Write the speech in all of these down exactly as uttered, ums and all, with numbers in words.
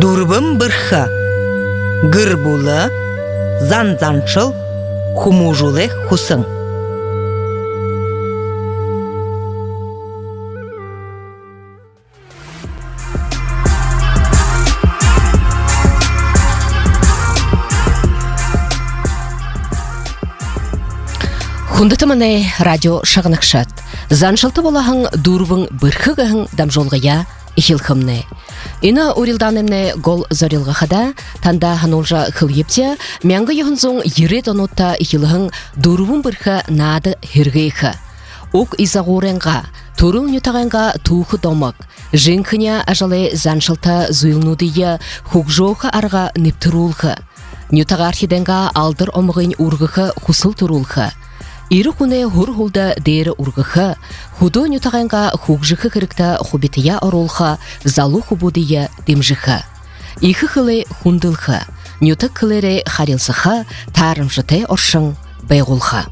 Дүрбэн бэрхэ. Гэр бүлэ, зан заншал, хүмүүжүүлэй хүсэн. Хүндэтэ манай радио шагнагшад, заншалта болоһон «Дүрбэн бэрхэ» гэһэн дамжуулгаяа эхилхэмнай. Энэ урилдаанаймнай гол зорилго хадаа танда һануулжа хэлэебди, мянга юһэн зуун ерээд онуудта эхилһэн «Дүрбэн бэрхэ» наада һэргээхэ. Уг изагуурайнгаа, түрэл нютагайнгаа түүхэ домог, жэнхэни ажалай заншалта зүйлнүүдые хүгжөөхэ арга нэбтэрүүлхэ. Нютагаархидайнгаа алдар омогынь үргэхэ хүсэл түрүүлхэ. Эрэ хүнэй һүр һүлдэ дээрэ үргэхэ, хүдөө нютагайнгаа хүгжэхэ хэрэгтэ хубитаяа оруулха залуу хүбүүдые дэмжэхэ. Эхэ хэлээ хүндэлхэ, нютаг хэлээрээ харилсаха таарамжатай оршон байгуулха.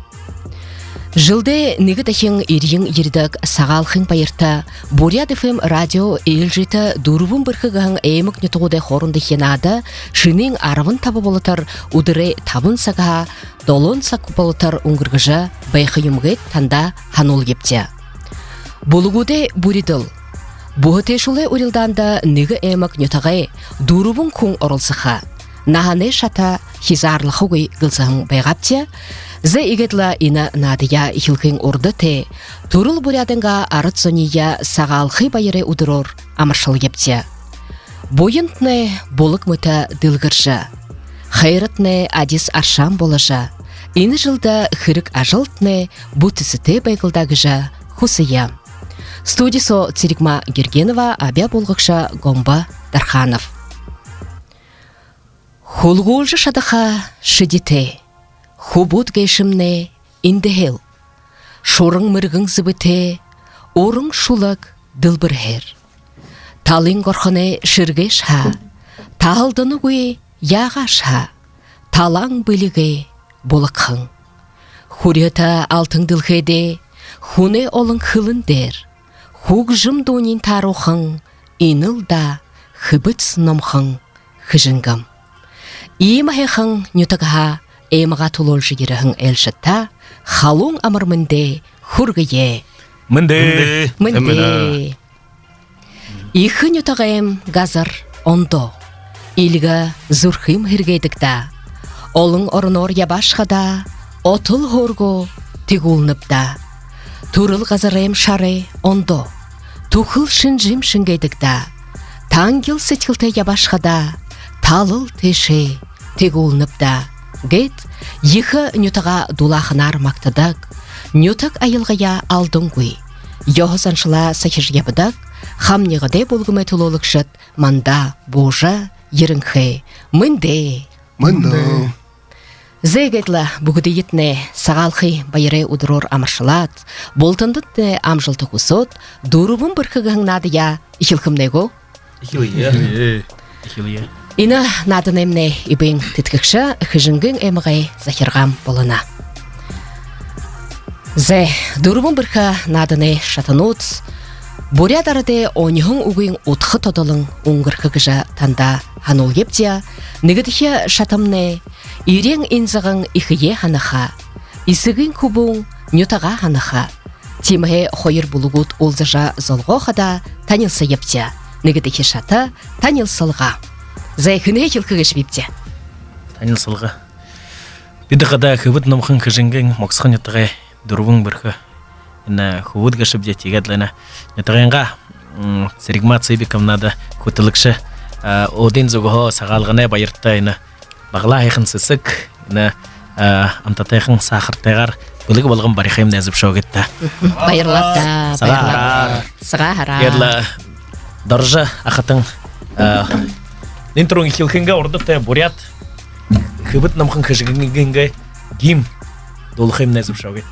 Жэлдээ нэгэ дахин эрьен ерэдэг Сагаалхын баярта Буряад ФМ радио ээлжээтэ «Дүрбэн бэрхэ» гэһэн аймаг нютагуудай хоорондохи наада шэнын арбан таба болотор үдэрэй табан сагһаа долоон саг болотор үнгэргэжэ байха юм гээд танда һануулъябди. Бүлэгүүдэй бүридэл. Бүһэтэйшүүлэй урилдаанда нэгэ аймаг нютагай дүрбэн хүн оролсохо. Наһанай шата хизаарлахагүй гэлсэһэн байгаабди. Зай, иигээд лэ энэ наадаяа эхилхын урда тээ түрэл буряадайнгаа арад зониие Сагаалхын баярай үдэрөөр амаршалъябди. Буянтнай булаг мэтэ дэлгэржэ, хайратнай адис аршаан боложо, энэ жэлдэ хэрэг ажалтнай бүтэсэтэй байг лэ даа гэжэ хүсэе. Студи соо Цэрэгма Гергенова, абяа буулгагша Гомбо Дарханов. Хүлгүүлжэ шадаха шэдитэй хүбүүд гээшэмнай эндэһээл. Шуран мэргэн зэбэтэй, уран шүлэг дэлбэрһээр. Талын горхоной шэргээш һаа, таһалданагүй яагааш һаа, талаан бэлигэй булагхан. Хүрьһэтэ алтан дэлхэйдээ, хүнэй олон хэлэн дээрэ хүгжэм дууниинь тааруулхан, энэ лэ даа Хэбэд Номхон Хэжэнгэм. Иимэ һайхан нютагһаа аймагаа түлөөлжэ ерэһэн айлшадта халуун амар мэндээ хүргэе. Мэндэ. Мэндэ. Мэндэ. Эхэ нютагайм газар ондоо, эльгэ зүрхым һэргээдэг даа. Олон ороноор ябааш хадаа отол һөөргөө тэгүүлнэб даа. Түрэл газарайм шарай ондоо, түхэл шэнжэм шэнгээдэг даа. Тангил сэдьхэлтэй ябааш хадаа талал тээшээ тэгүүлнэб даа гээд, ехэ нютагаа дулааханаар магтадаг, нютаг аялгаяа алдангүй, ёһо заншалаа сахижа ябадаг хамнигадай бүлгэмэй түлөөлэгшэд манда буужа ерэнхэй. Мэндэ. Мэндэ. Зай, иигээд лэ бүгэдыетнай Сагаалхын баярай үдэрөөр амаршалаад, бултандатнай амжалта хүсөөд, «Дүрбэн бэрхэ» гэһэн наадаяа эхилхэмнай гү? Эхилэе. Эхилэе. Эхилэе. Энэ нааданаймнай эбээн тэдхэгшэ Хэжэнгын аймагай захиргаан болоно. Зай, «Дүрбэн бэрхэ» нааданай шатанууд буряад арадай оньһон үгын удха тодолон үнгэрхэ гэжэ танда һануулъябди. Нэгэдэхи шатамнай: эреэн инзаган эхэеэ һанаха, эсэгын хүбүүн нютагаа һанаха. Тиимэһээ хоёр бүлэгүүд уулзажа золгоо хадаа танилсаябди. Нэгэдэхи шата — танилсалга. Зай, хэнһээ эхилхэ гээшэбибди? Танилсалга. Бидэ хадаа Хэбэд Номхон Хэжэнгын Могсохон нютагай «Дүрбэн бэрхэ» энэ хүбүүд гээшэбди. Тиигээд лэ энэ нютагайнгаа, м, Цэрэгма Цыбиковнада хүтэлэгшэ, а, өөдын зүгһөө Сагаалганай баярта энэ баглаа һайхан сэсэг, энэ, а, амтатайхан саахартайгаар бэлэг болгон барихыемнай зүбшөөгыт даа. Баярлаа даа. Сагаа һараар. Сагаа һараар. Тиигээд лэ Доржо ахатан, а, нэн түрүүн эхилхынгээ урда тээ буряад Хэбэд Номхон Хэжэнгынгээ гимн дуулахыемнай зүбшөөгыт.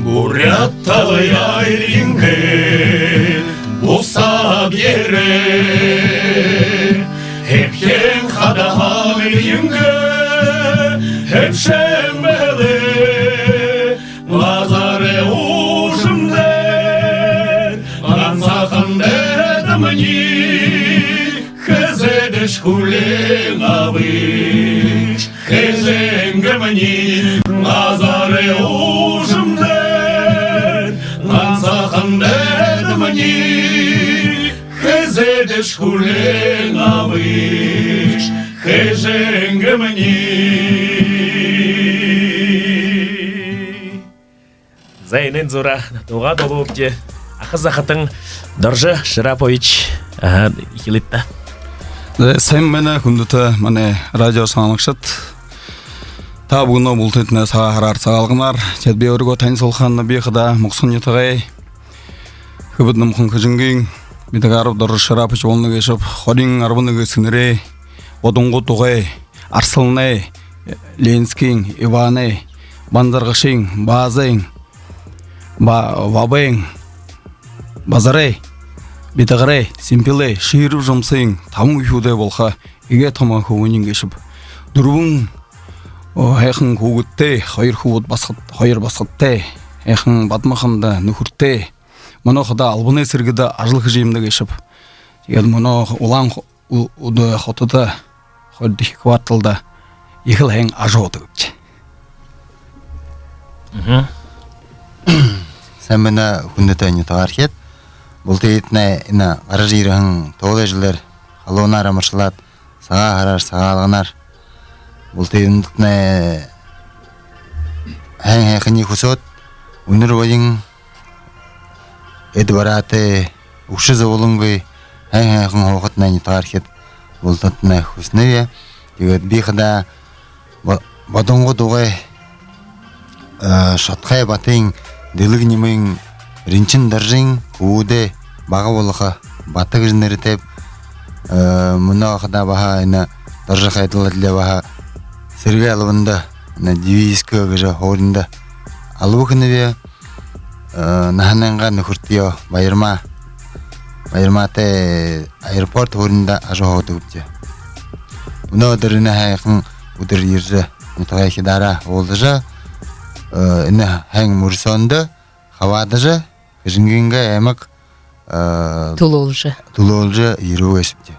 Буряад талаяа эрьенгээ бусаад ерээ, хэбхэн хадаһаа эрьенгээ хэбшээн бэлэй. Газарай уужам дээрэ гансахан дээдэмни хүлеэн абыш, хэжэнгэмни газарай уужам дээрэ, гансахан дайдамни хэзээдэшье хүлеэн абыш, хэжэнгэмни. За, энээн зуураа дуугаа дуулуубди. Аха захатан Доржо Шарапович, аха, эхилыт даа. За, сайн байна, хүндэтэ манай радио шагнагшад. Та бүгэниие бултыетнай Сагаан һараар, Сагаалганаар. Тиигээд би өөрыгөө танилсуулханай, би хадаа Мугсагын нютагай Хэбэд Намхан Хэжэнгын Бидагааров Доржо Шарапович болоно гээшэб. Хориин арбан нэгэн сэнэрэй Бодонгууд угай, Арсаланай, Ленскын, Иванай, Банзаргашын, Баазайн, Ба-, Бабайн, Базарай, Бидагаарай, Симпилэй, Шираб Жамсын табан үхибүүдэй болохо эгээ томо хүбүүниинь гээшэб. Дүрбэн, о, һайхан хүүгэдтэй, хоёр хүүгэд басагад, хоёр басагадтай, һайхан бадма ханда нүхэртэй. Мүнөө хадаа албанай сэргэдэ ажал хэжэ ябана гээшэб. Тиигээд мүнөө Улаан-Ү-, Үдэ хотодо, хоёрдохи кварталда ехэл һайн ажаһуудаг гээшэ. Мгм. Сайн байна, хүндэтэ нютагаархид. Бултыетнай энэ гаража ерэһэн туулай жэлээр халуунаар амаршалаад, Сагаан һараар, Сагаалганаар. Бултыетнай һайн һайханиие хүсөөд, үнэр баян, эд бараатай, үгшэ зоболонгүй, һайн һайхан һуухатнай, нютагаархид, бултыетнай хүсэнэб. Тиигээд би хадаа Бо-, Бодонгууд угай, э, Шотхой Батын, Дэлэг Нимын, Ринчин Доржын хүбүүдэй бага болохо Бата гэжэ нэрэтэйб. Э, мүнөө хадаа баһа энэ Доржо Хайдал адли баһа сэрэгэй албанда, энэ Дивизскэ гэжэ һууринда алба хэнэб. Э, наһанайнгаа нүхэртэеэ Баярма, Баярматай аэропорт һууринда ажаһуудаг гээшэбди. Мүнөө үдэр энэ һайхан үдэр ерэжэ, нютагайхидаараа уулзажа, э, энэ һайн мүрысөөндэ хабаадажа, Хэжэнгынгээ аймаг, э, түлөөлжэ, түлөөлжэ ерэбэ гээшэбди.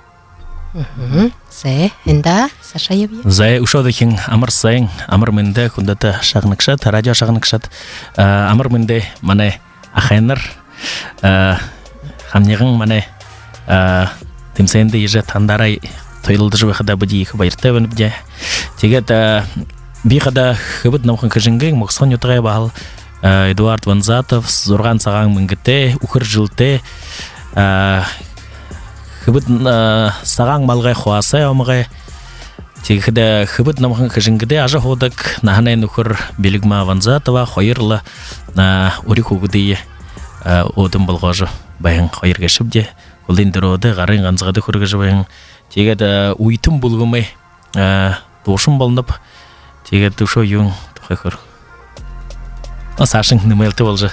Мгм. Зэ, эндэ саашаа ябая. Зэ, үшөө дахин амар сайн, амар мэндэ, хүндэтэ шагнагшад, радио шагнагшад, э, амар мэндэ, манай ахайнар, э, хамниган манай, э, тэмсээндэ ерэжэ, танаараа туйлалдажа байхадаа бидэ ехэ баяртай байнабди. Тиигээд, э, би хадаа Хэбэд Намхан Хэжэнгын Мугсагын нютагай баһал, э, Эдуард Ванзатов, зургаан сагаан мэнгэтэй, үхэр жэлтэй, э, Хэбэд, э, сагаан малгай хуасай омогой. Тиихэдэ Хэбэд Намхан Хэжэнгэдэ ажаһуудаг наһанай нүхэр Бэлигма Ванзатова, хоёр лэ, э, үри хүүгэдые, э, өөдэнь болгожо байһан хоёр гээшэбди. Хүлынь дүрөөдэ, гарын ганзагада хүргэжэ байһан. Тиигээд, э, үетэн бүлгэмэй, э, дуушан болоноб. Тиигээд үшөө юун тухай хэр... А, саашань нэмэлтэ болжо.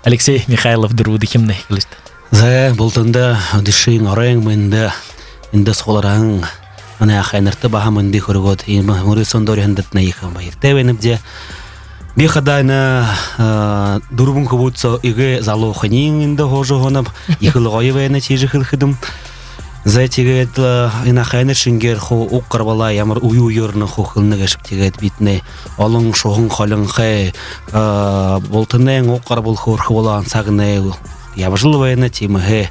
Алексей Михайлов, дүрбэдэхимнай хэлыт. Зэ, бултанда үдэшын оройн мэндэ. Эндэ суглараһан манай ахайнарта баһа мэндые хүргөөд, иимэ мүрысөөндэ уряһандатнай ехэ баяртай байнабди. Би хадаа энэ, э, дүрбэн хүбүүд соо эгээ залууханиинь эндэ һуужа һуунаб. Ехэл гоё байна, тиижэ хэлэхэдэм. Зэ, тиигээд, э, энэ ахайнар шэнгеэр хуу уг гарбалаа ямар үе үеэрнь хуу хэлэнэ гээшэб. Тиигээд бидэнэй олон шуһан холинхой, э, бултанайнь уг гарбал хөөрхэ болоһон сагнай ябажал байна, тиимэһээ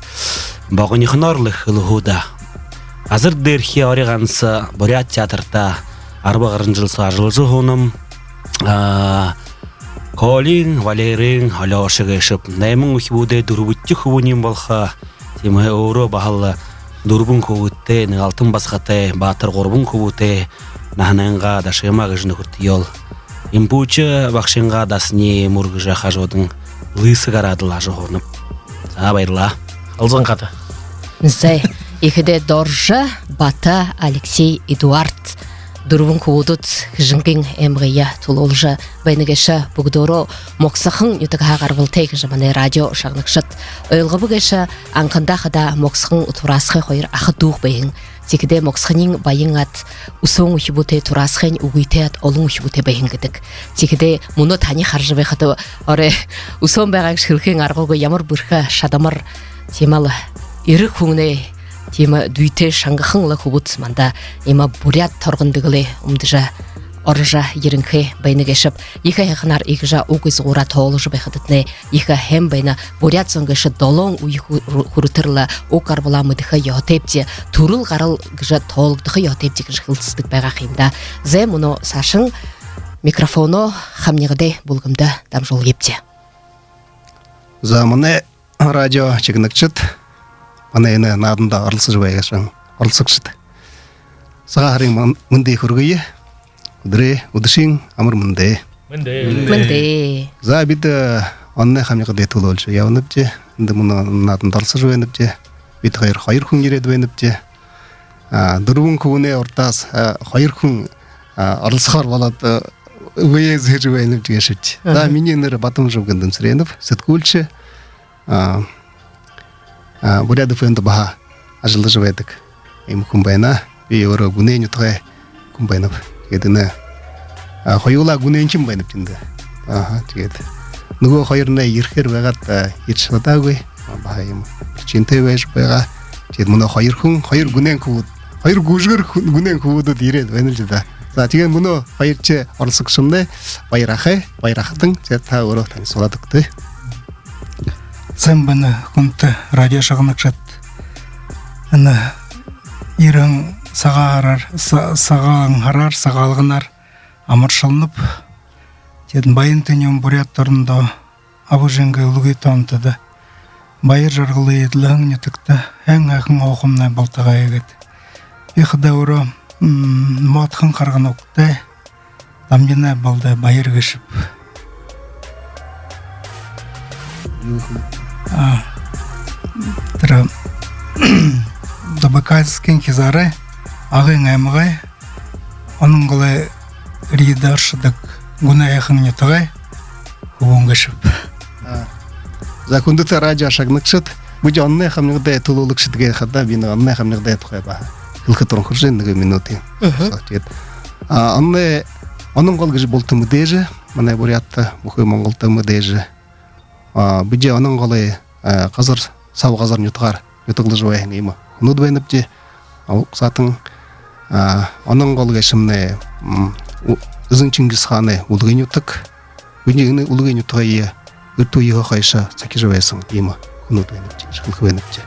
богонихоноор лэ хэлэхүү даа. Газар дээрэхи ори ганса буряад театрта арба гаран жэл соо ажаллажа һуунам. А, Колиин, Валериин, Алёша гээшэб. Найман үхибүүдэй дүрбэдэхи хүбүүниинь болохо. Тиимэһээ өөрөө баһал дүрбэн хүбүүдтэй, нэгэ алтан басагатай, баатар гурбан хүбүүтэй, наһанайнгаа Дашима гэжэ нүхэртэеэ, Импучи багшынгаа дасаниие мүргэжэ, хажуудань лысо гараад лэ ажаһуунаб. За, баярлаа. Халзан хата. Зэ, ехэдээ Доржо, Бата, Алексей, Эдуард. Дүрбэн хүбүүд Хэжэнгын аймагые түлөөлжэ байна гээшэ. Бүгэдөөрөө Мугсагын нютагһаа гарбалтай гэжэ манай радио шагнагшад ойлгобо гээшэ. Анхандаа хадаа Мугсагын Тураасхай хоёр аха дүү байһан. Тиихэдээ Мугсагын баян аад, үсөөн үхибүүтэй, Тураасхайн үгытэй аад, олон үхибүүтэй байһан гэдэг. Тиихэдээ мүнөө таниие хаража байхада, орой үсөөн байгаа гэжэ хэлэхын аргагүй, ямар бэрхэ шадамар, тиимэл эрэ хүнэй тиимэ дүйтэй шангахан лэ хүбүүд манда иимэ буряад торгон дэгэлээ үмдэжэ, орожо ерэнхэй байна гээшэб. Ехэ һайханаар иигэжэ уг изагуураа тоолжо байхадатнай ехэ һайн байна. Буряад зон гээшэ долоон үе хү-, хүрэтэр лэ уг гарбалаа мэдэхэ ёһотойбди, түрэл гарал гэжэ тоологдохо ёһотойбди гэжэ хэлсэдэг байгаа юм даа. Зай, мүнөө саашань микрофоноо хамнигадаа бүлгэмдэ дамжуулыт. За, манай радио шагнагшад, манай энэ нааданда оролсожо байһан оролсогшод, Сагаан һарын мэн-, мэндые хүргэе. Үдэрэй, үдэшын амар мэндэ. Мэндэ. Мэндэ. За, бидэ, э, Онной хамнигадые түлөөлжэ ябанабди. Эндэ мүнөө нааданда оролсожо байнабди. Бидэ хоёр, хоёр хүн ерээд байнабди. А, дүрбэн хүнэй урдаас, а, хоёр хүн, а, оролсохоор болоод, а, үгые зэжэ байнабди гээшэбди. За, минии нэрэ Бадмажаб Гүндэнсэрэнэб, сэтгүүлшэ. А, а, Буряад ФМ-дэ баһа ажаллажа байдаг иимэ хүн байна. Би өөрөө Гүнэй нютагай хүн байнаб. Тиигээд энэ, а, хоюулаа гүнэншэн байнабди тэндэ. Аха, тиигээд нүгөө хоёрнай ерэхээр байгаад, а, ерэжэ шадаагүй. А, баһа иимэ причинатай байжа байгаа. Тиигээд мүнөө хоёр хүн, хоёр гүнэн хүбүүд, хоёр гүжэгэр хүн, гүнэн хүбүүдүүд ерээд байна лэ даа. За, тиигээд мүнөө хоёрдохи оролсогшомнай Баяр ахай, Баяр ахатан, тиигээд та өөрөө танилсуулаад үгыт. Сайн байна, хүндэтэ радио шагнагшад. Энэ ерэһэн Сагаан һараар, са-, Сагаан һараар, Сагаалганаар амаршалнаб. Тиигээд Баян Тэнюун Буряад орондоо аба эжынгээ үлгы тоонтодо, баяр жаргалай эдлэһэн нютагта һайн һайхан һуухамнай болтогой гээд, би хадаа өөрөө, м, модхон харгана угтай Дамбинай Балдай Баяр гээшэб. А, тэрэ Забайкальскын хизаарай, Агын аймагай Онон голой районда оршодог Гүнэй һайхан нютагай хүбүүн гээшэб. А. За, хүндэтэ радио шагнагшад, бидэ Онной хамнигадые түлөөлэгшэд гэхэдэ, би нэгэ Онной хамнигадай тухай баһа хэлэхэ туранхаржа байна, нэгэ минута. Мгм. За, тиигээд, а, Онной, Онон гол гэжэ булта мэдээжэ, манай Буряадта, бүхы Монголдо мэдээжэ. А, бидэ Онон голой, а, газар, саба газар нютагаар нютаглажа байһан иимэ хүнүүд байнабди. А, уг саатань, а, Онон гол гээшэмнай, м, у-, Эзэн Чингис хаанай үлгы нютаг. Бидэ энэ үлгы нютагые эртэ үеһөө хойшо сахижа байһан иимэ хүнүүд байнабди гэжэ хэлэхэ байнабди.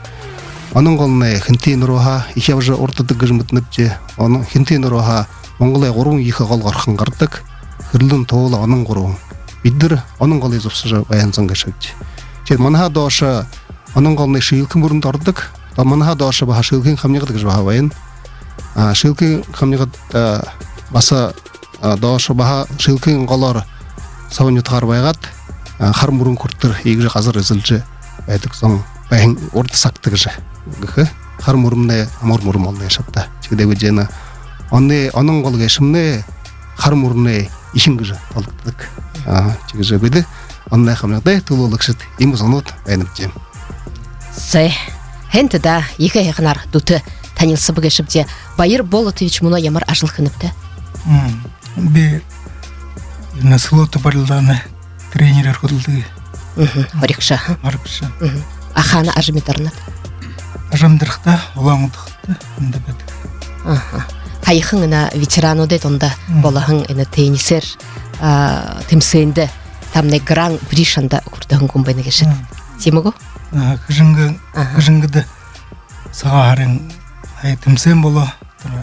Онон голнай Хэнтэй нуурһаа эхи ябажа урдадаг гэжэ мэдэнэбди. Онон, Хэнтэй нуурһаа Монголой гурбан ехэ гол горхон гарадаг. Хэрлэн, Туула, Онон гурбан. Бидэ Онон голые зугасажа байһан зон гээшэбди. Тиигээд манһаа доошо Онон голнай Шэглэхэ мүрэндэ ородог. Тоо манһаа доошо баһа Шэглэхын хамнигад гэжэ баһа байна. А, Шэглэхын хамнигад, а, баһа, а, доошо баһа Шэглэхын голоор саба нютагаар байгаад, а, Хара мүрэн хүрэтэр иигэжэ газар эзэлжэ байдаг зон байһан урда сагта гэжэ гэхэ. Хара мүрэмнай амар мүрэн болоно гээшэ ааб даа. Тиигээд бидэ энэ Онон, Онон гол гээшэмнай Хара мүрэнэй эхин гэжэ тоологдодог. А, тиигэжэ бидэ Онной хамнигадые түлөөлэгшэд иимэ зонууд байнабди. Зай, һайн даа, ехэ һайханаар дүтэ танилсаба гээшэбди. Баяр Болотович, мүнөө ямар ажал хэнэбта? М, би энэ сүлөөтэ барилдаанай тренерээр хүдэлдэг. Мгм, һурагша, ха? Һурагша. Мгм. А хаана ажамидарнат? Ажамидархадаа Улаан-Үдэдэ, эндэ байдаг. Аха. Һаяхан энэ ветерануудай дунда болоһон энэ теннисээр, а, тэмсээндэ тамнай Гран-при шанда хүртэһэн хүн байна гээшэт. Мм. Тиимэ гү? А, Хэжэнгэ-, Аха. Хэжэнгэдэ Сагаан һарын һая тэмсээн болоо. Тэрэ,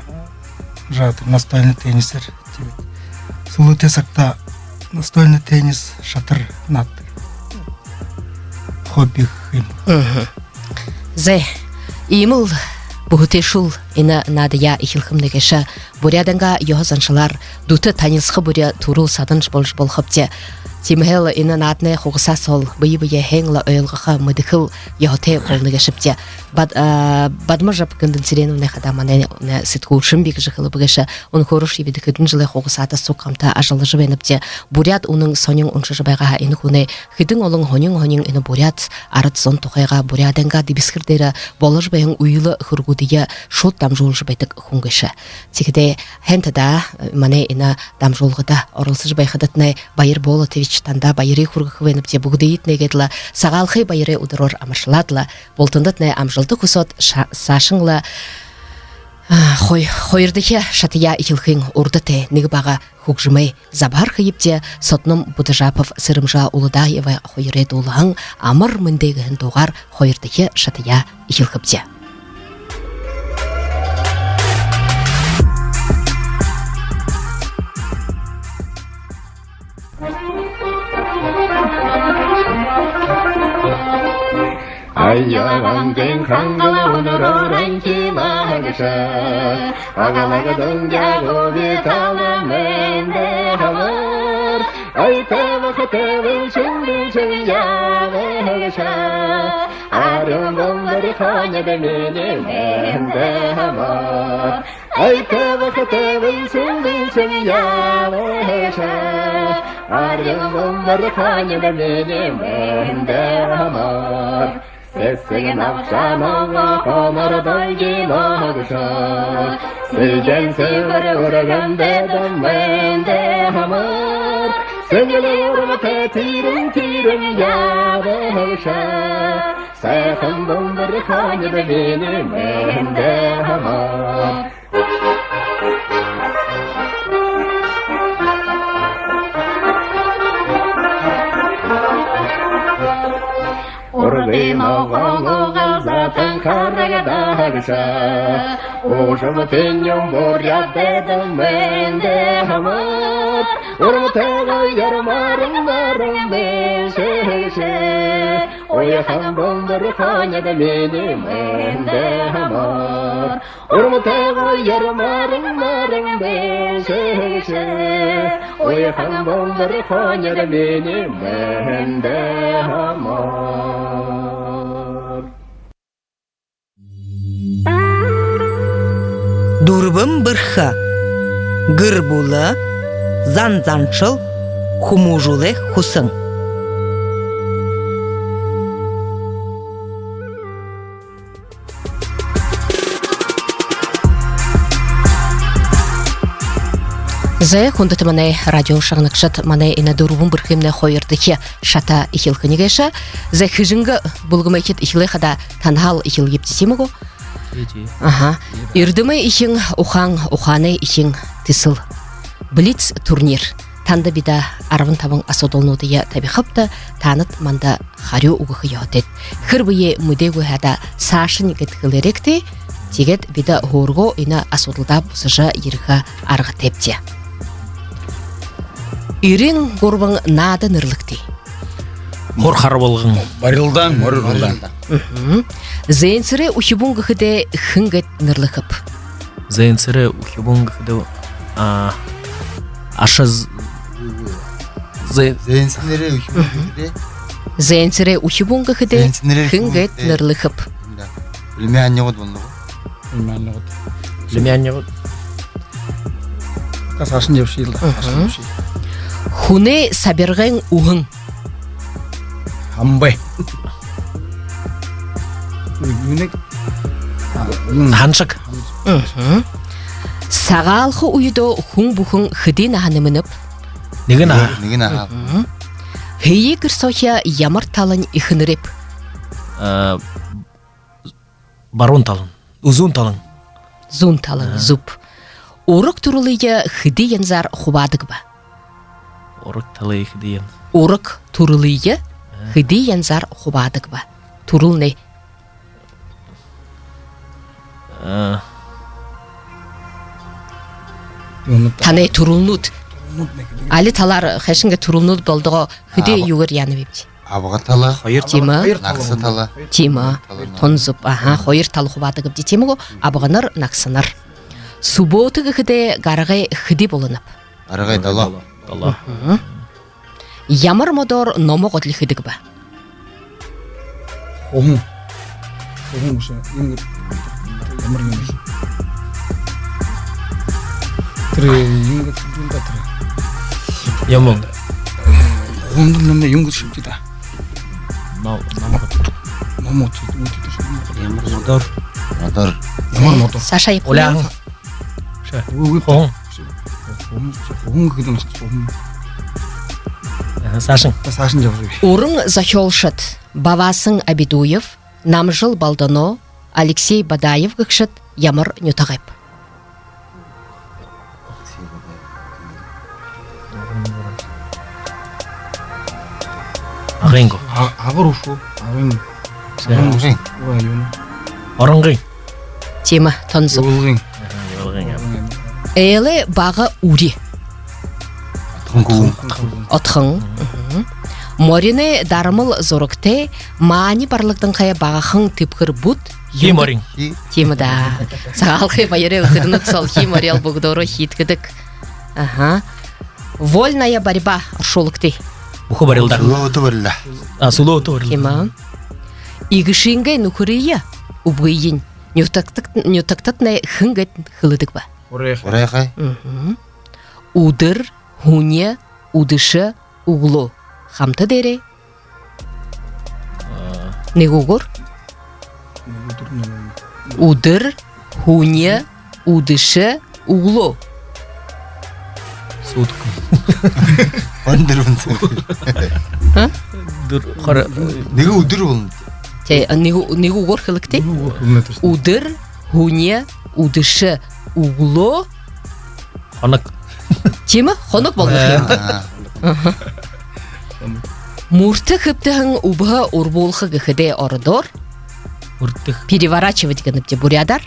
жа, тэрэ настольный теннисээр. Тиигээд сүлөөтэй сагта настольный теннис шатар наададаг. Хобби гэхэ юм. Мгм. Зай, иимэл бүһэтэйшүүл энэ наадаяа эхилхэмнай гээшэ. Буряадайнгаа ёһо заншалаар дүтэ танилсаха бүри түрэл саданшье боложо болохобди. Тиимэһээ лэ энэ нааданай хугасаа соол бэе бэеэ һайн лэ ойлгохо, мэдэхэл ёһотой болоно гээшэбди. Бад-, а, Бадмажаб Гүндэнсэрэновнай хадаа манай, э, сэтгүүлшэмби гэжэ хэлэбэ гээшэ. Үнэхөөрөөшье бидэ хэдэн жэлэй хугасаада суг хамта ажаллажа байнабди. Буряад үнэн сонин уншажа байгаа һаа, энэ хүнэй хэдэн олон һонин-һонин энэ буряад арад зон тухайгаа, Буряадайнгаа дэбисхэр дээрэ боложо байһан үйлэ хэрэгүүдые шууд дамжуулжа байдаг хүн гээшэ. Тиихэдээ һайн даа, манай энэ дамжуулгада оролсожо байхадатнай Баяр Болотович Даатаевич, танда баярые хүргэхэ байнабди. Бүгэдыетнай гээд лэ Сагаалхай баярай үдэрөөр амаршалаад лэ, бултандатнай амжалта хүсөөд, ша-, саашань лэ, а, хой-, хоёрдохи шатаяа эхилхын урда тээ нэгэ бага хүгжэмэй забһар хэебди. Содном Будажапов, Сэрэмжэ Улудаева хоёрой дуулаһан «Амар мэндэ» гэһэн дуугаар хоёрдохи шатаяа эхилхэбди. Аяганзын хангала үнэрөөр анхилаа хэгшэ, агалага дунджа губи тала мэндэ һамар. Ай, тэбэхэ тэбэл шэнги шэнги ябаа хэгшэ, арюун бомбор хонидо минии мэндэ һамар. Ай, тэбэхэ тэбэл шэнги шэнги ябаа хэгшэ, арюун бомбор хонидо минии мэндэ һамар. Сэсэгэн абшаануугаа хомор долгино хэгшэ, сэлгеэн сэбэр үргэндэ мэндэ һамар. Сэнгэлэй урматай тиирэн тиирэн ябаа хэгшэ, сайхан бомбор хонидо минии мэндэ һамар. Урдын ногоон угай затан харагдаа хэгшэ, уужам тэнюун буряад дайда мэндэ һамар. Урматай гоё ярмаар наран бэшэ хэгшэ, уяхан бомбор хонидо минии мэндэ һамар. Урматай гоё ярмаар наран бэшэ хэгшэ, уяхан бомбор хонидо минии мэндэ һамар. Дүрбэн бэрхэ. Гэр бүлэ, зан заншал, хүмүүжүүлэй хүсэн. Зай, хүндэтэ манай радио шагнагшад, манай энэ дүрбэн бэрхэмнай хоёрдохи шата эхилхэнь гээшэ. Зай, Хэжэнгэ бүлгэмэйхид эхилээ хадаа, танһаал эхилэебди, тиимэ гү? Тии, тии. Аха. Эрдэмэй эхин ухаан, ухаанай эхин тэсэл. Блиц-турнир. Танда бидэ арбан табан асуудалнуудые табихабди, таанад манда харюу үгэхэ ёһотойт. Хэрбээ мэдээгүй хадаа, саашань гээд хэлээрэгты. Тиигээд бидэ һөөргөө энэ асуудалдаа бусажа ерэхэ аргатайбди. Ерэн гурбан наада нэрлэгты. Һур харбалган. Барилдаан, мори урилдаан. Мгм. Зээнсэрэй үхибүүн гэхэдэ, хэн гээд нэрлэхэб? Зээнсэрэй үхибүүн гэхэдэ, а, аша з-, зэ-, Зээнсэрэй үхибүүн гэхэдэ. Зээнсэрэй үхибүүн гэхэдэ, Зээнсэрэй хэн үхибүүн гээд гэхэдэ нэрлэхэб? Да. Племяннигууд болоно гү? Племяннигууд. Племяннигууд. Та саашань ябашыел даа. Мгм. Саашань ябашыел. Хүнэй сабиргайн үһэн. Хамбай. Юунэй? А, юун? Ханшаг. Мгм. Сагаалха үедөө хүн бүхэн хэды наһа нэмэнэб? Нэгэ наһа. Нэгэ наһа. Мгм. Һэеы гэр соохи ямар талань эхэнэрэйб? Э, баруун талань. Үзүүн талань. Зүүн талань, аа, зүб. Ураг түрэлые хэды янзаар хубаадаг бэ? Ураг талые хэды янз-, ураг түрэлые, аа, хэды янзаар хубаадаг бэ? Түрэлнай. Аа. Юунэй та-, танай түрэлнүүд. Түрэлнүүд нэгэ. Али талаар хайшан гээд түрэлнүүд болдогоо, хэды, аа, юугээр яанабибди? Абга тала. Хоёр тала. Тиимэ. Хоёр тала. Нагаса тала. Тиимэ. Хоёр тала. Тон зүб. Аха, хоёр тала хубаадагбди, тиимэ гү? Абганар, нагасанар. Суббота гэхэдэ гарагай хэды болоноб? Гарагай долоо. Долоо. Мгм. Ямар модоор номо годлихидаг бэ? Хуһан. Хуһан бэшэ. Юун гээд, ямар юун бэшэ? Тэрэ юун гээд шэбдэнэ даа тэрэ. Юумэн. Хуһан номо юун гээд шэбдэнэ даа. Но-, номо. Номо шэбдэнэ. Ямар модоор? Модоор. Ямар модоор? Саашаа ябахын. Уляан. Шэ. Үгы. Хуһан. Хуһан, хуһан гэдэг нь хуһан. Э, Саашань. Саашань ябажа үгыш. Уран зохёолшод Бавасан Абидуев, Намжил Балданов, Алексей Бадаев гэгшэд ямар нютагайб? Агын гү? А-, Агын гү? Агын. Агын. Агын. Агын. Оронгын. Тиимэ, тон зүб. Ивалгын. Ивалгын. Айлай бага үри. Отхон. Отхон. Мгм. Мориной дармал зурагтай, маани барлагданхай багахан тэбхэр бүд. Хии морин. Тиимэ даа. Сагаалганай баярай үдэрнүүд соол хии мориёл бүгэдөөрөө хиидхэдэг. Аха. Вольная борьба оршуулагты. Бүхэ барилдаа. Сүлөөтэ барилдаа. А, сүлөөтэ барилдаа. Тиимэ. Эгэшынгээ нүхэрые, үбгыень нютагтад-, нютагтаднай хэн гээд хэлэдэг бэ? Урайхай. Урайхай. Мгм. Үдэр, һүни, үдэшэ, үглөө. Хамта дээрээ. А. Нэгэ үгөөр. Нэгэ үдэр, нэгэ үглөө. Үдэр, һүни, үдэшэ, үглөө. Сутка. Хориндэрбэн цаг. А? Дүр-, хор-, нэгэ үдэр болоно. Тэ, а, нэгэ, нэгэ үгөөр хэлэгты. Нэгэ үгөөр хэлэнэ. Үдэр, һүни, үдэшэ, үглөө. Хоног. Тиимэ, хоног болоно юм. Аа. Аха. Мүртэ хэбтэһэн үбһэ урбуулха гэхэдээ ородоор? Мүртэ. Переворачивать гэнэбди буряадаар.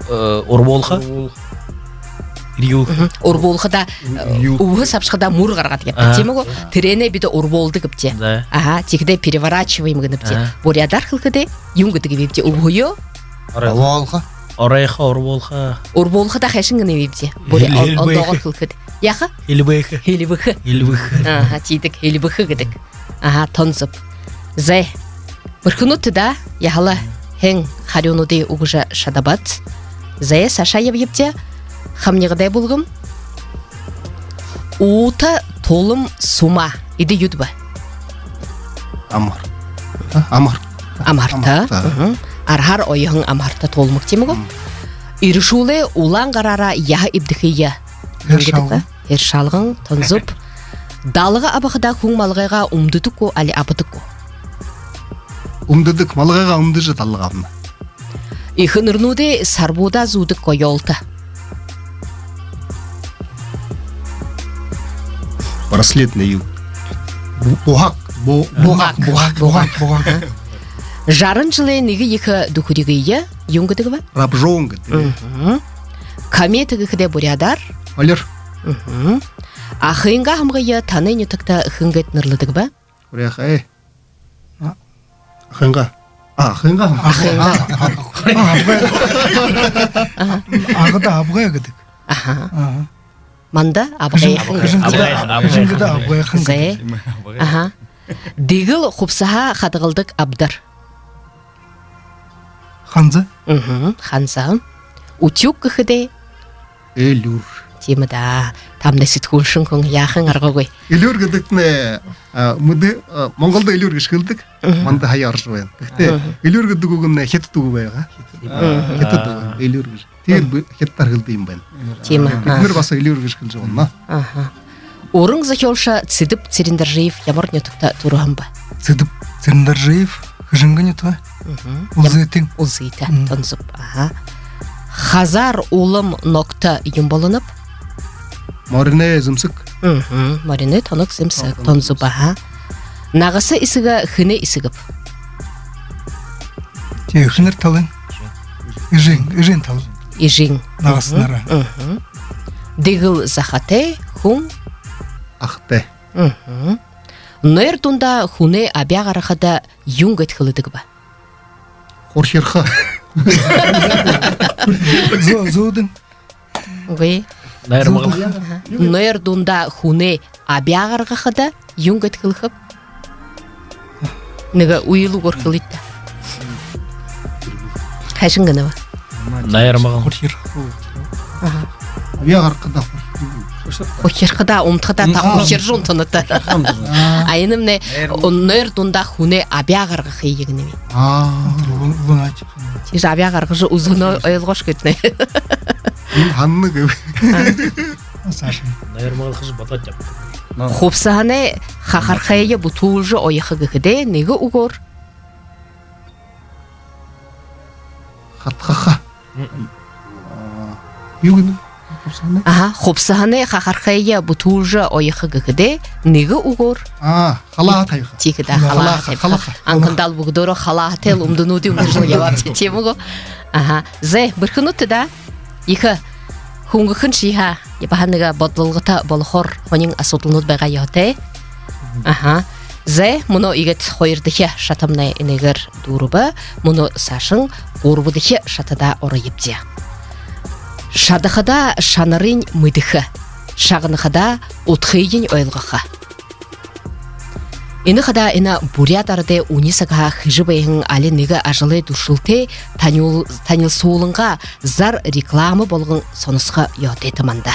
Э, урбуулха. Урбуулха. Эрьюулхэ. Мгм. Урбуулхада, э, эрьюулхэ. Үбһэ сабшахада мүр гаргаад ябадаг. Аа. Тиимэ гү? Тэрээнээ бидэ урбуулдаг гэбди. Да. Аха, тиихэдээ переворачиваем гэнэбди. Аа. Буряадаар хэлэхэдээ юун гэдэг юм бибди? Үбһөө? Орой-, урбуулха. Оройхо, урбуулха. Урбуулхада хайшан гэнэ юм бибди? Буря-, хил-, он-, хилбэхэ. Ондоогоор хэлэхэдэ. Яаха? Хилбэхэ. Хилбэхэ. Хилбэхэ. Аха, тиидэг, хилбэхэ гэдэг. Аха, тон зүб. Зай. Бэрхэнүүд даа, яһала һайн харюунуудые үгэжэ шадабат. Зай, саашаа ябаябди. Хамнигадай бүлгэм. Уута тулам сума. Эдэ юуд бэ? Амар. А, амар. Амарта. Амарта. Мгм. Арһаар оёһон амарта тулмаг, тиимэ гү? Мм. Эрэшүүлэй улаан гараараа яһа эбдэхые. Һэршалган. Һэршалган, тон зүб. Далга абахада хүн малгайгаа үмдэдэг гү, али абадаг гү? Үмдэдэг, малгайгаа үмдэжэ далга абана. Эхэнэрнүүдэй сарбуудаа зүүдэг гоёолто. Браслетный юу? Бу-, буһаг. Бу-, буһаг, буһаг, буһаг, буһаг. Жаран жэлэй нэгэ ехэ дүхэригые юун гэдэг бэ? Рабжуун гэдэг. Мгм. Комета гэхэдээ буряадаар? Холир. Мгм. Ахынгаа һамгые танай нютагта хэн гээд нэрлэдэг бэ? Урайхай. А, Ахынгаа. А, Ахынгаа. Ахынгаа. А, а, абгай. Аха. Агада абгай гэдэг. Аха. Аха. Манда абгайхан. Хэжэнгэдэ, абгайхан. Хэжэнгэдэ абгайхан гэдэг. Зай. Аха. Дэгэл хубсаһаа хадагалдаг абдар. Ханза. Мгм, ханза. Утюг гэхэдээ? Элюр. Тиимэ даа. Тамнай сэтгүүлшэн хүн, яаха аргагүй. Элюр гэдэгтнай, а, мэдээ, а, Монголдо элюр гэжэ хэлэдэг. Мгм. Манда һая орожо байна. Гэхдээ, мгм, элюр гэдэг үгэмнай хитад үгэ байгаа. Мгм. Хитад үгэ. Элюр гэжэ. Тиигээд, мгм, би хитадаар хэлэдэг юм байна. Тиимэ. Бидэнэр, аха, баһа элюр гэжэ хэлэжэ байна. Аха. Уран зохёолшо Цыдып Цырендоржиев ямар нютагта түрэһэн бэ? Цыдып Цырендоржиев Хэжэнгэ нютаг. Мгм. Улзытын. Улзыта. Мгм. Тон зүб. Аха. Хазаар улам ногто юун болоноб? Мориной зэмсэг. Мгм. Мориной тоног зэмсэг. Тон зүб. Аха. Нагаса эсэгэ хэнэй эсэгэб? Тээ, эхэнэр талын. Эжын, эжын тал. Эжын. Нагасанараа. Мгм. Дэгэл захатай, хүн ахатай. Мгм. Нойр дунда хүнэй абяа гаргахада юун гээд хэлэдэг бэ? Хурхирха. Зүү-, зүүдэн. Үгы. Нойр магал. Аха. Нойр дунда хүнэй абяа гаргахада юун гээд хэлэхэб? Нэгэ үйлэ үгөөр хэлыт даа. Хайшан гэнэб? Нойр магал. Хурхирха. Аха. Абяа гаргахада хурхирха. Хурхирхада, унтахада та, унтаха, хурхиржа унтанат. Хурхирха унтана. А. А энэмнай нойр дунда хүнэй абяа гаргахые гэнэ. А, луна-, луначик. Тиижэ абяа гаргажа үзэнэ, ойлгоош гүт нэ. Һанана гэб. А. Саашань. Нойр магал гэжэ бодоод ябадаг. Хубсаһанай хахархые бүтүүлжэ оёхо гэхэдээ, нэгэ үгөөр. Хатхаха. А, юу гэнэ? Хубсаһанай? Аха, хубсаһанай хахархые бүтүүлжэ оёхо гэхэдээ, нэгэ үгөөр. А, халааһа табиха. Тиихэдэ, халааһа табиха. Халааһа, халааһа. Анхандаал бүгэдөөрөө халааһатайл үмдэнүүдые үмдэжэл ябаабди, тиимэ гү? Аха. Зэ, бэрхэнүүд даа. Ехэ хүнгэхэн шье һаа, баһа нэгэ бодолгото болохоор һонин асуудалнууд байгаа ёһотой. Аха. Зэ, мүнөө иигээд хоёрдохи шатамнай энээгээр дүүрэбэ. Мүнөө саашань гурбадахи шатада ороебди. Шадахадаа шанарынь мэдэхэ, шагнахадаа удхыень ойлгохо. Энэ хадаа энэ буряад арадай үни сагһаа хэжэ байһан али нэгэ ажалай дүршэлтэй танил-, танилсуулангаа зар реклама болгон соносхо ёһотойт манда.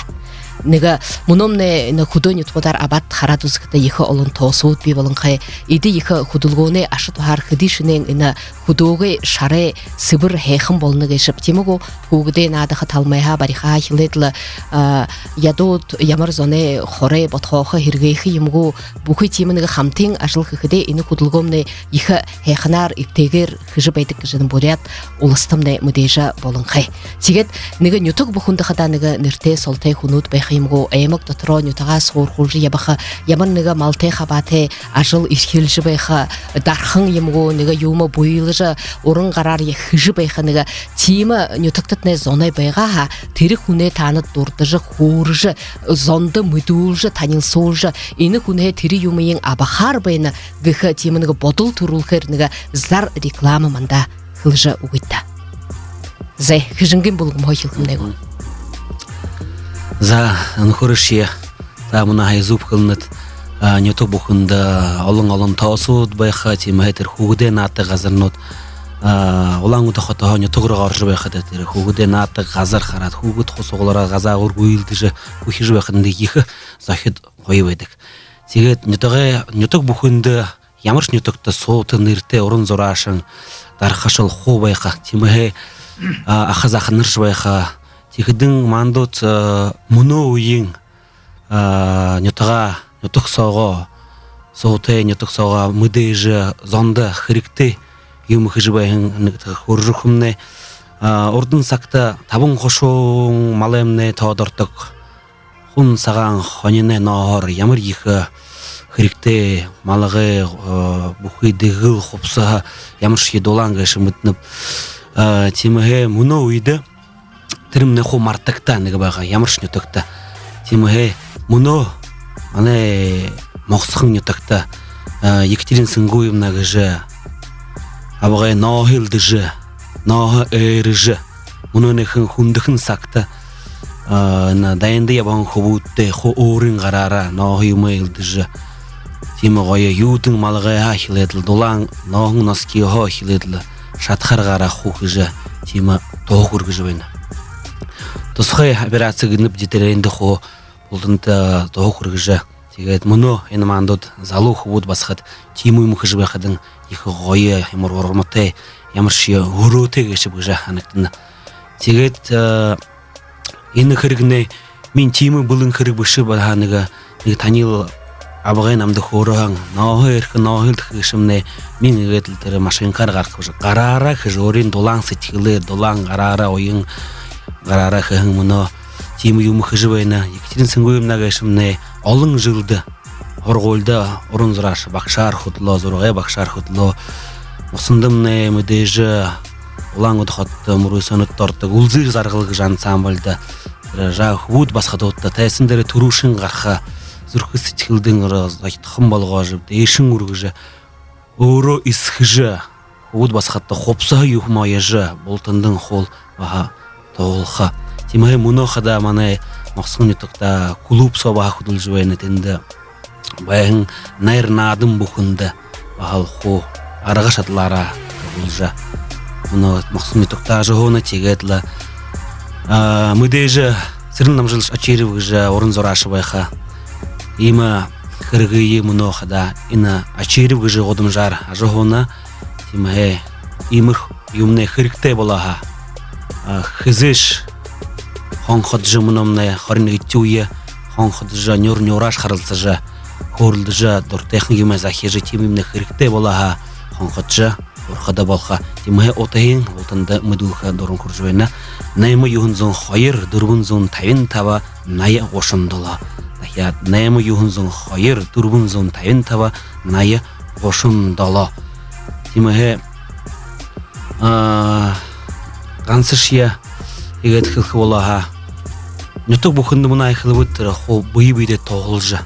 Нэгэ мүнөөнэй энэ хүдөө нютагуудаар абаад хараад үзэхэдэ, ехэ олон тоосууд бии болонхой. Эдэ ехэ хүдэлгөөнэй аша туһаар хэды шэнээн энэ хүдөөгэй шарай сэбэр һайхан болоно гээшэб, тиимэ гү? Хүүгэдэй наадаха талмайһаа барихаһаа эхилээд лэ, а, ядууд ямар зоной хорой бодхоохо, һэргээхэ юм гү, бүхы тиимэ нэгэ хамтын ажал хэхэдээ, энэ хүдэлгөөмнай ехэ һайханаар, эбтэйгээр хэжэ байдаг гэжэ энэ Буряад Уластамнай мэдээжэ болонхой. Тиигээд нэгэ нютаг бүхэндэ хадаа нэгэ нэрэтэй солотой хүнүүд байха юм гү, аймаг дотороо нютагаа суурхуулжа ябаха, ямар нэгэ малтай хабаатай ажал эрхилжэ байха, дархан юм гү, нэгэ юумэ буйлажа, уран гараар хэжэ байха нэгэ тиимэ нютагтатнай зоной байгаа һаа, тэрэ хүнэй таанад дурдажа, хөөрэжэ, зондо мэдүүлжэ, танилсуулжа, энэ хүнһээ тэрэ юумыень абахаар байна гэхэ тиимэ нэгэ бодол түрүүлхээр нэгэ зар реклама манда хэлэжэ үгыт даа. Зэ, Хэжэнгын бүлгэм хойхилхымнай гү? За, үнэхөөрөөшье. За, мүнөө һая зүб хэлэнэт, а, нютаг бүхэндэ олон-олон тоосууд байха, тиимэһээ тэрэ хүүгэдэй наадаха газарнууд, а, Улаан-Үдэ хотоһоо нютаг руу орожо байхада, тэрэ хүүгэдэй наадаха газар хараад, хүүгэд хуу суглараад, газаагуур гүйлдэжэ, хүхижэ байхадань ехэ зохид гоё байдаг. Тиигээд нютагай, нютаг бүхэндэ ямаршье нютагта суута нэрэтэй уран зураашан, дархашал хуу байха. Тиимэһээ, а, аха заханаршье байха. Тиихэдэнь мандууд, а, мүнөө үеын, а, нютагаа, нютаг соогоо, суутай нютаг соогоо мэдээжэ, зондо хэрэгтэй юумэ хэжэ байһан нэгэ тэрэ хөөрэжэ үгэхэмнай. А, урдын сагта табан хушуун малаймнай тоодордог. Хун сагаан хониной нооһоор ямар ехэ хэрэгтэй малгай, э, бүхы дэгэл хубсаһа, ямаршье дулаан гээшэ мэдэнэб. Э, тиимэһээ мүнөө үедэ тэрэмнай хуу мартагтаа нэгэ байгаа, ямаршье нютагта. Тиимэһээ мүнөө манай Могсохон нютагта, э, Екатерина Сэнгуевна гэжэ абгай нооһо элдэжэ, нооһо ээрэжэ, мүнөөнэйхэн хүндэхэн сагта, а, энэ дайнда ябаһан хүбүүдтээ хуу өөрын гараараа нооһо юумэ элдэжэ, тиимэ гоё юудэн малгайһаа эхилээд лэ, дулаан нооһон носкиһоо эхилээд лэ, шадахаар гараа хуу хэжэ, тиимэ туһа хүргэжэ байна. Тусхай операци гэнэбди, тэрээндэ хуу бултанда туһа хүргэжэ. Тиигээд мүнөө энэ мандууд, залуу хүбүүд басагад тиимэ юумэ хэжэ байхадань ехэ гоё, ямар урматай, ямаршье үреэтэй гээшэб гэжэ һанагдана. Тиигээд, э, энэ хэрэгнай минии тиимэ бэлэн хэрэг бэшэ, баһа нэгэ, нэгэ танил абгай намда хөөрэһэн, нооһо эрхэ, нооһо элдэхэ гээшэмнай, мин иигээд лэ тэрэ машинкаар гарахаб гэжэ, гараараа хэжэ, өөрын дулаан сэдьхэлээр, дулаан гараараа, уян гараараа хэһэн мүнөө тиимэ юумэ хэжэ байна. Екатерина Сэнгуевна гээшэмнай олон жэлдэ һургуулида уран зурааша багшаар хүдэлөө, зурагай багшаар хүдэлөө. Могсондомнай мэдээжэ Улаан-Үдэ хотодо, Мүрысөөнүүдтэ ородог «Үлзы Жаргал» гэжэ ансамбльда, тэрэ жаа хүбүүд басагадуудта тайзан дээрэ түрүүшын гараха, зүрхэ сэдьхэлдэнь зохидхон болгожо, дээшэнь үргэжэ, өөрөө эсхэжэ, хүбүүд басагадта хубсаһа юумэ оёжо, бултандань хуу баһа туһалха. Тиимэһээ мүнөө хадаа манай Могсохон нютагта клуб соо баһа хүдэлжэ байна, тэндэ байһан найр наадан бүхэндэ баһал хуу арга шадалаараа туһалжа, мүнөө Могсохон нютагта ажаһууна. Тиигээд лэ, а, мэдээжэ Цырен-Ламжалович Очиров гэжэ уран зурааша байха. Иимэ хэрэгые мүнөө хадаа энэ Очиров гэжэ гудамжаар ажаһууна. Тиимэһээ иимэ юумэнэй хэрэгтэй болоо һаа, а, хэзээшье хонходожо, мүнөөнэй хорин нэгэдэхи үе хонходожо, нюур нюурһаа харалсажа, хөөрэлдэжэ, дуратайхан юумэ захижа, тиимэ юумэнэй хэрэгтэй болоо һаа, хонходожо, урхада болохо. Тиимэһээ утаһыень бултанда мэдүүлхэ дуран хүрэжэ байна. Найма юһэн зуун хоёр, дүрбэн зуун табин таба, ная гушан долоо. Дахяад: найма юһэн зуун хоёр, дүрбэн зуун табин таба, ная гушан долоо. Тиимэһээ, а, гансашье иигээд хэлэхэ болоо һаа, нютаг бүхэндэ мүнөө хэлэбэб, тэрэ хуу бэе бэедээ туһалжа,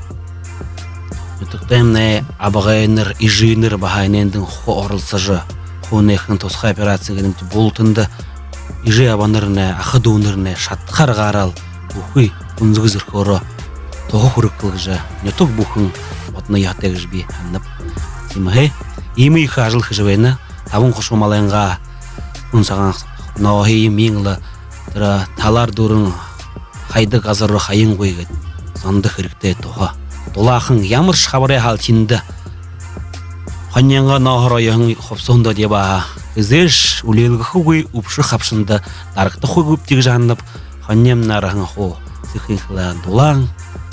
нютагтаймнай абгайнар, эжынэр баһа энээндэнь хуу оролсожо, хуу энээхэн тусхай операци гэнэ гү, бултанда эжы абанарнай, аха дүүнэрнай шадахаар гараал, бүхы гүнзэгы зүрхөөрөө туһа хүргэл гэжэ нютаг бүхэн бодоно ёһотой гэжэ би һананаб. Тиимэһээ иимэ ехэ ажал хэжэ байна. Табан хушуу малайнгаа, хүн сагаан нооһыемнай лэ, тэрэ талаар дүүрэн хайдаг газар руу хаянгүй гээд, зондо хэрэгтэй туһа. Дулаахан ямаршье хабарай һаал тэндэ хонинго нооһоор оёһон хубсаһандаа ябаа һаа, хэзээшье үлеэлгэхэгүй үбшэ хабшанда дарагдахагүй гүб гэжэ һананаб. Хониной арһан хуу сэхынхилэ дулаан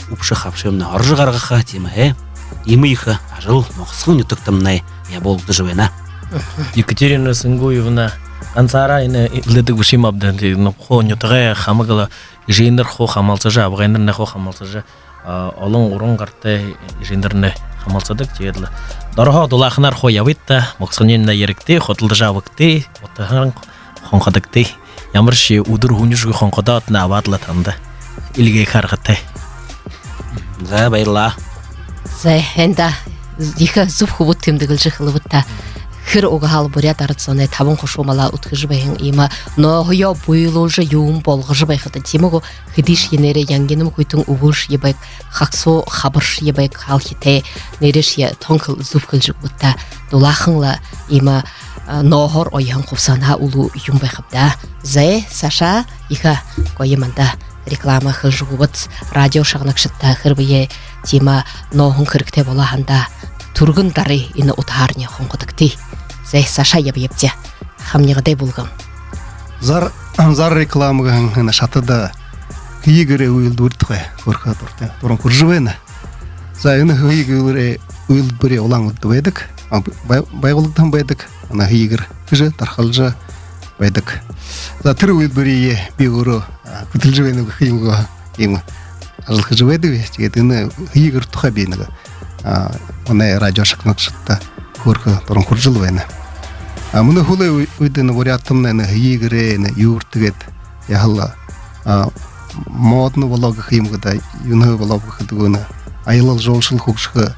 үбшэ хабшамнай орожо гаргаха. Тиимэһээ иимэ ехэ ажал Могсохон нютагтамнай ябуулагдажа байна. Екатерина Сынгуевна, гансаараа энэ элдэдэг бэшэ юм ааб даа. Тиин хуу нютагай хамаг лэ эжынэр хуу хамһалсажа, абгайнарнай хуу хамһалсажа, а, олон уран гартай эжынэрнай хамһалсадаг. Тиигээд лэ дороһоо дулааханаар хуу ябыт даа, Могсохониинь ерэгты, худалдажа абагты, утаһан хонходогты. Ямаршье үдэр һүнигүй хонходоотнай, абаад лэ танда эльгээхэ аргатай. За, баярлаа. За, эндэ ехэ зүб хүбүүд тэмдэглэжэ хэлэбэт даа. Хэр уг һаал буряад арад зоной табан хушуу малаа үдхэжэ байһан иимэ нооһоёо буйлуулжа юумэ болгожо байхада, тиимэ гү, хэдышье нээрээ янгинамгүйтэн үбэлшье байг, хагсуу хабаршье байг, һаалхитай, нээрээшье тон хэл-, зүб хэлэжэ үгыт даа. Дулаахан лэ иимэ, а, нооһоор оёһон хубсаһанһаа үлүү юумэ байхаб даа. За, саашаа ехэ гоё манда реклама хэлэжэ үгыт. Радио шагнагшадта хэрбээ тиимэ нооһон хэрэгтэй болоо һаань даа, түргэн дарай, энэ утаһаарнь хонходогты. За, саашаа ябая, ябая. Хамнигадай бүлгэм. Зар, зар реклама гэһэн энэ шатада һэеы гэрэй үйлэдбэри тухай хөөрхэ дуратай, дуран хүрэжэ байна. За, энэ һэеы гэрэй үйлэдбэри Улаан-Үдэдэ байдаг, а, бай-, байгуулагдаһан байдаг. Энэ һэеы гэр хэжэ, дархалжа байдаг. За, тэрэ үйлэдбэриие би өөрөө, а, хүтэлжэ байнаб гэхэ юм гү, иимэ ажал хэжэ байдагби. Тиигээд энэ һэеы гэр тухай би нэгэ, а, манай радио шагнагшадта хөөрхэ дуран хүрэжэл байна. А, мүнөө һүүлэй үе-, үедэ энэ Буряадтамнай энэ һэеы гэрээ энэ юуртэ гээд яһала, а, модно болоо гэхэ юм гү даа, юунһээ болооб гэхэдэ, энэ аялал жуулшал хүгжэхэ,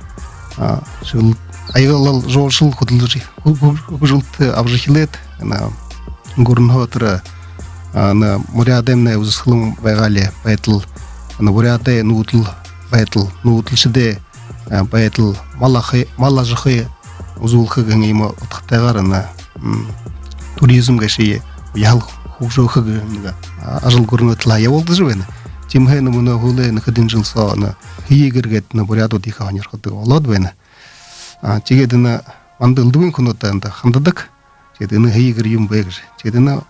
а, шэл-, аялал жуулшал хүдэлжэ, хү-, хү-, хүгжэлтэ абажа эхилээд, энэ гүрэнһөө тэрэ, а, энэ Буряадаймнай үзэсхэлэн байгаали байдал, энэ Буряадай нүүдэл байдал, нүүдэлшэдэй, а, байдал, мал ахы-, мал ажахы үзүүлхэ гэһэн иимэ удхатайгаар энэ, м, туризм гээшые яһала хүгжөөхэ гэһэн нэгэ, а, ажал гүрэнөө талаа ябуулагдажа байна. Тиимэһээ энэ мүнөө һүүлэй нэгэ хэдэн жэл соо энэ һэеы гэр гээд энэ буряадууд ехэ һонирходог болоод байна. А, тиигээд энэ манда элдэбын хүнүүд эндэ хандадаг. Тиигээд энэ һэеы гэр юум бэ гэжэ. Тиигээд энэ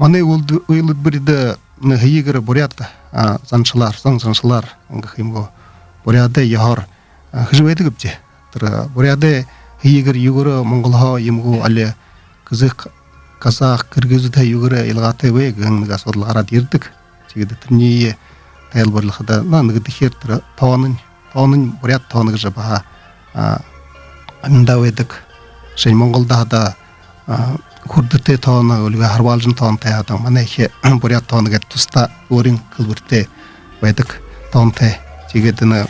манай үйлэд-, үйлэдбэридэ энэ һэеы гэр буряад, а, заншалаар, зан заншалаар, гэхэ юм гү, буряадай ёһоор, а, хэжэ байдаг гээбди. Тэрэ буряадай һэеы гэр юугээрээ монголһоо юм гү, али казах, казах, киргизүүдһээ юугээрээ илгаатай бэ гэһэн нэгэ асуудал гараад ерэдэг. Тиигээд тэрэниие тайлбарилхада, на, нэгэдэхеэр тэрэ тоононь, тоононь буряад тоонон гэжэ баһа, а, аминдаа байдаг. Жэшээнь, Монголдо хадаа, а, хүрдэтэй тоонон, үлгы харбаалжан тоонтой хадаа, манайхи буряад тоонон гээд туста өөрын хэлбэритэй байдаг тоонтой. Тиигээд энэ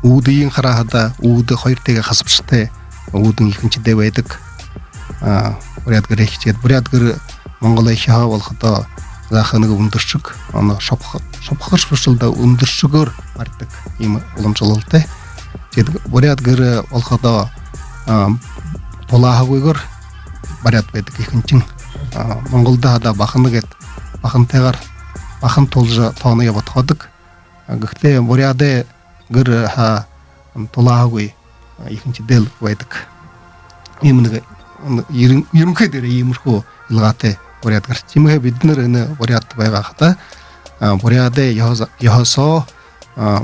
үүдыень хараа хадаа, үүдэ хоёр тээгээ хасабшатай, үүдэн ехэнхидээ байдаг. А, буряад гэрэй. Тиигээд буряад гэр монголойхиһоо болоходоо, заха, нэгэ үндэршэг, оно шобхо-, шобхоршье бэшэл даа, үндэршэгөөр баридаг, иимэ уламжалалтай. Тиигээд буряад гэр болоходоо, а, тулааһагүйгөөр бариад байдаг ехэнхинь. А, Монголдо хадаа бахана гээд, бахантайгаар, бахан тулжа тооноо бодхоодог. А, гэхдээ буряадай гэр һаа тулааһагүй, а, ехэнхидээл байдаг. Иимэ нэгэ, м, ерэн-, ерэнхы дээрээ иимэрхүү илгаатай буряад гэр. Тиимэһээ бидэнэр энэ буряад байгаа хадаа, а, буряадай ёһо-, ёһо соо, а,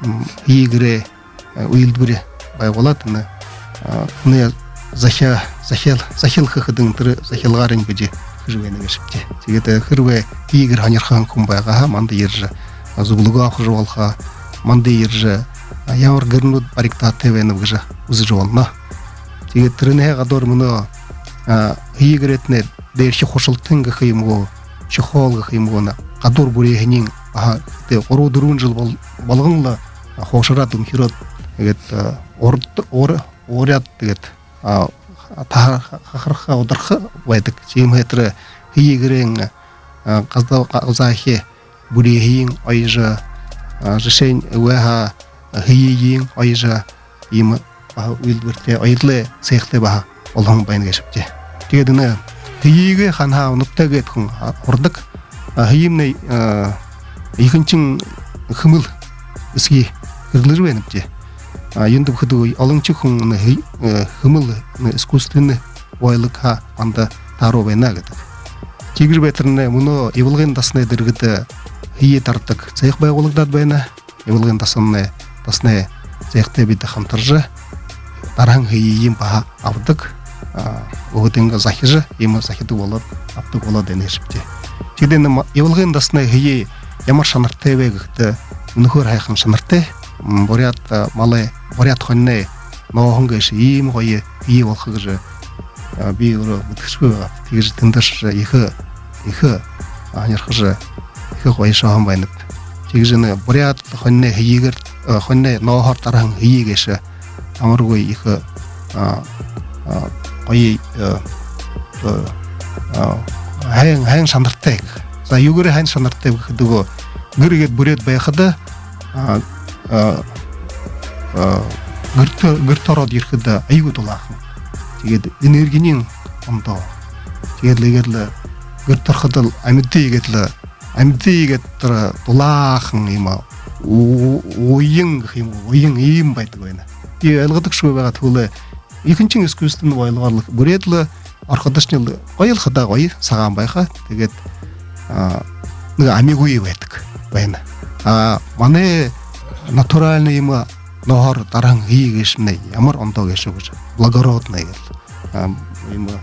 м, һэеы гэрэй, а, үйлэдбэри байгуулаад, энэ, а, энэ захи-, захил-, захилха хэдэн тэрэ захилгаарынь бэшэ хэжэ байна гээшэбди. Тиигээд, э, хэрбээ һэеы гэр һонирхон хүн байгаа һаа, манда ерэжэ, а, зүблэгөө абахажа болохо, манда ерэжэ, а, ямар гэрнүүд баригдаатай байнаб гэжэ үзэжэ болоно. Тиигээд тэрэнэй гадуур мүнөө, а, һэеы гэртэнэй дээрэхи хушалтан гэхэ юм гү, чехол гэхэ юм гү, энэ гадуур бүреэһэниинь баһа, тээ, гурба-дүрбэн жэл бол-, болгон лэ, а, хуушараад, үмхирөөд, тиигээд, а, урд-, уур-, ууряад, тиигээд, а, таһа-, хахарха, ударха байдаг. Тиимэһээ тэрэ һэеы гэрэй, а, газа-, газаахи бүреэһыень оёжо, а, жэшээнь, үгы һаа, һэеыень оёжо, иимэ баһа үйлэдбэритэй, оёдолой цехтэй баһа болоһон байна гээшэбди. Тиигээд энэ һэеыгээ хаанаһаа унабта гээд хүн, а, һурадаг. А, һэеымнай, а, ехэнхинь хэмэл эсэгэ хэрэглэжэ байнабди. А, юундэб гэхэдэ, олоншье хүн энэ һэ-, э, хэмэл, энэ искусственный войлог һаа манда тааруу байна гэдэг. Тиигэжэ байтарни мүнөө Ивалгын дасанай дэргэдэ һэеы тарадаг цех байгуулагдаад байна. Ивалгын дасанай, дасанай цехтэй бидэ хамтаржа, тараһан һэеыень баһа абадаг, а, өөһэдынгөө захижа, иимэ захидаг болоод, абадаг болоод байна гээшэбди. Тиигээд энэ ма-, Ивалгын дасанай һэеы ямар шанартай бэ гэхэдэ, үнэхөөр һайхан шанартай. М, буряад, а, малай, буряад хониной нооһон гээшэ иимэ гоё һэеы болохо гэжэ, а, би өөрөө мэдэхэшэгүй байгааб. Тиигэжэ тэндэш ехэ, ехэ, а, һонирхожо, ехэ гоёшооһон байнаб. Тиигэжэ энэ буряад хониной һэеыгээр, а, хониной нооһоор тараһан һэеы гээшэ амаргүй ехэ, а, а, гоё, а, а, а, һайн, һайн шанартай гэхэ. За, юугээрээ һайн шанартай гэхэдэ, гэр иигээд бүрээд байхада, а, а, а, гэртэ, гэртэ ороод ерэхэдэ аягүй дулаахан. Тиигээд энергиинь ондоо. Тиигээд лэ, иигээд лэ гэртэ ороходол амиды иигээд лэ, амиды иигээд тэрэ дулаахан иимэ, у-, уян гэхэ юм гү, уян иимэ байдаг байна. Би ойлгодогшьегүй байгаад, хүлөө ехэнхинь искусственный войлогоор лэ бүрээд лэ, орходошни лэ гоёл хадаа гоё сагаан байха. Тиигээд, а, нэгэ амигүй байдаг байна. А манай натуральный иимэ нооһоор тараһан һэеы гээшэмнай ямар ондоо гээшэб гэжэ. Благородный гээд лэ. А, иимэ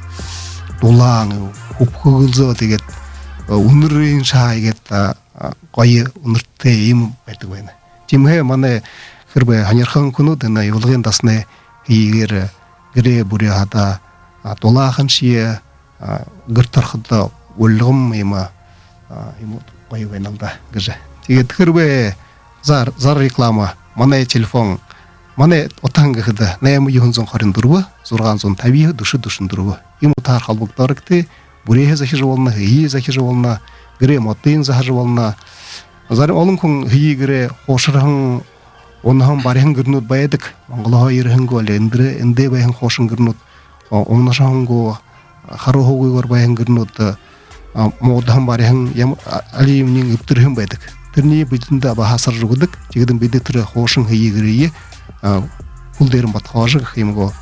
дулаан, хүбхэгүлзөө, тиигээд, а, үнэрынь шаа иигээд, а, а, гоё үнэртэй иимэ байдаг байна. Тиимэһээ манай хэрбээ һонирхон хүнүүд энэ Ивалгын дасанай һэеыгээр гэрээ бүреэхэ хадаа, а, дулааханшье, а, гэртэ ороходо үлгэн иимэ, а, иимэ гоё байнал даа гэжэ. Тиигээд хэрбээ зар, зар реклама, манай телефон, манай утаһан гэхэдэ, найма юһэн зуун хорин дүрбэ, зургаан зуун табиһан, дүшэ дүшэн дүрбэ. Иимэ утаһаар холбогдоорогты, бүреэһээ захижа болоно, һэеы захижа болоно, гэрэй модыень заһажа болоно. Зарим олон хүн һэеы гэрээ хуушарһан, унаһан, бариһан гэрнүүд байдаг. Монголһоо ерэһэн гү, али эндэ, эндэ байһан хуушан гэрнүүд, о, унашаһан гү, харууһагүйгөөр байһан гэрнүүд, а, муудаһан, бариһан, ям-, а, али юумэниинь эбтэрһэн байдаг. Тэрэниие бидэндэ баһа асаржа үгэдэг. Тиигээд бидэ тэрэ хуушан һэеы гэрые, а, хүл дээрэнь бодхоожо гэхэ юм гү,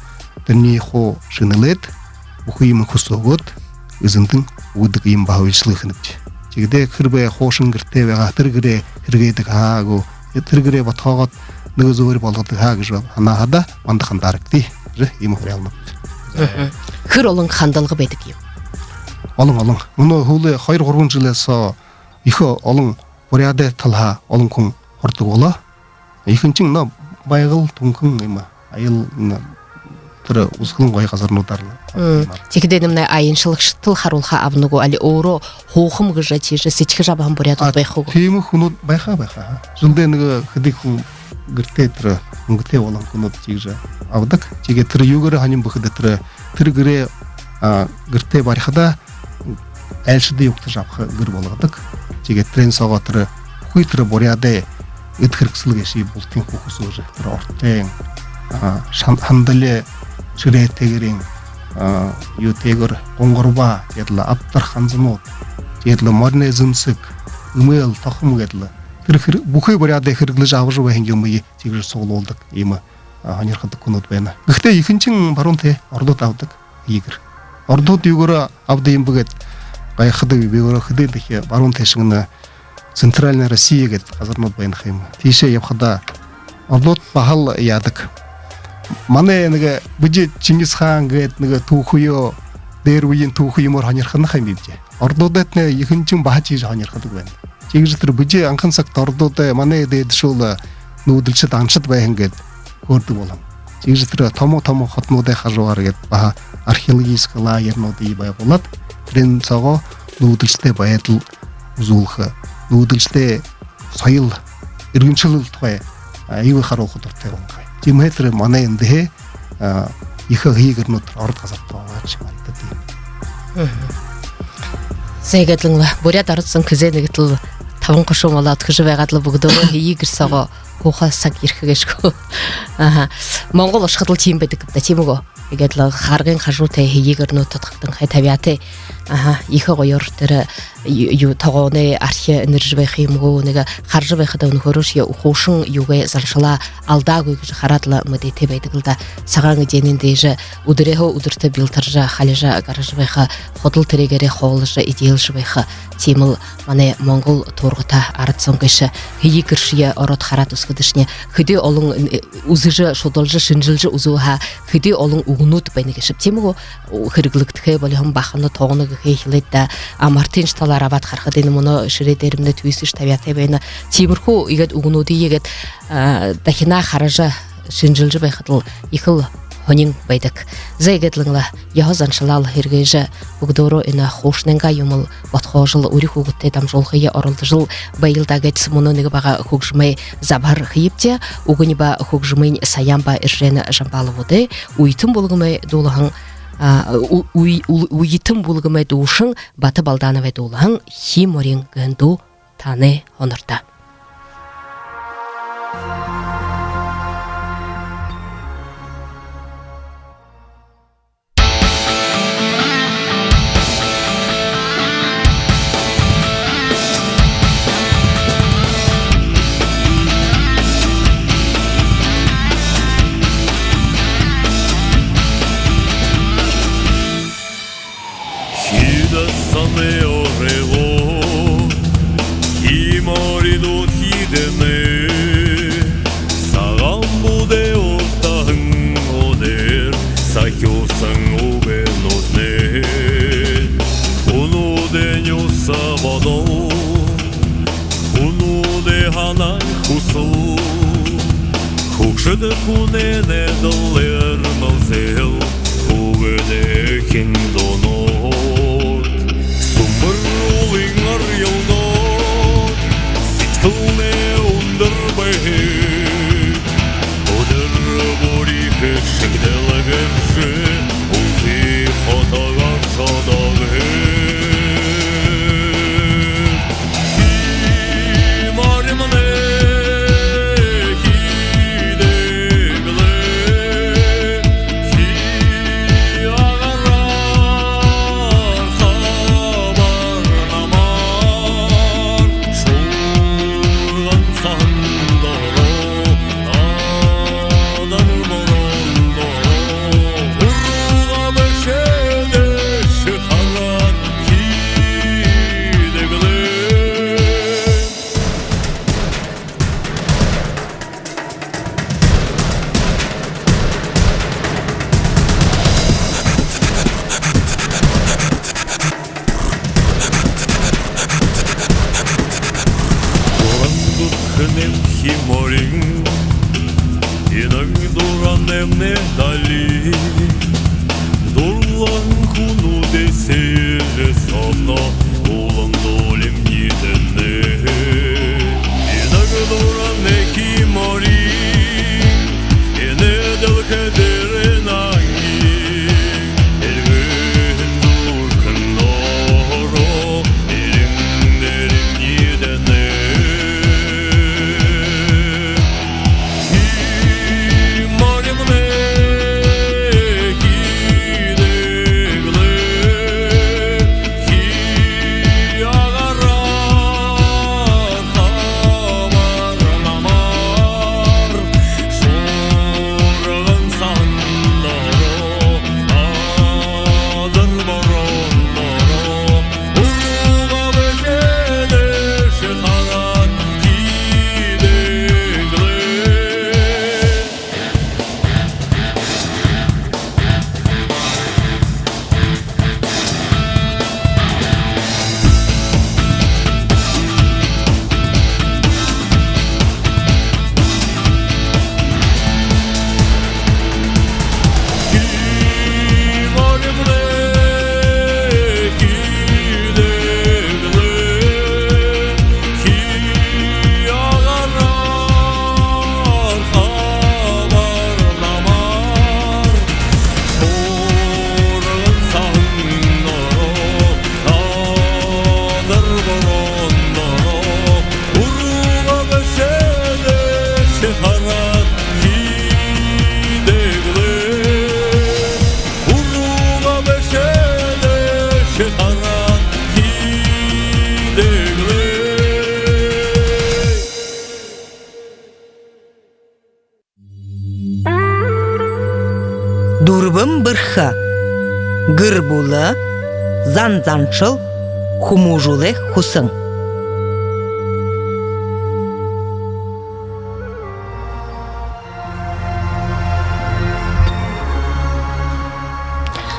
тэрэниие хуу шэнэлээд, бүхы юумэ хүсөөгөөд, эзэндэнь үгэдэг иимэ баһа үйлшэлгэ хэнэбди. Тиигээд хэрбээ хуушан гэртэй байгаа, тэрэ гэрээ хэрэглэдэг һаа гү, тэрэ гэрээ бодхоогоод, нэгэ зөөри болгодог һаа гэжэ һанаа хадаа, манда хандаарагты. Гэжэ иимэ хуряалнаб. Мгм. Хэр олон хандалга байдаг юм? Олон, олон. Мүнөө һүүлэй хоёр-гурбан жэлэй соо ехэ олон буряадай талаһаа олон хүн һурадаг болоо. Ехэнхинь нөө Байгал, Түнхэн иимэ, Аял, н-, тэрэ Үзэсхэлэн гоё газарнуудаар лэ. Мм. Тиихэдээ энэмнай аяншалагшадта лэ харуулха абана гү, али өөрөө һуухам гэжэ тиижэ сэдьхэжэ абаһан буряадууд байха гү? А, тиимэ хүнүүд байха, байха. Жэлдээ нэгэ хэды хүн гэртээ тэрэ үнгэтэй болоһон хүнүүд тиижэ абадаг. Тиигээд тэрэ юугээрээ һонин бэ гэхэдэ, тэрэ, тэрэ гэрээ, а, гэртээ барихадаа, айлшадые угтажа абаха гэр болгодог. Тиигээд тэрээн соогоо тэрэ бүхы тэрэ буряадай эд хэрэгсэл гээшые бултыень хуу хүсөөжэ, тэрэ ортой, а, шан-, хандали шэрээтэйгээрынь, а, юутэйгөөр, гунгарбаа, тиигээд лэ абдар ханзанууд, тиигээд лэ мориной зэмсэг, эмээл, тохом гээд лэ. Тэрэ хэр-, бүхы буряадай хэрэглэжэ абажа байһан юумые тиигэжэ суглуулдаг иимэ, а, һонирходог хүнүүд байна. Гэхдээ ехэнхинь баруун тээ, ородууд абадаг һэеы гэр. Ородууд юугээрээ абадаг юм бэ гээд гайхадаг, би өөрөө хэдэн дахин баруун тээшэнь Центральная Россия гээд газарнууд байна ха юм. Тиишээ ябахада ородууд баһал яадаг. Манай нэгэ бидэ Чингис хаан гээд нэгэ түүхэеэ, дээрэ үеын түүхэ юумээр һонирхоно ха юм бибди. Ородуудтнай ехэнхинь баһа тиижэ һонирходог байна. Тиигэжэ тэрэ бидэ анхан сагта ородууд манай дээдэшүүл нүүдэлшэд, аншад байһан гээд хөөрдэг болоһон. Тиигэжэ тэрэ томо томо хотонуудай хажуугаар гээд баһа археологическа лагерьнуудые байгуулаад, тэрээн соогоо нүүдэлшэдэй байдал үзүүлхэ, нүүдэлшэдэй соёл, иргэншэлэл тухай юу харуулха дуратай болоһон ха юм. Тиимэһээ тэрэ манай эндэһээ ехэ һэеы гэрнүүд ород газарта байгаа гэжэ харагдаад байна. Зай, иигээд лэ буряад ород зон хэзээ нэгэтэ лэ табан хушуу молоо үдхэжэ байгаад лэ, бүгэдөөрөө һэеы гэр соогоо һууха саг ерэхэ гээшэ гү. Аха. Монгол ошоходол тиимэ байдаг даа, тиимэ гү? Иигээд лэ харгын хажуу тээ һэеы гэрнүүд тодхогдоһон ха, табяатай. Аха, ехэ гоёор тэрэ ю-, ю-, тогооной архи энэржэ байха юм гү, нэгэ хаража байхада үнэхөөрөөшье хуушан юугээ, заншалаа алдаагүй гэжэ хараад лэ мэдээтэй байдаг лэ даа. Сагаан эдеэнэй дээжэ үдэрһөө үдэртэ бялтаржа, халижа, гаража байха, ходол тэрээгээрээ хоолжо, эдеэлжэ байха. Тиимэл манай монгол туургата арад зон гээшэ. Һэеы гэршье ороод хараад үзэхэдэшни, хэды олон, э, үзэжэ, шудалжа, шэнжэлжэ үзөө һаа, хэды олон үгэнүүд байна гээшэб, тиимэ гү? Хэрэглэгдэхэ болиһон баһа тогооно гэхэ хэлээд даа. А мартыншье талаар абаад харахада, энэ мүнөө шэрээ дээрэмнай түйсэшье табяатай байна. Тиимэрхүү иигээд үгэнүүдые иигээд дахинаа хаража, шэнжэлжэ байхадал ехэл һонин байдаг. Зай, иигээд лэ ёһо заншалаал һэргээжэ, бүгэдөөрөө энэ хуушанайнгаа юумэл бодхоожол, үри хүүгэдтэй дамжуулгые оролдожол байял даа гээд, мүнөө нэгэ бага хүгжэмэй забһар хэебди. Үгэнь ба хүгжэмынь Саян ба Эржэн Жамбаловуудай, Үетэн бүлгэмэй дуулаһан, а, у-, уй-, у-, Үетэн бүлгэмэй дуушан Бата Балдановай дуулаһан «Хии морин» гэһэн дуу танай һонорто. Хиидэ санай оройгоо хии моринууд хиидэнэ. Сагаан бүдэ уртаһан үдэр сахюусан үгэнүүднай. Хүнүүдэй нюуса бодол, хүнүүдэй һанаа хүсэл, хүгшэд хүнэй нээдэл, эрмэлзэл, үгэнэйхин дуунууд. Сүмбэр уулын арьялдаад сэдьхэлнай үндэр байһан, үдэр бүри хэшэгдэл гэржэ, үлзы хотогоор шодоогоо. Дуран дүрхэнэйм хии морин, инаг дуранаймнай дали. Дурлаһан хүнүүдэй сээжэ соогоо улам дуулим ниидэнэ. Инаг дуранай хии морин, энэ дэлхэй дээрэ нангин, эльгээн зүрхэн доро элин дээрэ ниидэнэ. Ши хараад хидэглээ. Дүрбэн бэрхэ. Гэр бүлэ, зан заншал, хүмүүжүүлхэ хүсэн.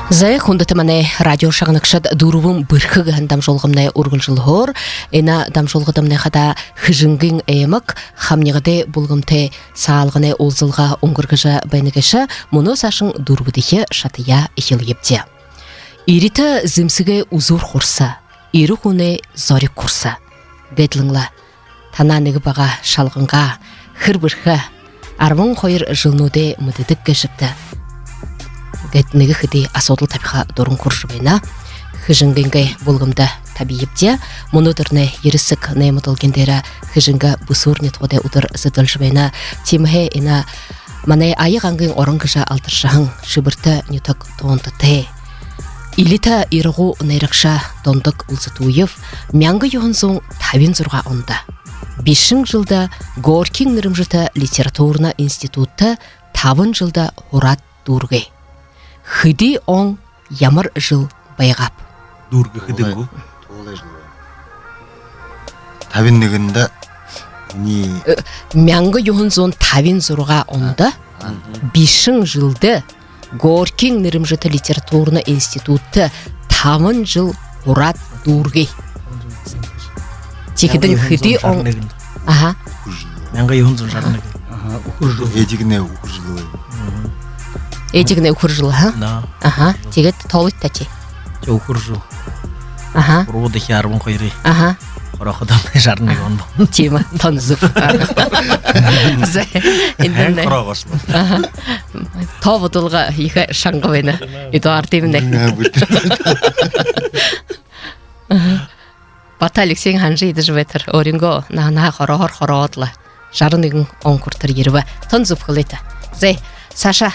Зай, хүндэтэ манай радио шагнагшад, «Дүрбэн бэрхэ» гэһэн дамжуулгамнай үргэлжэлһөөр. Энэ дамжуулгадамнай хадаа Хэжэнгын аймаг Хамнигадай бүлгэмтэй Сагаалганай уулзалга үнгэргэжэ байна гээшэ. Мүнөө саашань дүрбэдэхи шатаяа эхилэебди. Эритэ зэмсэгэй үзүүр хурса, эрэ хүнэй зориг хурса. Гэдлэн лэ танаа нэгэ бага шалгангаа, хэр бэрхэ арбан хоёр жэлнүүдээ мэдэдэг гээшэбта гээд нэгэ хэды асуудал табиха дуран хүрэжэ байна. Хэжэнгынгээ бүлгэмдэ табиебди. Мүнөөдэрнай ерээсэг наймадугай дээрэ Хэжэнгэ бүсүүр нютагуудай үдэр зэдэлжэ байна. Тиимэһээ энэ манай Ая гангын орон гэжэ алдаршаһан Шэбэртэ нютаг тоонтотой. Элитэ ирагуу найрагша Дондог Улзытуев мянга юһэн зуун табин зургаа ондо бишэн жэлдэ Горькиин нэрэмжэтэ литературна институтта табан жэлдэ һураад дүүргээ. Хэды он, ямар жэл байгааб? Дүүргэхэдэнь гү? Туулай жэл. Табин нэгэндэ. Э, мянга юһэн зуун табин зургаа ондо бишэн жэлдэ Горькиин нэрэмжэтэ литературна институтта табан жэл һураад дүүргээ. Тиихэдэнь хэды он? Мянга юһэн зуун жаран нэгэн. Аха. Мянга юһэн зуун жаран нэгэн. Аха, үхэр жэл. Эдигнай үхэр жэл бай. Эдигнай үхэр жэл, аха? Да. Аха. Тиигээд тоолыт даа ши. Ши үхэр жэл. Аха. Гурбадахи арбан хоёрой. Аха. Хорооходомнай жаран нэгэн он болоно. Тиимэ, тон зүб. Зай, эндэмнай. Хэн хорооһон бэ? Аха. Тоо бодолго ехэ шанга байна. Эдуардымнай. Аха. Бата Алексейнь һанажа эдижэ байтар, өөрынгөө наһанһаа хорооһоор хороод лэ, жаран нэгэн он хүрэтэр ерэбэ. Тон зүб хэлыт даа. Зай, саашаа.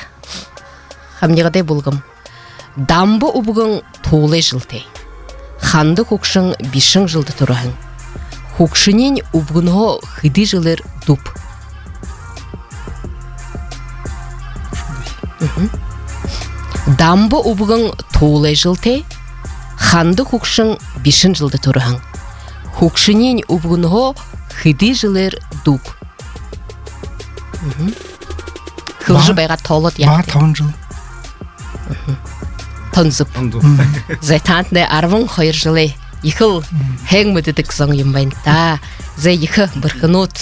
Хамнигадай бүлгэм. Дамба үбгэн туулай жэлтэй. Ханда хүгшэн бишэн жэлдэ түрэһэн. Хүгшэниинь үбгэнһөө хэды жэлээр дүб? Мгм. Дамба үбгэн туулай жэлтэй. Ханда хүгшэн бишэн жэлдэ түрэһэн. Хүгшэниинь үбгэнһөө хэды жэлээр дүб? Мгм. Хэлэжэ байгаа, тоолоод яа. Бага табан жэл. Мгм. Тон зүб. Тон зүб. Мгм. Зай, таанаднай арбан хоёр жэлэй ехэл һайн мэдэдэг зон юм байна даа. Зай, ехэ бэрхэнүүд.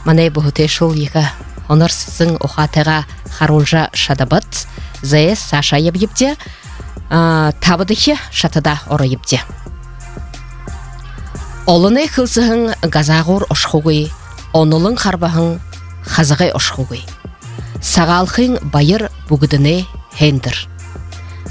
Манай бүһэтэйшүүл ехэ һонор сэсэн ухаатайгаа харуулжа шадабат. Зай, саашаа ябаябди. А, табадахи шатада ороёбди. Олоной хэлсэһэн газаагуур ошохогүй, онолон харбаһан хазагай ошохогүй. Сагаалхын баяр бүгэдэнэй һайндэр.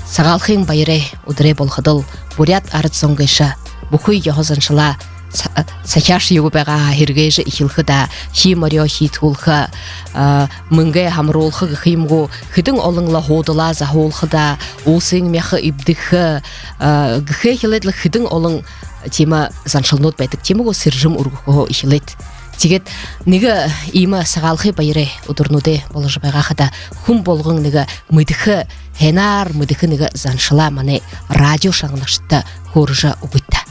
Сагаалхын баярай үдэрэй болоходол буряад арад зон гээшэ бүхы ёһо заншалаа са-, сахяашье юугээ байгаа һаа һэргээжэ эхилхэ даа, хии морёо хиидхүүлхэ, а, мэнгөө һамруулха гэхэ юм гү, хэдэн олон лэ һуудалаа заһуулха даа, уусын мяха эбдэхэ, а, гэхэ хэлээд лэ хэдэн олон тиимэ заншалнууд байдаг. Тиимэ гү, сэржэм үргэхөө эхилээд. Тиигээд нэгэ иимэ Сагаалхын баярай үдэрнүүдэй боложо байгаа хадаа хүн болгон нэгэ мэдэхэ, һайнаар мэдэхэ нэгэ заншалаа манай радио шагнагшадта хөөрэжэ үгыт даа.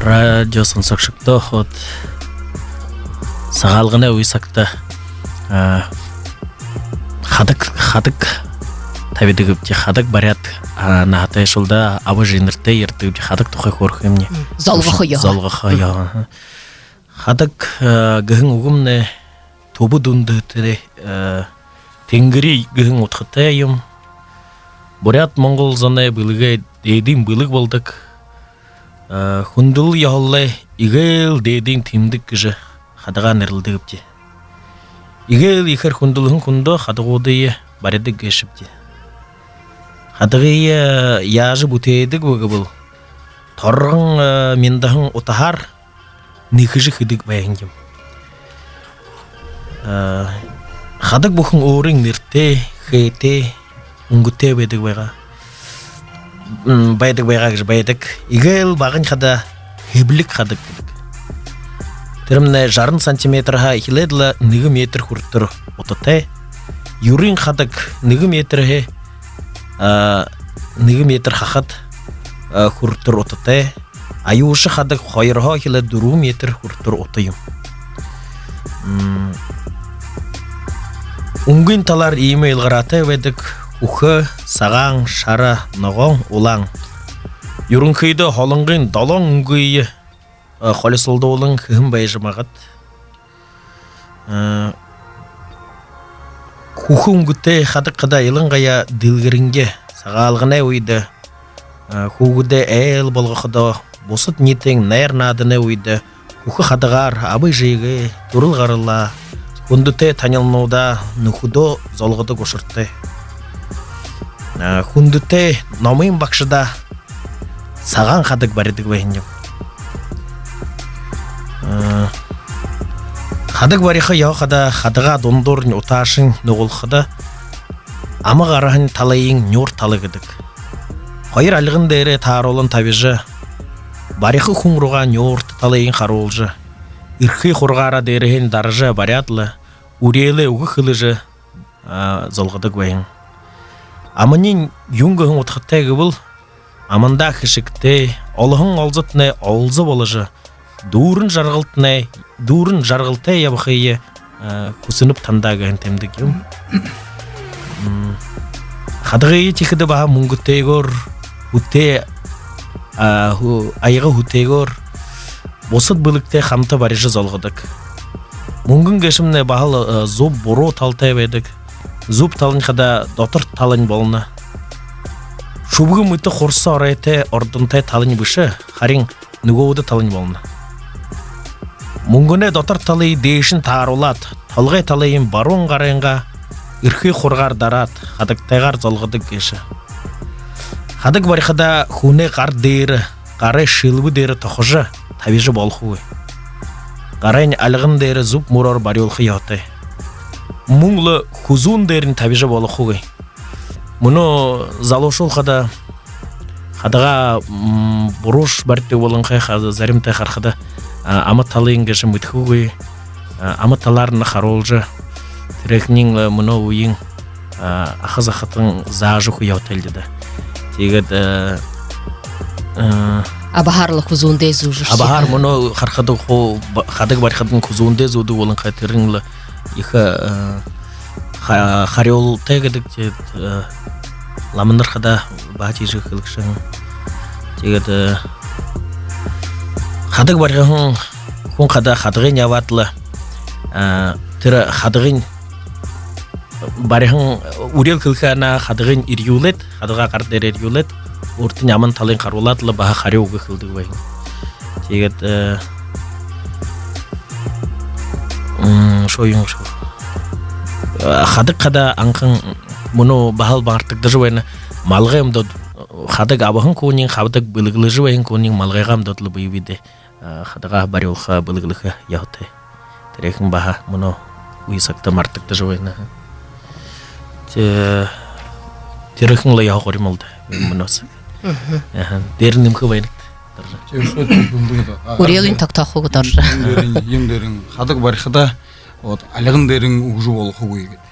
Радио соносогшодто хадаа Сагаалганай үе сагта, а, хадаг, хадаг табидаг гээбди, хадаг бариад, а, наһатайшуулда аба эжынэртээ ерэдэг гээбди, хадаг тухай хөөрэхэмнай. Мм, золгохо ёһо. Золгохо ёһо, аха. Хадаг, а, гэһэн үгэмнай түбэд үндэһэтэнэй, а, тэнгэри гэһэн удхатай юм. Буряад-монгол зоной бэлэгэй дээдын бэлэг болодог. А, хүндэл ёһололой эгээл дээдын тэмдэг гэжэ хадагаа нэрлэдэг гээбди. Эгээл ехээр хүндэлһэн хүндөө хадагуудые баридаг гээшэбди. Хадагые яажа бүтээдэг бэ гэбэл, торгон, а, мяндаһан утаһаар нэхэжэ хэдэг байһан юм. А, хадаг бүхэн өөрын нэрэтэй, хээтэй, үнгэтэй байдаг байгаа. М, байдаг байгаа гэжэ байдаг. Эгээл багань хадаа хэблэг хадаг гэдэг. Тэрэмнай жаран сантиметрһаа эхилээд лэ нэгэ метр хүрэтэр утатай. Юрын хадаг нэгэ метрһээ, а, нэгэ метр хахад, а, хүрэтэр утатай. Аюуша хадаг хоёрһоо эхилээд дүрбэн метр хүрэтэр ута юм. М, үнгын талаар иимэ илгараатай байдаг: хүхэ, сагаан, шара, ногоон, улаан. Юрэнхыдөө һолонгын долоон үнгые, э, холисолдуулан хэһэн байжа магад. Э, хүхэ үнгэтэй хадаг хадаа илангаяа дэлгэрэнги, Сагаалганай үедэ, э, хүүгэдэй айл болгоходоо, бусад ниитын найр нааданай үедэ хүхэ хадагаар аба эжыгээ, түрэл гаралаа, хүндэтэй танилнуудаа нүхэдөө золгодог ушартай. Э, хүндэтэй номын багшадаа сагаан хадаг баридаг байһан юм. Э, хадаг бариха ёһо хадаа хадагаа дундуурнь утаашань нугалхада, ама гараһан талыень нюур тала гэдэг. Хоёр альган дээрээ тааруулан табижа, бариха хүн руугаа нюурта талыень харуулжа, эрхы хургаараа дээрэһээнь даража баряад лэ, үреэлээ үгэ хэлэжэ, а, золгодог байһан. Аманиинь юун гэһэн удхатай гэбэл, амандаа хэшэгтэй, олоһон олзотнай олзо боложо, дүүрэн жаргалтнай, дүүрэн жаргалтай ябахые, а, хүсэнэб тандаа гэһэн тэмдэг юм. М, хадагые тиихэдэ баһа мүнгэтэйгөөр, хүтэй, а, хү-, аяга хүтэйгөөр, бусад бэлэгтэй хамта барижа золгодог. Мүнгэн гээшэмнай баһал, э, зүб буруу талатай байдаг. Зүб талань хадаа дотор талань болоно. Шүбгэ мэтэ хурса оройтой, ордонтой талань бэшэ, харин нүгөөдэ талань болоно. Мүнгэнэй дотор талые дээшэнь тааруулаад, толгой талыень баруун гарынгаа эрхы хургаар дараад, хадагтайгаар золгодог гээшэ. Хадаг барихадаа хүнэй гар дээрэ, гарай шэлбэ дээрэ тохожо табижа болохогүй. Гарайнь альган дээрэ зүб мүрөөр бариулха ёһотой. Мүн лэ хүзүүн дээрэнь табижа болохогүй. Мүнөө залуушуул хадаа хадагаа, м, буруушье баридаг болонхой, ха-, заримтай харахада, а, ама талыень гээшэ мэдэхэгүй, а, ама талаарнь харуулжа, тэрэхинь, э, мүнөө үеын, а, аха захатан заажа үгэхэ ёһотойл даа. Тиигээд, э, э, абаһаар лэ хүзүүндээ зүүжэ. Абаһаар мүнөө харахада хуу ба-, хадаг барихадань хүзүүндээ зүүдэг болонхой, тэрэнь лэ ехэ, э, ха-, харюултай гэдэг, тиигээд, э, ламанар хадаа баһа тиижэ хэлэгшэ һэн. Тиигээд, э, хадаг бариһан хүн хадаа хадагынь абаад лэ, э, тэрэ хадагынь бариһан, үреэл хэлэхэ һаань, хадагынь эрьюулээд, хадагаа гар дээрэ эрьюулээд, өөртэнь аман талыень харуулаад лэ баһа харюу үгэ хэлэдэг байһан. Тиигээд, э, м, шоюун шо. Э, хадаг хадаа анхан, мүнөө баһал мартагдажа байна. Малгай үмдөөд, хадаг абаһан хүниинь, хадаг бэлэглэжэ байһан хүниинь малгайгаа үмдөөд лэ бэе бэедээ, э, хадагаа бариулха, бэлэглэхэ ёһотой. Тэрэхэн баһа мүнөө үе сагта мартагдажа байна. Тэ-, тэрэхэн лэ ёһо гурим лэ даа, мүнөө саг. Мгм. Аха, дээрэнь нэмэхэ байна гүт, Доржо? Тиимэ шүү, тиимэ юм байна. А, үреэлынь тогтоохогүй, Доржо. Юун дээрэнь, юун дээрэнь хадаг барихада, вот, альган дээрэнь үгэжэ болохогүй гээд.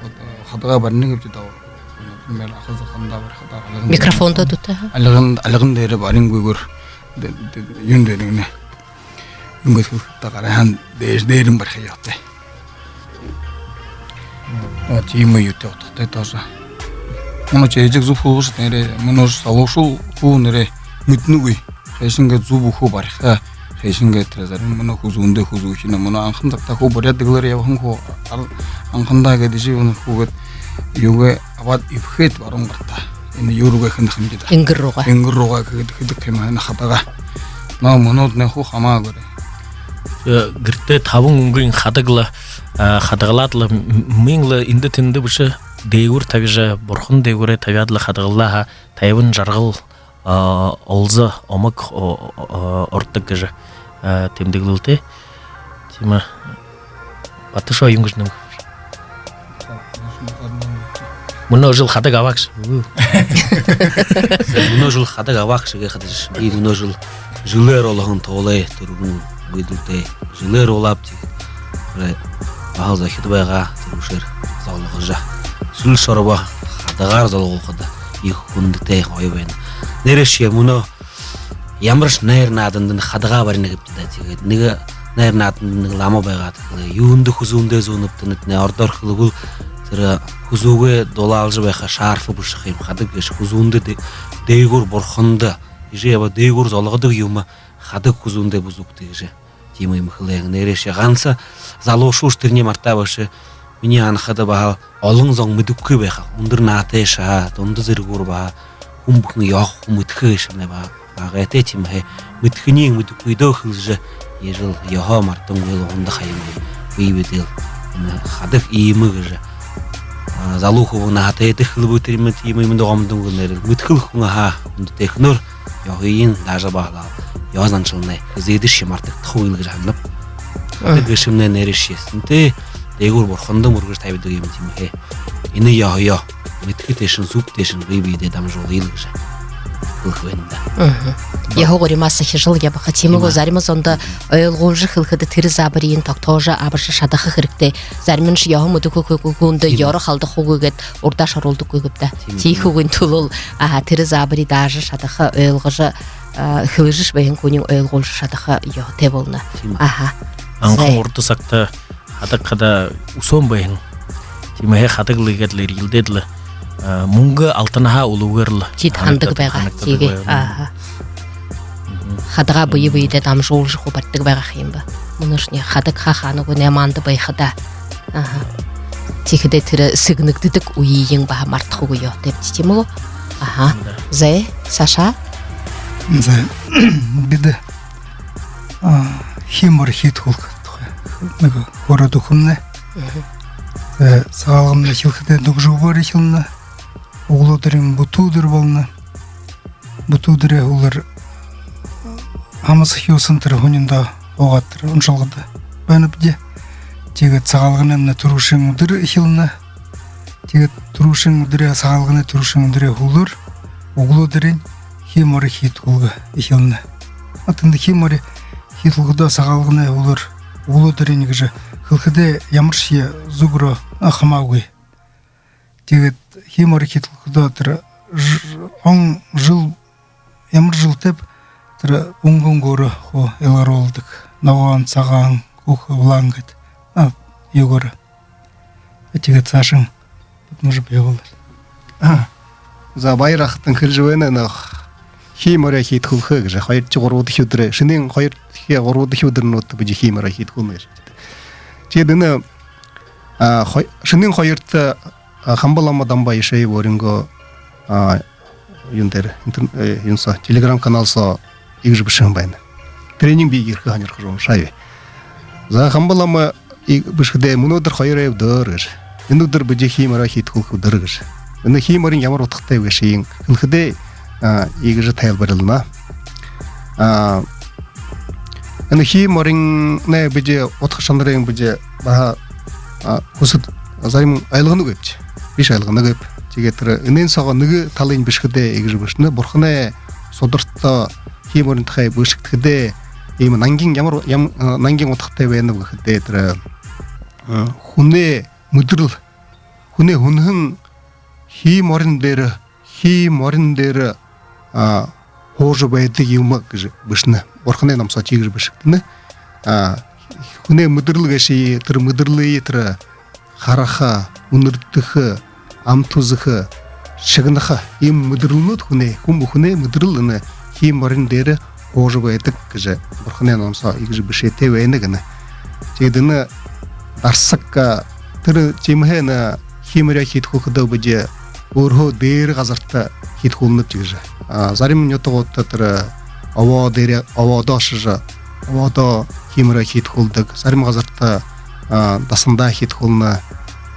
Вот, э, хадагаа барина гээбди даа. Например, аха захандаа барихада, альган дээрэнь. Микрофондо дутаа. Альган, альган дээрэ барингүйгөөр, дэ-, дэ-, юун дээрэнь гэнэ. Юун гээд хэлэхэб даа, гарайһаань дээш-, дээрэнь бариха ёһотой. Вот, тиимэ юутэй удхатай тоже. Мүнөө ши эжэг зүб хэлэбэшэ, нээрээ, мүнөө залуушуул хүнүүд нээрээ мэдэнэгүй. Хайшан гээд зүб үхэ бариха, хайшан гээд тэрэ зарим мүнөө хүзүүндээ хүзүүхэнь, мүнөө анхан сагта хуу буряад дэгэлээр ябаһан хуу, ар-, анхандаа гээд эжы мүнөө хуу гээд юугээ абаад эбхээд баруун гартаа. Энэ юу руугаа хэнэ юм гээд. Энгэр руугаа. Энгэр руугаа гээд хэдэг юм энэ хадагаа. Но мүнөөднай хуу хамаагүй. Э, гэртээ табан үнгын хадаг лэ, э, хадагалаад лэ, м-, мүн лэ эндэ тэндэ бэшэ, дээгүүр табижа, бурхан дээгүүрээ табяад лэ хадагалаа һаа, тайбан жаргал, а, олзо, омог, о-, о-, ордог гэжэ, а, тэмдэглэлтэй. Тиимэ. Баташоо юун гэжэ нэм. Мүнөө жэл хадаг абаагша. Мүнөө жэл хадаг абаагша гэхэ даа. Би мүнөө жэл жэлээр олоһон туулай түргэн үйлдэлтэй. Жэлээр улааб, тиигээд баһал зохид байгаа, тэрэ бэшээр золгожо. Жэл шорбо хадагаар золгуулхада ехэ хүндэтэй, гоё байна. Нээрээшье мүнөө ямаршье найр наадандань хадагаа барина гээбди даа. Тиигээд нэгэ найр наадандань нэгэ лама байгаад хэлээ: юундэ хүзүүндээ зүүнэбта? Нэ, ородоор хэлэбэл, тэрэ хүзүүгээ дулаалжа байха шарф бэшэ ха юм, хадаг гээшэ. Хүзүүндээ дэ-, дээгүүр бурханда, иигэжэ ябаа, дээгүүр золгодог юумэ хадаг, хүзүүндээ бү зүүгты гэжэ. Тиимэ юумэ хэлээ һэн. Нээрээшье ганса залуушуул тэрэниие мартаа бэшэ. Минии һанахада, баһал олон зон мэдэхэгүй байха. Үндэр наһатайшье һаа, дунда зэргүүр баһа, хүн бүхэн ёохо, хүн мэдэхэ гээшэмнай баһа бага. Тиимэһээ мэдэхэниинь мэдэхэгүйдөө хэлэжэ, иигэжэл ёһо мартангүйл, уһанда хаянгүйл, бэе бэедэл энэ хадаг иимэ гэжэ. А, залуу хүбүүн наһатайдаа хэлэбэ, тэрэ юумэ, тиимэ юумэндэ гомдонгүйл, нээрээ мэдэхэл хүн һаа, хүндэтэйхэнөөр ёһыень даажа баһалаа, ёһо заншалнай хэзээдэшье мартагдахагүйл гэжэ һананаб. Хадаг гээшэмнай нээрээшье эстэнтэй, дээгүүр бурханда мүргэжэ табидаг юм, тиимэһээ энэ ёһоёо мэдэхэ тээшэнь, зүүб тээшэнь бэе бэедээ дамжуулыел гэжэ хэлэхэ байнаб даа. Мгм. Ёһо гуримаа сахижал ябаха. Тиимэ гү? Тиимэ. Зарима зондо ойлгуулжа хэлэхэдэ, тэрэ заабариень тогтоожо абажа шадаха хэрэгтэй. Заримынь ёһо мэдэхэгүй хүндэ ёро халдахагүйгөөд урдаа оруулдаггүй гээб даа. Тиимэ. Тиихэгүйн түлөө, аха, тэрэ заабари даажа шадаха, ойлгожо, а, хэлэжэшье байһан хүниие ойлгуулжа шадаха ёһотой болоно. Тиимэ. Аха. Анхан, зай, урда сагта хадаг хадаа үсөөн байһан. Тиимэһээ хадаг лэ иигээд лэ, эрьелдээд лэ, а, мүнгэ алтанаһаа үлүүгээр лэ тиигээд һанадаг, һанагдадаг байгаа. Һанагдадаг. Тиигээ байгаа. Аха. Мгм. Хадагаа бэе бэедээ дамжуулжа хубардаг байгаа юм бэ. Мүнөөшни хадаг ха хаанагүй наймаанда байха даа. Аха. Тиихэдээ тэрэ сэгнэгдэдэг үеыень баһа мартахагүй ёһотойбди, тиимэ гү? Аха. Да. Зай, Саша? Зай, бидэ, а, хии мори хиидхүүлхэ тухай нэгэ хөөрөөд үгэхэмнай. Мгм. Зай, Сагаалганмнай эхилхэдээ дүгжүүгээр эхилнэ. Үглөөдэрынь бүтүү үдэр болоно. Бүтүү үдэрэй һүүлээр хамасаһаа юусэн тэрэ һүниндөө һуугаад, тэрэ уншалгада байнабди. Тиигээд Сагаалганмнай түрүүшын үдэр эхилнэ. Тиигээд түрүүшын үдэрэй, Сагаалганай түрүүшын үдэрэй һүүлээр үглөөдэрынь хии мори хиидхүүлгэ эхилнэ. А тэндэ хии мори хиидхүүлхэдөө Сагаалганай һүүлээр үглөөдэрынь гэжэ хэлэхэдээ ямаршье зүб руу, а, хамаагүй. Тиигээд хии мори хиидхүүлхэдөө тэрэ ж-, он, жэл, ямар жэлтэйб, тэрэ үнгэ үнгөөрөө хуу илгаруулдаг. Ногоон, сагаан, хүхэ, улаан гээд. А, юугээрээ. Тиигээд саашань бэд можем ябуулаад. А. За, Баяр ахатан хэлэжэ байна, нөөх хии мори хиидхүүлхэ гэжэ. Хоёрдохи, гурбадахи үдэрөө, шэнын хоёрдохи, гурбадахи үдэрнүүдтэ бидэ хии мори хиидхүүлнэ гэжэ. Тиигээд энэ, а, хой-, шэнын хоёрдохи, а, Хамба лама Дамба Аюшеев өөрынгөө, а, юун дээрэ, интерн-, э, юун соо, Telegram-канал соо иигэжэ бэшэһэн байна. Тэрэниие би ерэхэ һонирхожо уншая. За, Хамба лама иигэжэ бэшэхэдээ: мүнөөдэр хоёр эб үдэр гэжэ. Энэ үдэр бидэ хии мори хиидхүүлхэ үдэр гэжэ. Энэ хии моринь ямар удхатайб гэжэ хэлэхэдээ, а, иигэжэ тайлбарилна. А, энэ хии мориной бидэ удха шанарынь бидэ баһа, а, хүсэд, зарим ойлгоно гээбди. Бишни ойлгоно гээб. Тиигээд тэрэ энээн соогоо нэгэ талынь бэшэхэдээ иигэжэ бэшэнэ: Бурханай сударта хии морин тухай бэшэгдэхэдээ, иимэ нангин ямар, ям-, а, нангин удхатай байнаб гэхэдээ, тэрэ, а, хүнэй мэдэрэл, хүнэй һүнэһэн хии морин дээрэ, хии морин дээрэ, а, һуужа байдаг юм гэжэ бэшэнэ. Бурханай ном соо тиигэжэ бэшэгдэнэ. А, хүнэй мэдэрэл гээшые, тэрэ мэдэрэлые, тэрэ хараха, үнэртэхэ, амта үзэхэ, шагнаха, иимэ мэдэрэлнүүд хүнэй, хүн бүхэнэй мэдэрэл энэ хии морин дээрэ һуужа байдаг гэжэ Бурханай ном соо иигэжэ бэшээтэй байна гэнэ. Тиигээд энэ дарсаг, а, тэрэ тиимэһээ энэ хии мори хиидхүүлхэдөө бидэ өөрһөө дээрэ газарта хиидхүүлнэбди гэжэ. А, зарим нютагуудта тэрэ обоо дээрэ, обоодо ошожо, обоодо хии мори хиидхүүлдэг. Зарим газарта, а, дасанда хиидхүүлнэ.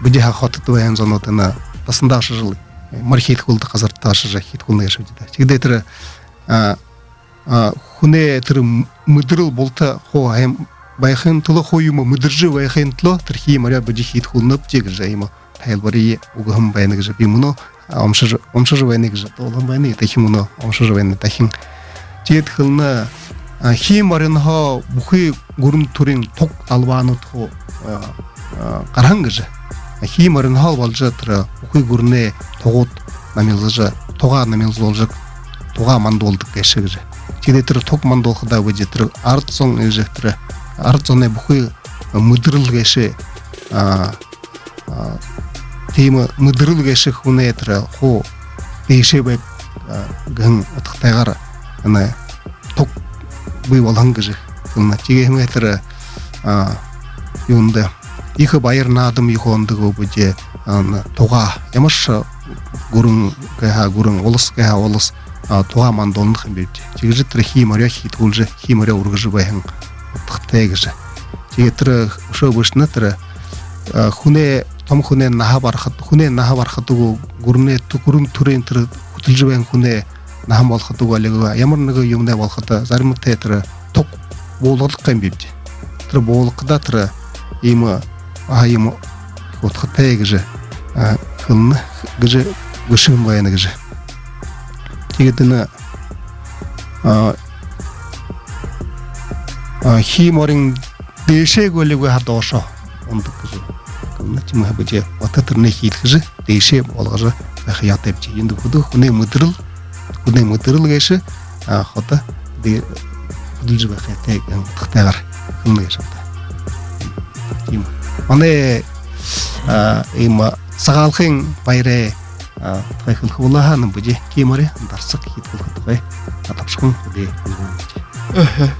Бидэ ха хотодо байһан зонууд энэ дасанда ошожо, мори хиидхүүлдэг газарта ошожо хиидхүүлнэ гээшэбди даа. Тиигээд тэрэ, а, а, хүнэй тэрэ м-, мэдэрэл булта хуу һайн байхын түлөө, хуу юумэ мэдэржэ байхын түлөө тэрэ хии мори бидэ хиидхүүлнэбди гэжэ иимэ тайлбари үгэһэн байна гэжэ би мүнөө уншажа, уншажа байнаб гэжэ дуулаһан байна. Дахин мүнөө уншажа байнаб, дахин. Тиигээд хэлэнэ: «А, хии моринһоо бүхы гүрэн түрын туг далбаанууд хуу, а, а, гараһан» гэжэ. Хии моринһоо боложо тэрэ бүхы гүрэнэй тугууд намилзажа, тугаа намилзуулжа, тугаа мандуулдаг гээшэ гэжэ. Тиигээд тэрэ туг мандуулхадаа бидэ тэрэ арад зон гэжэ, тэрэ арад зоной бүхы мэдэрэл гээшэ, а, а, тиимэ мэдэрэл гээшэ хүнэй тэрэ хуу дээшээ байг, а, гэһэн удхатайгаар энэ туг бии болоһон гэжэ хэлэнэ. Тиигэһэн тэрэ, а, юундэ, ехэ баяр наадам юундэ гү, бидэ, а, тугаа ямаршье гүрэн гээ һаа гүрэн, улас гээ һаа улас, а, тугаа мандуулна ха юм бибди. Тиигэжэ тэрэ хии морёо хиидхүүлжэ, хии морёо үргэжэ байһан удхатай гэжэ. Тиигээд тэрэ үшөө бэшэнэ, тэрэ, а, хүнэй, томо хүнэй наһа барахада, хүнэй наһа барахада гү, гүрэнэй тү-, гүрэн түрын тэрэ хүтэлжэ байһан хүнэй наһан болоходо гү, али ямар нэгэ юумэнэй болоходо, зариматай тэрэ туг буулгадаг ха юм бибди. Тэрэ буулгахадаа тэрэ иимэ, а, иимэ удхатай гэжэ, а, хэлэнэ гэжэ бэшэһэн байна гэжэ. Тиигээд энэ, а, а, хии морин дээшээ гү, али гү һаа доошоо унадаг гэжэ хэлэнэ. Тиимэ ха юм бибди, бата тэрэнээ хиидхэжэ, дээшээ болгожо байха ёһотойбди. Юундэ гэхэдэ хүнэй мэдэрэл, хүнэй мэдэрэл гээшэ, а, ходо дэ-, хүдэлжэ байха ёһотой гэһэн удхатайгаар хэлэнэ гээшэ ааб даа. Тиимэ. Манай, а, иимэ Сагаалганай баярай, а, тухай хэлэхэ болоо һаа, намбажи, хии мори андарсаг хиидхүүлхэ тухай, а, тобшохон үгэ хэлэбэ.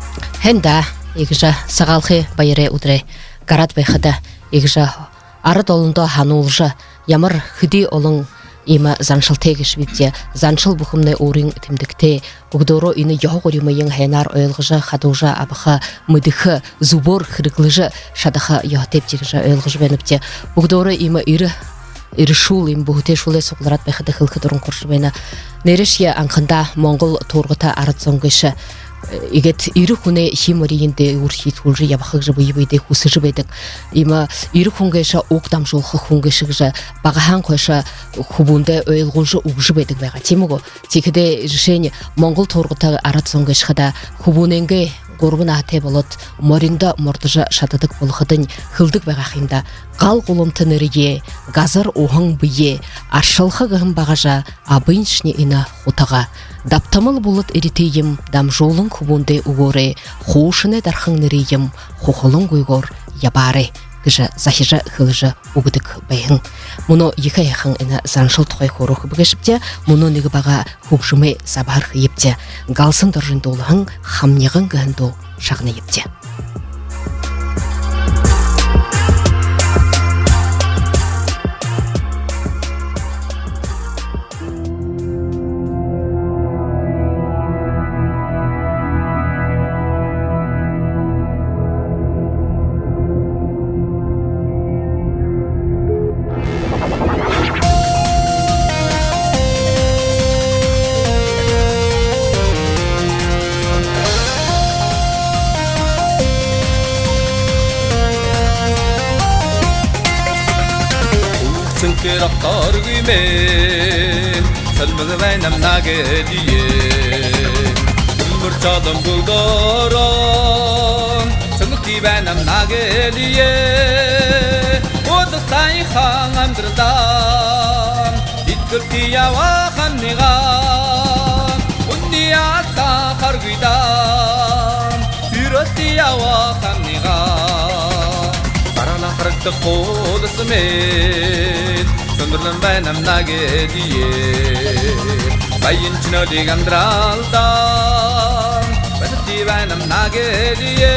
Һайн даа, иигэжэ Сагаалганай баярай үдэрөө гараад байхада, иигэжэ арад олондоо һануулжа, ямар хэды олон иимэ заншалтай гээшэбибди. Заншал бүхэмнай өөрын тэмдэгтэй. Бүгэдөөрөө энэ ёһо гуримыень һайнаар ойлгожо, хадуужа абаха, мэдэхэ, зүбөөр хэрэглэжэ шадаха ёһотойбди гэжэ ойлгожо байнабди. Бүгэдөөрөө иимэ эрэ, эрэшүүл, иимэ бүһэтэйшүүлэй суглараад байхада хэлэхэ дуран хүрэжэ байна. Нээрээшье анхандаа монгол туургата арад зон гээшэ, э, иигээд эрэ хүнэй хии мориин дээгүүр хиидхүүлжэ ябаха гэжэ бэе бэедээ хүсэжэ байдаг. Иимэ эрэ хүн гээшэ уг дамжуулха хүн гээшэ гэжэ багаһаань хойшо хүбүүндээ ойлгуулжа үгэжэ байдаг байгаа. Тиимэ гү? Тиихэдээ жэшээнь, монгол туургата арад зон гээшэ хадаа хүбүүнэйнгээ гурбан наһатай болоод, мориндо мордожо шададаг болоходонь хэлэдэг байгаа ха юм даа: «Гал гуламта нэрые, газар уһан бэеэ аршалха гэһэн багажа, абыншни энэ хутага. Дабтамал булад эритыем дамжуулан хүбүүндээ үгөөрэй, хуушанай дархан нэрыем хухалангүйгөөр ябаарай», — гэжэ захижа хэлэжэ үгэдэг байһан. Мүнөө ехэ һайхан энэ заншал тухай хөөрөөхэб гээшэбди. Мүнөө нэгэ бага хүгжэмэй забһар хэебди. Галсан Доржын дуулаһан «Хамниган» гэһэн дуу шагнаябди. Үхсэнхэй рохторгүй мэн, сэлмэг байнам нагэлие. Үмбэр чодон бүгэдөөрөө сэлмэгты байнам нагэлие. Удха һайхан амидаралдаа иитгэлтэй ябаа хамниган. Үнэн алтан харгыдаа үреэлтэй ябаа хамниган. Гаралаа харагдах хулас мэн, сундаран байнам нагэлие. Баян шэнэлэг амидаралдаа баяртай байнам нагэлие.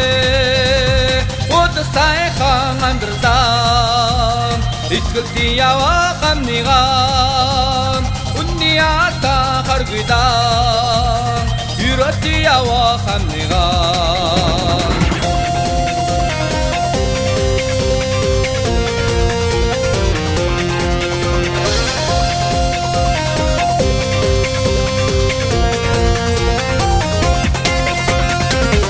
Удха һайхан амидаралдаа иитгэлтэй ябаа хамниган. Үнэн алтан харгыдаа үреэлтэй ябаа хамниган.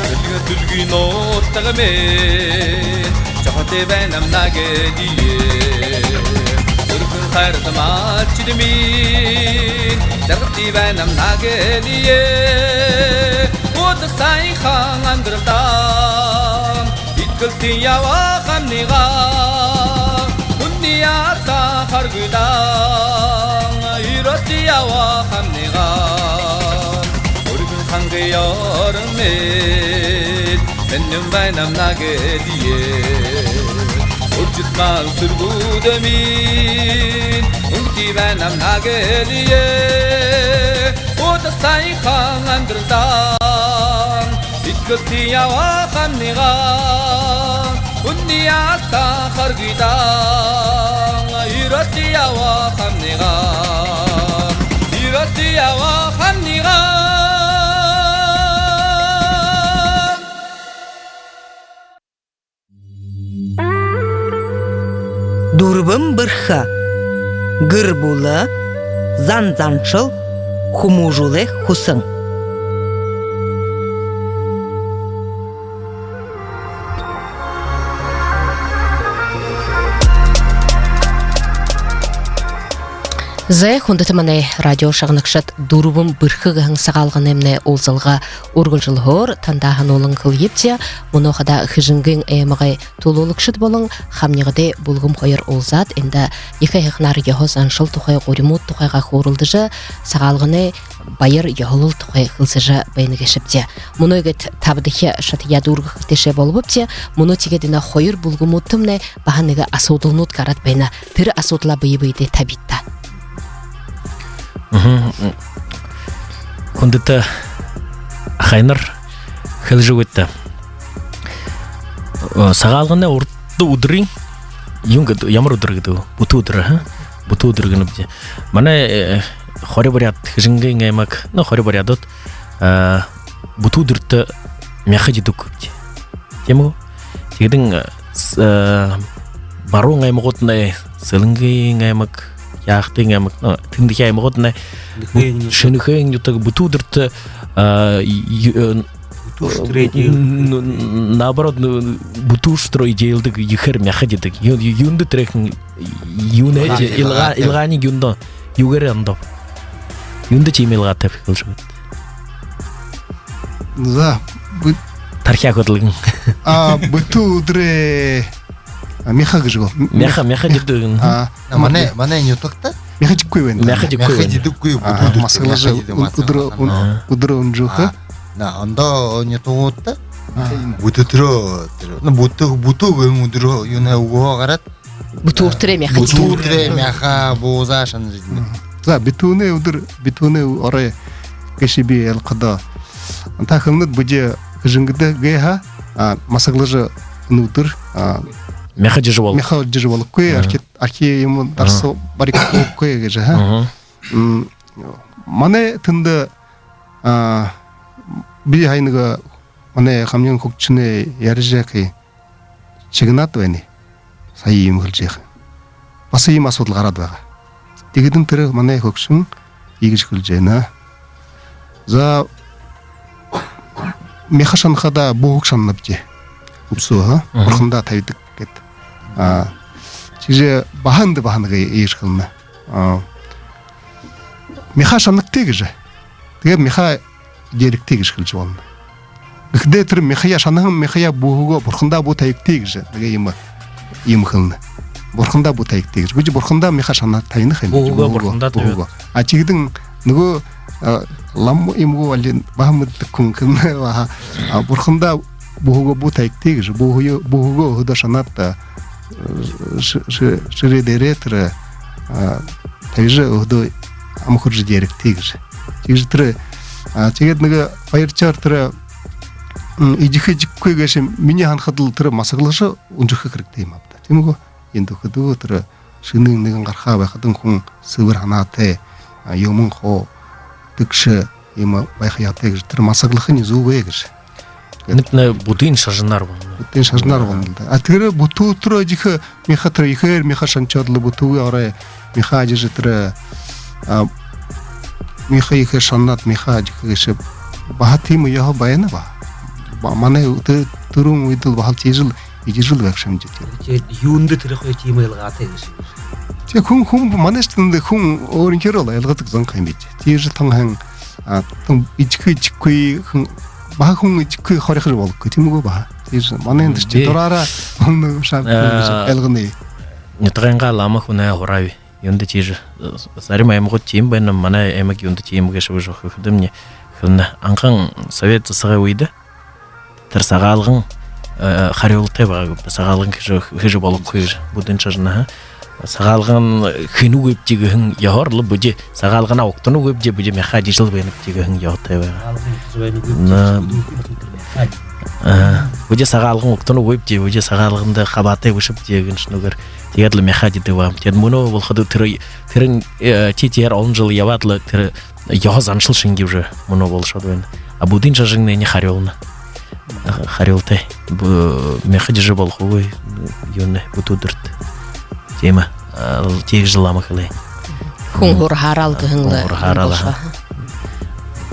Дэлгэр дүлгын нутаг мэн, зохитой байнам нагэлие. Хайртай малшад минь, жаргалтай байнам наглие. Ута саяхан амидаралдаа итгэлтэй ябаха амингаа. Үнэн яарта харгыдаа, юрөөлтэй ябаха амингаа. Үргэн хангай орон минь, энэн байнам наглие. Үржэд мал сүргүүд минь, үнэтэй байнам наглие. Ута саяхан амидаралдаа итгэлтэй ябаха амингаа. Үнэн яарта харгыдаа, юрөөлтэй ябаха амингаа. Юрөөлтэй ябаха амингаа. Дүрбэн бэрхэ. Гэр бүлэ, зан заншал, хүмүүжүүлэй хүсэн. Зай, хүндэтэ манай радио шагнагшад, «Дүрбэн бэрхэ» гэһэн сагаалганаймнай уулзалга үргэлжэлһөөр, танда һануулан хэлэебди, мүнөө хадаа Хэжэнгын аймагай түлөөлэгшэд болон хамнигадай бүлгэм хоёр уулзаад, эндэ ехэ һайханаар ёһо заншал тухай, гуримууд тухайгаа хөөрэлдэжэ, сагаалганай баяр ёһолол тухай хэлсэжэ байна гээшэбди. Мүнөө иигээд табадахи шатаяа дүүргэхэ тээшээ болобобди. Мүнөө тиигээд энэ хоёр бүлгэмүүдтэмнай баһа нэгэ асуудалнууд гараад байна. Тэрэ асуудалаа бэе бэедээ табита. Мгм. Хүндэтэ ахайнар, хэлэжэ үгыт даа. Э, сагаалганай урда үдэрынь юун гээд, ямар үдэр гээд, бүтүү үдэр, а? Бүтүү үдэр гэнэбди. Манай, э, хори буряад, Хэжэнгын аймаг, ну, хори буряадууд, э, бүтүү үдэртэ мяха эдидэггүйбди. Тиимэ гү? Тиигээд, э, с-, э, баруун аймагууднай, Сэлэнгын аймаг, Хяагтын аймаг, ну, тэндэ аймагууднай, Шэнэхээн ню-, Шэнэхээн нютаг бүтүү үдэртэ, э, ю-, э, Бүтүү шүтэрөө эдеэлдэг. Н-, н-, наоборот, н-, бүтүү шүтэрөө эдеэлдэг, ехээр мяха эдидэг. Ю-, ю-, юундэ тэрээхэн, юунэй, илгаа-, илгааниинь юундэ, юугээрээ ондооб? Юундэ тиимэ илгаатайб, хэлэжэ үгыт. За, бү-, тархяа хүдэлгэн. А, бүтүү үдэртэ, а, мяха гэжэ гү? Мяха, мяха эдидэг. А, манай, манай нютагта мяха эдихэгүй байна. Мяха эдихэгүй байна. Мяха эдихэгүй, а, бүтүү үдэртэ мяха эдидэг, масаглажа, масаглажа үдэр, үн-, үдэр үнжөөхэ. А, на, ондоо нютагуудта, а, бүтүү үдэртэ, тэрэ, ну, бүтүү, бүтүү гэһэн үдэртэ юунэй үгөө гараад, бүтүү үдэртэ мяха. Бүтүү үдэртэ мяха буузаа шанажа эдинэ. Мгм. За, битүүнэй үдэр, битүүнэй орой гээшые би ялгахадаа, та хэлэнэт, бидэ Хэжэнгэдэ гээ һаа, а, масаглажа энэ үдэр, а, мяха эдижэ бол-, мяха эдижэ болохогүй, а, архи-, архи юумэ, а, дарса барихагүй гэжэ, ха? Мгм. М, манай тэндэ, а, би һая нэгэ манай хамниган хүгшэнэй ярижа яахые шагнаад байнаб. Сая иимэ хэлэжэ яахаб. Баһа иимэ асуудал гараад байгаа. Тиихэдэнь тэрэ манай хүгшэн иигэжэ хэлэжэ байна. За, мяха шанахадаа бүһэг шананабди. Үбсөө, ха? Мгм. Бурхандаа табидаг гээд. А, тиигэжэ баһа эндэ баһа нэгэ иигэжэ хэлэнэ. А, мяха шанагты гэжэ. Тиигээд мяха эдеэрэгты гэжэ хэлэжэ болоно. Гэхэдээ тэрэ мяхаяа, шанаһан мяхаяа, бүһэеэ бурхандаа бү табигты гэжэ нэгэ иимэ, иимэ хэлэнэ. Бурхандаа бү табигты гэжэ. Бидэ бурхандаа мяха шанаад табина ха юм. Бүһэеэ бурхандаа табидаг. Бүһэеэ. А тиихэдэнь нүгөө, а, лама юм гү, али баһа мэдэдэггүй хүн хэлэнэ баһа. А, бурхандаа бүһэеэ бү табигты гэжэ. Бүһэеэ, бүһэеэ өөһэдөө шанаад, а, шэ-, шэ-, шэрээ дээрээ тэрэ, а, табижа, өөһэдөө ама хүрэжэ эдеэрэгты гэжэ. Тиигэжэ тэрэ, а, тиигээд нэгэ баяршаар тэрэ, м, эдихэ эдихэгүй гээшэ, минии һанахадал, тэрэ масаглажа үнжэхэ хэрэгтэй юм ааб даа. Тиимэ гү? Эндэ үхэдөө тэрэ шэнын нэгэн гарахаа байхадань хүн сэбэр һанаатай, а, юумэн хуу тэгшэ иимэ байха ёһотой гэжэ, тэрэ масаглахань зүб гэжэ. Нэгэ, нэгэ буддын шажанаар болоно. Буддын шажанаар болоно даа. А тэрэ бүтүү үдэртэ эдихэ мяха, тэрэ ехээр мяха шанашоод лэ, бүтүүгэй орой мяха эдижэ, тэрэ, а, мяха ехээр шанаад, мяха эдихэ гээшэ баһа тиимэ ёһо байна ба. Ба-, манай тэ-, түрүүн үедэл баһал тиижэл, эдижэл байгша юм жэ тэрэ. Тиигээд юундэ тэрэ хоёр тиимэ илгаатай гээшэб? Тээ хүн, хүн, манай шэдэ хүн өөрынхеэрээ ойлгодог зон ха юм бэзэ. Тиижэ тон һайн, а, тон эдихэ, эдихэгүй, хүн, баһа хүн эдихэгүй, хорихожо болохогүй, тиимэ гү баһа. Тиижэ манай эндэ ши дураараа хүн шаг, э, ойлгоно. Нютагайнгаа лама хүнэй һураа. Юундэ тиижэ, э, зарим аймагууд тиимэ байна, манай аймаг юундэ тиимэ гээшэб гэжэ хэхэдэмни, хэлэнэ. Анхан Совет засагай үедэ тэрэ Сагаалган, э, харюултай байгаа гүб даа. Сагаалган хэжэ, хэжэ болохогүй гэжэ. Буддын шажанһаа. Сагаалган хэнэгүйбди гэһэн ёһоор лэ бидэ, Сагаалганаа угтанагүйбди, бидэ мяха эдижэл байнабди гэһэн ёһотой байгаа. Сагаалган хэжэ байнагүйбди, на, бидэ мяха эдижэл байнабди. А, бидэ Сагаалган угтанагүйбди, бидэ Сагаалганда хабаатай бэшэбди гэһэн шэнэгээр. Тиигээд лэ мяха эдидэг байгаа. Тиигээд мүнөө болоходо тэрэ, тэрэ, э, тиитэр олон жэл ябаад лэ тэрэ ёһо заншал шэнги уже мүнөө болошоод байна. А буддын шажанһаа энэ харюулна. Харюултай. Бу-, мяха эдижэ болохогүй, юунэй, бүтүү үдэртэ. Тиимэ. А, тиижэл лама хэлээ. Хүн һурахаараа лэ гэһэн лэ. Хүн һурахаараа лэ. Болошоо.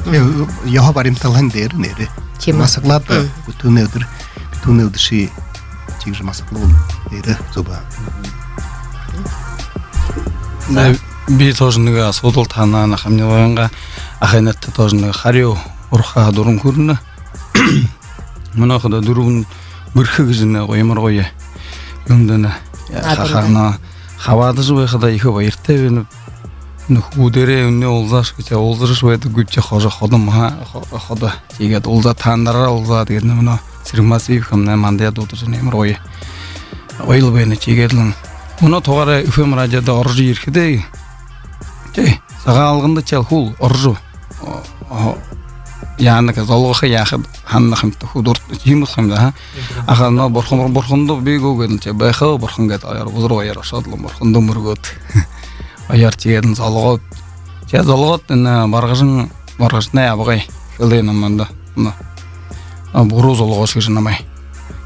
Э, ёһо баримталгын дээрэ нээрээ. Тиимэ. Масаглаад, мм, бүтүүнэй үдэр, бүтүүнэй үдэшэ тиижэ масаглуулна. Нээрээ зүб аа. За, би тоже нэгэ асуудал танаа, Хамнилгын ахайнуудта тоже нэгэ харюу һурахаа дуран хүрэнэ. Мүнөө хадаа дүрбэн бэрхэ гэжэ нэгэ гоё, ямар гоё юм даа. Наадандаа. Хахана хабаадажа байхадаа ехэ баяртай байна. Нүхэрөөрөө үнэн уулзааш гэжэ, уулзажа байдаггүйбди, хожо ходо маха, хо-, ходо. Тиигээд уулзаа, таанараа уулзаа, тиигээд мүнөө Сэрэмас Бибхамнай манда дуудажа, ямар гоё. Гоёл байна, тиигээд лэ. Мүнөө тугаараа эф эм радиодо орожо ерэхэдээ, тээ, Сагаалганда тиигээл хүл орожо, о, о, яанаа гэ, золгохо яаха һанана ха юм даа, хүдэр тиимэ ха юм даа, ха. Аха, но бурхан, бурханда би гү гээд лэ, тээ, байха бурхан гээд, аяар, бузар аяар ошоод лэ, бурханда мүргөөд. Аяар тиигээд лэ золгоод. Тээ, золгоод, энэ Баргажан, Баргажанай абгай хэлээ намда. Но. А, буруу золгоошо гэжэ намайе.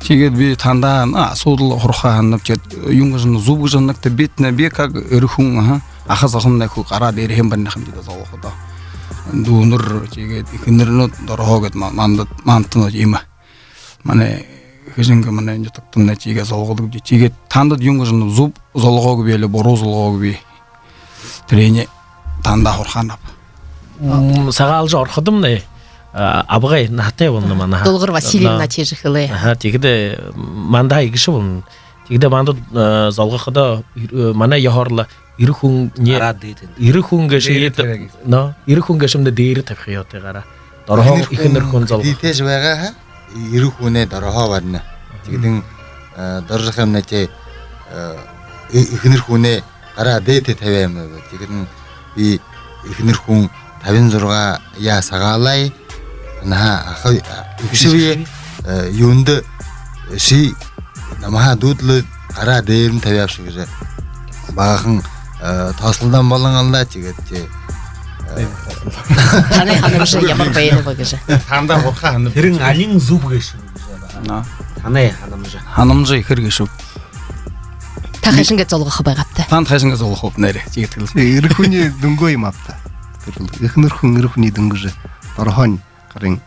Тиигээд би танда, а, асуудал һурахаа һананаб, тиигээд юун гэжэ, зүб гэжэ һананагты, битнэ, би как эрэ хүн, аха. Аха зохомнай хуу гараа дээрэһээнь барина ха юм даа золгоходоо. Дүүнэр, тиигээд эхэнэрнүүд дороһоо гээд ма-, манда, манда, но, иимэ. Манай хэжэнгэ, манай нютагтамнай тиигээ золгодог бди. Тиигээд танда юун гэжэ, зүб золгоогүйб али буруу золгоогүйб? Тэрэнээ танда һурахаа һананаб. М, сагаалжа орходомнай, а, абгай наһатай болоно манаа. Дулгар Васильевна, но, тиижэ хэлээ. Аха, тиихэдэ манда иигэжэ болоно. Тиихэдэ манда, а, золгоходоо, э, манай ёһоор лэ эрэ хүн нэ-, гараа дээдэ. Эрэ хүн гээшэ дээдэ табяа гэжэ. Но, эрэ хүн гээшэмнай дээдэ табиха ёһотой гараа. Дороһоо эхэнэр хүн золгохо. Дээдэ табяа ха, эрэ хүнэй дороһоо барина. Тиигээд, э, доржохомнай, тээ, э, э-, эхэнэр хүнэй гараа дээдэ табяа юм бэ. Тиигээд би эхэнэр хүн табин зургаа яа сагаалаа. Наһа, аха, иигэжэ бии, э, юундэ ши намһаа дүүдлээд гараа дээрэнь табяабши гэжэ багахан, э, тоосолдоон болоно ха юм даа, тиигээд, тээ, э, танай һанамжа ямар байнаб гэжэ. Танда һурахаа һананаб. Тэрэнь алин зүб гээшэб гэжэ. Но. Танай һанамжа. Һанамжа ехээр гээшэб. Та хайшан гээд золгохо байгаабта? Танда хайшан гээд золгохо байгаабта, нээрээ? Тиигээд хэлээ. Тээ, эрэ хүнэй дүнгөө юм аабта. Тэрэл эхэнэр хүн эрэ хүнэй дүнгэжэ, дороһоонь гарынь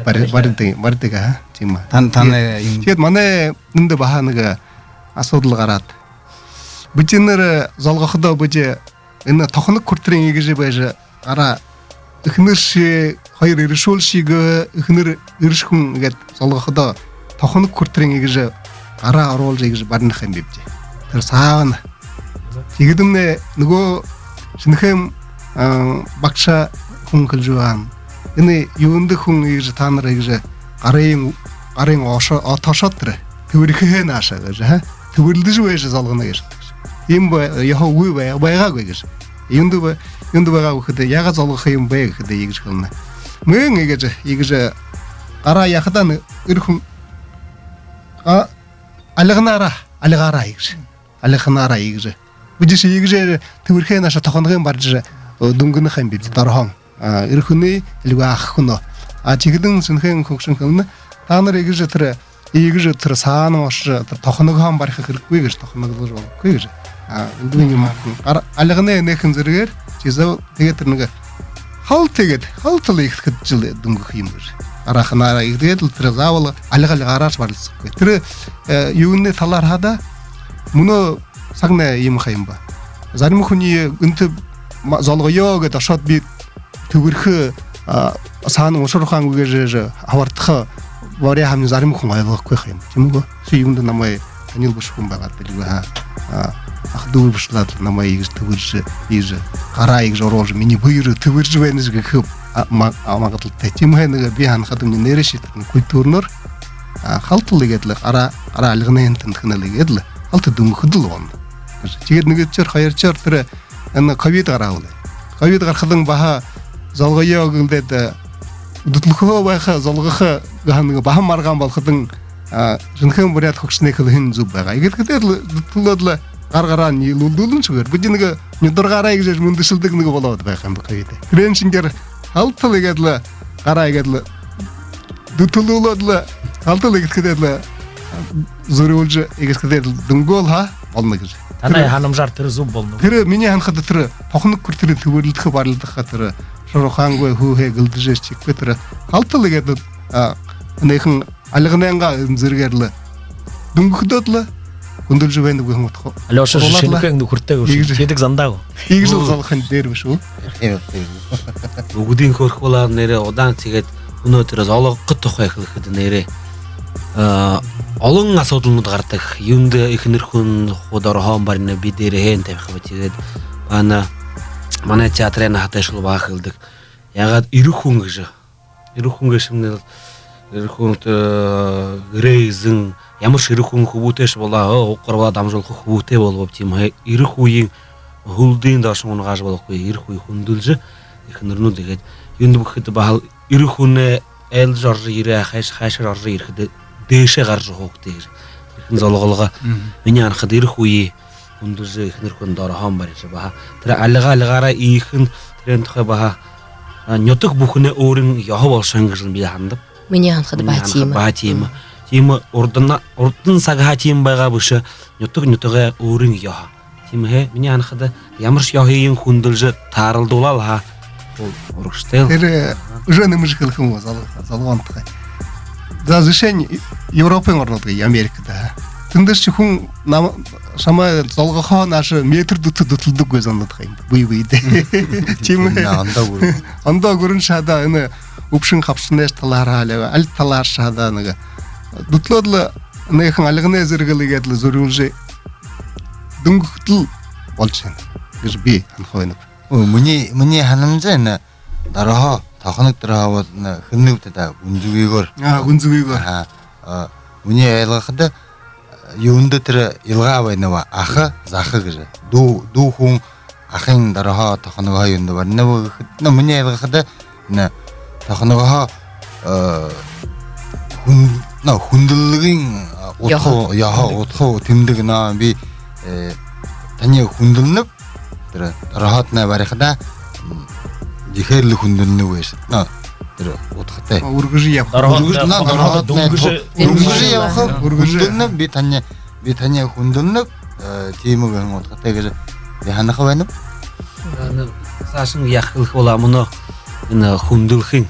бари-, баридаг, баридаг, аха, тиимэ. Тан-, танай юм. Тиигээд манай эндэ баһа нэгэ асуудал гараад. Бидэнэр золгоходоо бидэ энэ тохоног хүрэтэрынь иигэжэ байжа гараа, эхэнэршье, хоёр эрэшүүлшье гээ, эхэнэр, эрэшэ хүн гээд золгоходоо тохоног хүрэтэрынь иигэжэ гараа оруулжа иигэжэ барина ха юм бибди. Тэрэ саабань. Тиигэдэмнай нүгөө Шэнэхээн, а, багша хүн хэлэжэ байгаа. Энэ юундэ хүн иигэжэ, таанар иигэжэ гарынь, гарынь оошо-, отоошоод тэрэ тэбэрихэ нааша гэжэ, ха? Тэбэрилдэжэ байжа золгоно гэжэ. Иимэ бай-, ёһо үгы бай-, байгаагүй гэжэ. Юундэ бай-, юундэ байгаагүй гэхэдэ, яагаад золгохо юм бэ гэхэдэ, иигэжэ хэлэнэ. Мүн иигэжэ, иигэжэ гараа яахадаа, нэ-, эрэ хүн, а, альганаараа, альгаараа иигэжэ. Альганаараа иигэжэ. Бидэшье иигэжэ тэбэрихэ нааша тохоногынь барижа, э, дүнгэнэ ха юм бибди, дороһоонь. А, эрэ хүнэй, али аха хүнөө. А, тиихэдэнь Шэнэхээн хүгшэн хэлэнэ. Таанар иигэжэ тэрэ, иигэжэ тэрэ саанань ошожо, тэрэ тохоногһоонь бариха хэрэггүй гэжэ, тохоног золгохогүй гэжэ. А, эндэ юм, гар-, альганай энээхэн зэргээр, тиижэ, тиигээд тэрэ нэгэ хал тиигээд, хал тала иигэхэдэ жэл дүнгэхэ юм гэжэ. Гараа ханаараа иигээд лэ тэрэ заабол альга альгаараа барилсахагүй. Тэрэ, э, юунэй талаар хадаа, мүнөө сагнай иимэ ха юм бэ. Зарим хүниие гэнтэ ма-, золгоё гээд ошоод би тэбэрхэ, а, саана ушар ухаан үгыжэ хабардаха баряа һаамни зарим хүн ойлгохогүй ха юм. Тиимэ гү? Ши юундэ намайе танил бэшэ хүн байгаад бэлэй гү, ха? А, ах дүү бэшэлээд лэ намайе иигэжэ тэбэржэ, иигэжэ гараа иигэжэ оруулжа, минии бэе руу тэбэржэ байнаш гэхэ, а, ма-, а, магадалтай. Тиимэһээ нэгэ би һанахадамни нээрээшье тэрэ культурнаар, а, халта л иигээд лэ гараа, гараа альганайнь тэндэхэнэ л иигээд лэ халта дүнгэхэдэл болоно. Тиигээд нэгэдэхеэр, хоёрдохеор тэрэ энэ ковид гараа бэлэй. Ковид гарахадань баһа золгоё гэлдээд, э, дүтэлхэһөө байха, золгохо гэһэн нэгэ баһа маргаан болоходонь, а, жэнхэхэн буряад хүгшэнэй хэлэһэн зүб байгаа. Иигээд хэдээд лэ дүтэлөөд лэ гар гараа ниилүүлдүүлэн шүүгээр. Бидэ нэгэ нюдаргаараа иигэжэ мэндэшэлдэг нэгэ болоод байха юм бэ ковид. Тэрээн шэнгеэр халта л иигээд лэ гараа иигээд лэ дүтэлүүлээд лэ, халта л иигэхэдээд лэ, зүрюулжэ, иигэхэдээд лэ дүнгөөл һаа, болоно гэжэ. Танай һанамжаар тэрэ зүб болоно гү? Тэрэ минии һанахада тэрэ тохоног хүрэтэр тэбэрилдэхэ, барилдаха тэрэ ушар ухаангүй, һүөһэй гэлдэжэ, шэхибэ тэрэ халта л иигээд лэ, а, энээхэн альганайнгаа зэргээр лэ дүнгэхэдөөд лэ хүндэлжэ байна гү, хэн утха. Алёша, шэнэхэн нүхэртэй гү? Иигэжэ. Шиидэг зандаа гү? Иигэжэл золгохонь дээрэ бэшэ гү? Тиимэ, тиимэ. Үгэдынь хөөрхүүлээ нээрээ удаан. Тиигээд мүнөө тэрэ золгохо тухай хэлэхэдэ нээрээ, а, олон асуудалнууд гарадаг. Юундэ эхэнэр хүн хуу дороһоонь барина, бэе дээрэһээнь табиха бэ. Тиигээд манай, манай театрай наһатайшуул баһа хэлэдэг. Яагаад эрэ хүн гэжэ? Эрэ хүн гээшэмнай, эрэ хүн тэрэ гэрэй эзэн, ямаршье эрэ хүн хүбүүтэйшье болоо, уг гарбалаа дамжуулха хүбүүтэй болооб, тиимэ һаа, эрэ хүниие һүлдын доошонь унагаажа болохогүй, эрэ хүниие хүндэлжэ, эхэнэрнүүд иигээд. Юундэ гэхэдэ, баһал эрэ хүнэй айлдажа орожо ерээ, хайш-, хайшаар орожо ерэхэдэ дээшээ гаража һуугты гэжэ. Тэрэ хэн золголго. Мгм. Минии һанахада, эрэ хүниие хүндэлжэ, эхэнэр хүн дороһоонь барижа, баһа тэрэ альга альгаараа иихэ, тэрээн тухай баһа, а, нютаг бүхэнэй өөрын ёһо болошоо гэжэ би һанадам. Минии һанахада, баһа тиимэ. Баһа тиимэ. Тиимэ урдана, урдын сагһаа тиимэ байгаа бэшэ, нютаг нютагай өөрын ёһо. Тиимэ һаа, минии һанахада, ямаршье ёһыень хүндэлжэ тааралдуулаа һаа, ол урагшатай л. Тэрэ, э, уже нэмэжэ хэлэхэ юм гү, зол-, золгоон тухай. За, жэшээнь, Европын орнууд гээ, Америкада. Тэндэшье хүн нам-, шамайе золгохоһоо наашаа метр дүтэ дүтэлдэггүй зондо тухай юм. Бэе бэедээ. Тиимэ. Ондоо гүрэн. Ондоо гүрэн шадаа, энэ үбшэн хабшанайшье талаараа лэ, аль талааршье шадаа нэгэ дүтэлөөд лэ, энээхэн альганай зэргэл иигээд лэ зүрюулжэ дүнгэхэдэл болжо байна гэжэ би һанаха байнаб. Өө, минии, минии һанамжа, энэ дороһоо, тохоног дороһоо бол, энэ хэлэнэ бэзэ даа, гүнзэгыгөөр. А, гүнзэгыгөөр. Аха. А, минии ойлгоходо, юундэ тэрэ илгаа байна бэ? Аха, заха гэжэ. Дүү, дүү хүн ахын дороһоо, тохоногһоо юундэ барина бэ гэхэдэ, ну, минии ойлгоходо, энэ тохоногһоо, э, хүн-, ну, хүндэллэгынь, э, удха, ёһо, удха, тэмдэг, но би, э, таниие хүндэлнэб, тэрэ дороһоотнай барихадаа, м, ехээр лэ хүндэлнэб гээшэ. Но тэрэ удхатай. А, үргэжэ ябаха. Дороһоотнай, дороһоотнай дүнгэжэ, дүнгэжэ ябаха, үргэжэ. Хүндэлнэб, би таниие, би таниие хүндэлнэб, э, тиимэ гэһэн удхатай гэжэ би һанаха байнаб. Э, саашань яаха хэлэхэ болоо, мүнөө энэ хүндэлхын.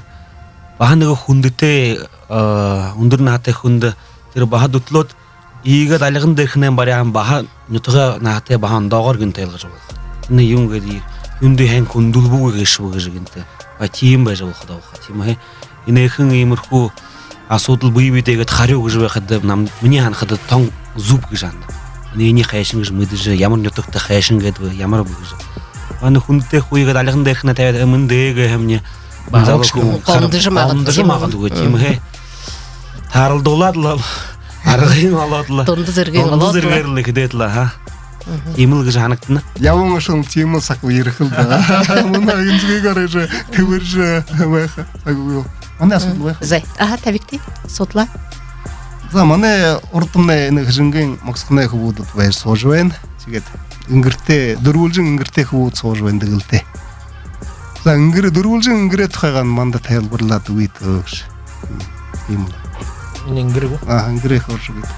Баһа нэгэ хүндэтэй, э, үндэр наһатай хүндэ тэрэ баһа дүтэлөөд, иигээд альган дээрэһээнь баряа һаамни, баһа нютагай наһатай баһа ондоогоор гэнтэ ойлгожо болохо. Энэ юун гээд, юундэ һайн хүндэлбэгүй гээшэб гэжэ гэнтэ. Баһа тиимэ байжа болохо даа, болохо. Тиимэ һаа, энээхэн иимэрхүү асуудал бэе бэедээ иигээд харюу гэжэ байхада, нам-, минии һанахада, тон зүб гэжэ һананаб. Энээниие хайшан гэжэ мэдэжэ, ямар нютагта хайшан гээд бэ, ямар бэ гэжэ. Манай хүндэтэй хүниие иигээд альган дээрэһээнь табяад, э, мэндэ гээ һаамни, баһа залуу хүн гомдожо магадгүй. Гомдожо магадгүй, тиимэ һаа. Тааралдуулаад лэ, аргыень олоод лэ, дунда зэргыень, дунда олоод лэ, зэргээр лэ хэдээд лэ, аха. Мгм. Тиимэл гэжэ һанагдана. Ябаһан ошоһон тиимэл саг ерэхэл даа. Мүнөө гүнзэгыгөөр иигэжэ тэбэржэ байха саг үгы юу. Манай асуудал байха. Зай. Аха, табигты. Судлаа. За, манай урдамнай энэ Хэжэнгын Могсохоной хүбүүдүүд байжа суужа байна. Тиигээд энгэртэй, дэрбэлжэн энгэртэй хүбүүд суужа байна, дэгэлтэй. За, энгэрэ, дэрбэлжэн энгэрэй тухайгаа манда тайлбарлаад үгыт, төөш. Иимэл. Энэ энгэрэ гү? А, энгэрээ хөөрэжэ үгыт.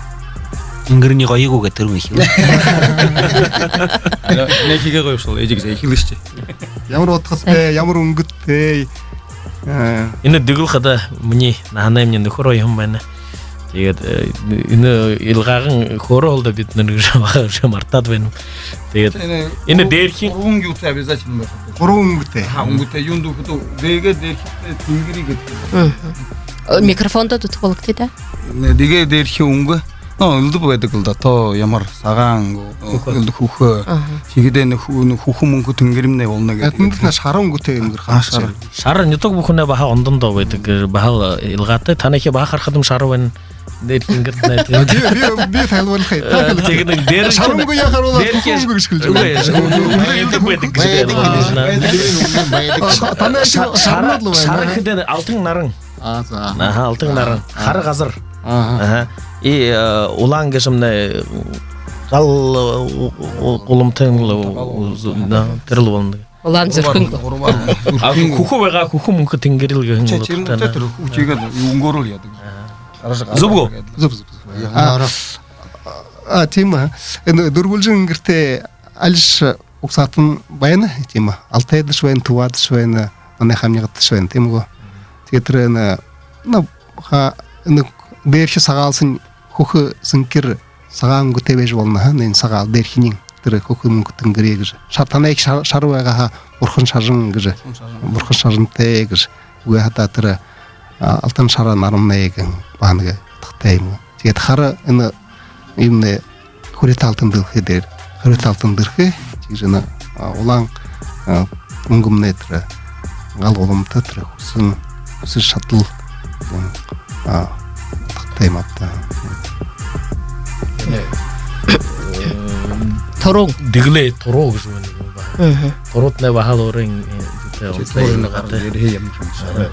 Энгэрынь гоё гү гээд тэрэ юм эхилээ. Нэ, нэгэ хигээ гоё шуу, эжиг зэ, эхилээшье. Ямар удхатай, ямар үнгэтэй. А. Энэ дэгэл хадаа минии наһанаймни нүхэр оёһон байна. Тиигээд, э, энэ илгааган хөөрөө һүүлдэ бидэнэр гэжэ баһа уже мартаад байнаб. Тиигээд энэ дээрхи гурбан юутэй обязательно байха. Гурбан үнгэтэй. Аха, үнгэтэй. Юундэ гэхэдэ, дээгээ дээрхи тэнгэри гэдэг. Мгм. Э, микрофондо дутуу болгогты даа. Энэ дээгээ дээрхи үнгэ. Но, элдэб байдаг лэ даа. Тоо ямар сагаан гү, элдэб, хүхэ. Аха. Тиигээд энэ хү-, энэ хүхэ мүнхэ тэнгэримнай болоно гэдэг. Эдэнь даа шара үнгэтэй юм гэр. Аха, шара. Шара нютаг бүхэнэй баһа ондондоо байдаг гэжэ баһал илгаатай. Танайхи баһа харахадам шара байна. Дээрхи тэнгэртнай. Би, би, би тайлбарлахаа. Э, тиигээд энэ дээрхи шара үнгэ яахаар болоо, дээрхи хүхэ үнгэ гэжэ хэлэжэ байна. Үгы, элдэб байдаг гэжэ. Байдаг, байдаг. Танайхи шара, шара гэхэдэ алтан наран. А, за. Аха, алтан наран. Аха. Хара газар. Аха. Аха. И, э, улаан гэжэ юумэн, гал, э, у-, у-, гуламтай лэ, у-, у-, да, тэрэл болоно. Улаан зүрхэн. А, хүхэ байгаа, хүхэ мүнхэ тэнгэри лэ гэһэн. Чи лэ тиимэ утаа даа. Тэрэ хүхэ тиигээд үнгөөр лэ яадаг. Аха. Гаража. Зүб гү? Гаража. Зүб, зүб, зүб. А, а, тиимэ. Энэ Дүрбэлжын гэртээ альш угсаатан байна, тиимэ. Алтайдашье байна, Тувадашье байна, манай Хамнигадташье байна, тиимэ гү? Тиигээд тэрэ энэ, ну, ха-, энэ дээрхи сагаалсань хүхэ сэнхир сагаан үнгэтэй байжа болоно, ха, энэ сагаал дээрхинь. Тэрэ хүхэ мүнхэ тэнгэри гэжэ. Шар-, танайхи шар-, шара байгаа һаа, бурхан шажан гэжэ. Бурхан шажан. Бурхан шажантай гэжэ. Үгы хадаа тэрэ, а, алтан шара наранай гэһэн баһа нэгэ удхатай юм. Тиигээд хара энэ юумэнэй хүрэтэ алтан дэлхэй дээрэ, хүрэтэ алтан дэлхэй, тиигэжэ энэ, а, улаан, а, мүнгэмнай тэрэ гал гуламта тэрэ хүсэн, хүсэн шадал, м, а, удхатай юм ааб даа. Туруу. Дэгэлэй туруу гэжэ байна юм байна. Мгм. Туруутнай баһал өөрын, э, зүйтэй. Чи онсо туруутнай гараад ирэхэ юм шэнги. Аха.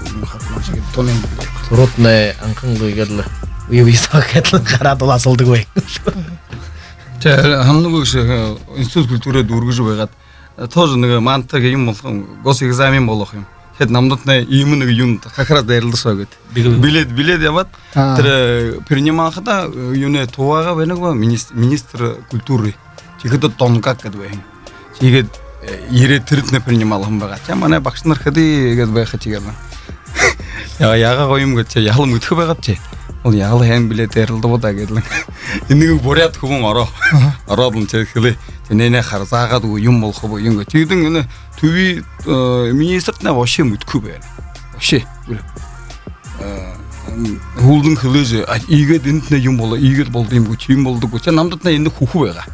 Юм хатман шэнги тонин. Туруутнай анхан луйгад лэ, үе үе соо гээд лэ гараад лэ асуулдаг бай. Тэ, һананагүйш, э, институт культурада дүүргэжэ байгаад, э, тоже нэгэ манда юм болохо, госэкзамен болохо юм. Тэдэ намдатнай иимэ нэгэ юундэ как раз дайралдаха соо гээд. Билет, билет ябаад, а, тэрэ, э, принималхада, э, юунэй, Туваага байна гү, министр, министр культуры. Тиихэдэ Донгак гээд байһан. Тиигээд, э, ерээд тэрэтнай принималһан байгаа. Тэ, манай багшанар хэды гээд байха тиигээд. Яа, яагаа гоё юм гээд, тэ, яһала мэдэхэ байгааб тэ. Ол яһала һайн билет дайралдаа даа гээд лэ. Энээнэй буряад хүбүүн ороо. Аха. Ороод лэ тэ хэлээ. Тэ, энээнээ хараа, заагаад үгы, юм болохо бо юм гээд. Тиигээд энэ түби, э, министртнай вообще мэдэхэгүй байна. Вообще. Э, м, һүүлдэнь хэлэжэ, а, иигээд энэтнай юм болоо, иигээд болодог юм гү, тиимэ болодог гү. Тэ, намдатнай энэ хүхэ байгаа.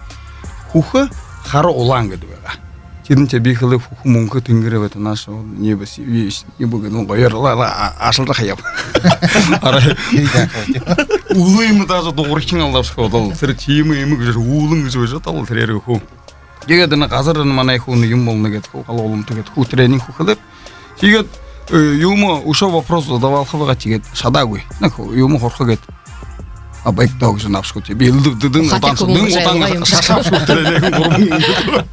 Хүхэ, хара, улаан гээд байгаа. Тэрэниие би хэлээ, хүхэ мүнхэ тэнгэри байтараа, наш, небо, небо гээд, ну, гоёор лэ, лэ, а, аашалжа хаяаб. Арай. Үлүү юм даа, дуугархин алдаашагүй бол. Тэрэ тиимэ юм гэжэ, үүлэн гэжэ байжа, тал тэрээр хү. Тиигээд энэ газар энэ манай хүнэй юм болоно гээд, хү, гал гуламта гээд, хү, тэрэнэй хүхэ лэ. Тиигээд, э, юумэ үшөө вопрос задавалха байгаа, тиигээд шадаагүй. Нэ, юумэ һурха гээд. А, байг даа гэжэ наабшагүй, тиигээд би элдэб даа, дэн удаан, дэн удаан шашаабшагүй тэрэнэй гурбан.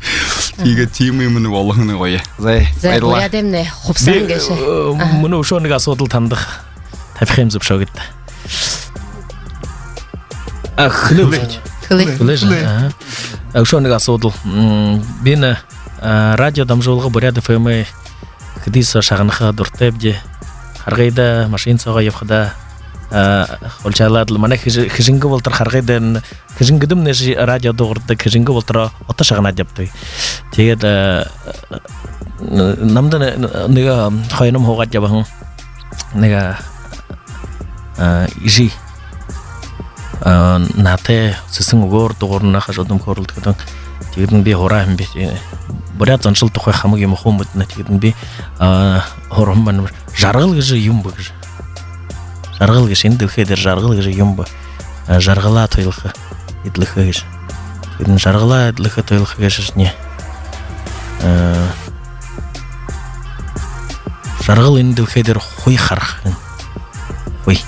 Тиигээд тиимэ юм болоһон гоё. За, баярлаа. Буряадаймнай хубсаһан гээшэ. Э, мүнөө үшөө нэгэ асуудал танда табиха юм, зүбшөөгыт. А, хэлээ. Хэлээ. Хэлээ. Аха. А, үшөө нэгэ асуудал. М, би энэ, а, радио дамжуулга, Буряад ФМ-эй хэды соо шагнаха дуратайбди. Харгыда, машина соогоо ябахада, а, хулчаалаад лэ, манай Хэжэ-, Хэжэнгэ болотор харгыда, Хэжэнгэдэмнай радио дуугардаг, Хэжэнгэ болотороо ото шагнаад ябадаг. Тиигээд, а, намда нэ-, нэгэ хойном һуугаад ябаһан нэгэ, а, эжы, а, наһатай, сэсэн үгөөр дуугарна, хажуудам хөөрэлдэхэдэнь. Тиигээд би һураа һэм би, э, буряад заншал тухай хамаг юумэ хуу мэдэнэ. Тиигээд би, а, һураһан байна: «Жаргал гэжэ юум бэ?» гэжэ. Жаргал гэжэ, энэ дэлхэй дээрэ жаргал гэжэ юум бэ? А, жаргалаа туйлаха, эдлэхэ гэжэ. Тиигээд жаргалаа эдлэхэ, туйлаха гэжэ шни. А, жаргал энэ дэлхэй дээрэ хуй хараха. Хуй.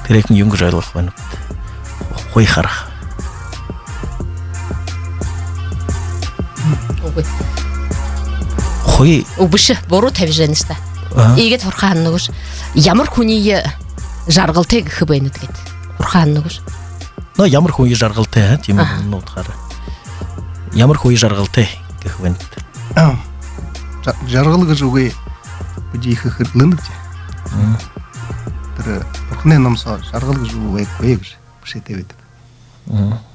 Тэрээхэн юун гэжэ ойлгохо байна? Хуй хараха. Үгы. Хуй. Үбшэ, буруу табижа байнаш даа. Аха. Иигээд һурхаһан гүш: «Ямар хүниие жаргалтай гэхэ байнат?» гээд һурхаһан гүш. Но, ямар хүниие жаргалтай, а? Тиимэ. Аха. Нуудхаараа. Ямар хүниие жаргалтай гэхэ байнат? А, жа-, жаргал гэжэ үгые бидэ ехэ хэрэглэнэбди. Мм. Тэрэ Хүнэй ном соо жаргал гэжэ үгэ байхагүй гэжэ бэшээтэй байдаг.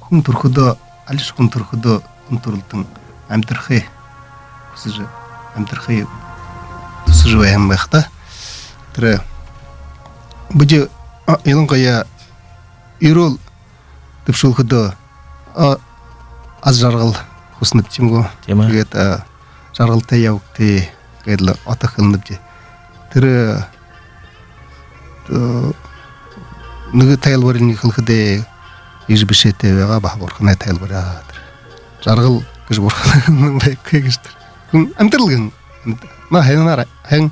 Хүн түрэхэдөө, алишье хүн түрэхэдөө, хүн түрэлтэн амидархые хүсэжэ, амидархые хүсэжэ байһан байха даа. Тэрэ бидэ, а, илангаяа юрөөл дэбшүүлхэдөө, а, аз жаргал хүсэнэбди, тиимэ гү? Тиимэ. Тиигээд, а, жаргалтай ябагты гээд лэ одоо хэлэнэбди. Тэрэ, э, нэгэ тайлбариинь хэлэхэдээ, иигэжэ бэшээтэй байгаа, баһа бурханай тайлбари. Тэрэ жаргал гэжэ бурханай ном байхагүй гэжэ тэрэ. Хүн амидарал гэһэн. Амид-, на, һайн, һайн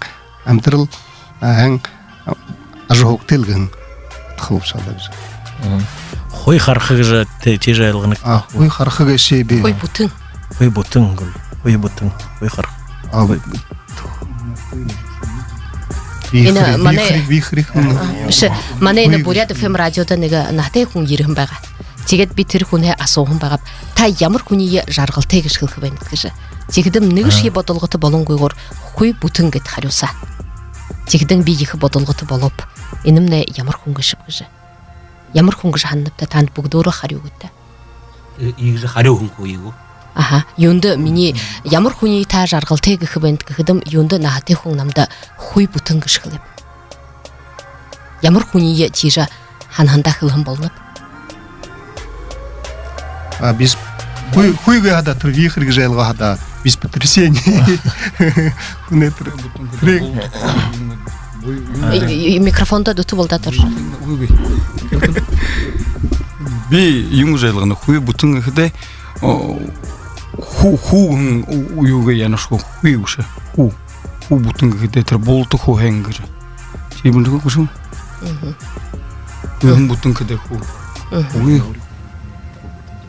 амидарал, а, һайн, а, ажаһуугты гэһэн удха болошоо даа гэжэ. Хуй хараха гэжэ тэ-, тиижэ ойлгоно. А, хуй хараха гээшэ бии. Хуй бүтэн. Хуй бүтэн гү? Хуй бүтэн. Хуй хараха. А, хуй бут-, энэ манай, вихрь, вихрь, а, а, бэшэ, манай энэ Буряад ФМ радиодо нэгэ наһатай хүн ерэһэн байгаа. Тиигээд би тэрэ хүнһээ асууһан байгааб: та ямар хүниие жаргалтай гэжэ хэлэхэ байнат гэжэ. Тиихэдэм нэгэшье бодолгото болонгүйгөөр хуй бүтэн гээд харюусаа. Тиихэдэм би ехэ бодолгото болооб. Энэмнай ямар хүн гээшэб гэжэ. Ямар хүн гэжэ һананабта, таанад бүгэдөөрөө харюу үгыт даа. Э, иигэжэ харюу үгэхэ үгы гү? Аха. Юундэ минии ямар хүниие та жаргалтай гэхэ байнат гэхэдэм, юундэ наһатай хүн намда хуй бүтэн гэжэ хэлээб? Ямар хүниие тиижэ һанаһандаа хэлэһэн болоноб? А, без, хуй, хуй гэхэ хадаа, тэрэ вихрь гэжэ ойлгоо хадаа, без потрясений. Хүнэй тэрэ, тэрэ. Э, э, микрофондо дүтэ болдоо тур. Үгы. Би юун гэжэ ойлгоно, хуй бүтэн гэхэдээ, о, хуу, хуу гэһэн үгые янашье хуу, хуй бэшэ, хуу. Хуу бүтэн гэхэдээ тэрэ булта хуу һайн гэжэ. Тиимэ гү, хүшэн? Мгм. Хүн бүтэн гэхэдээ хуу. Мгм. Үгы.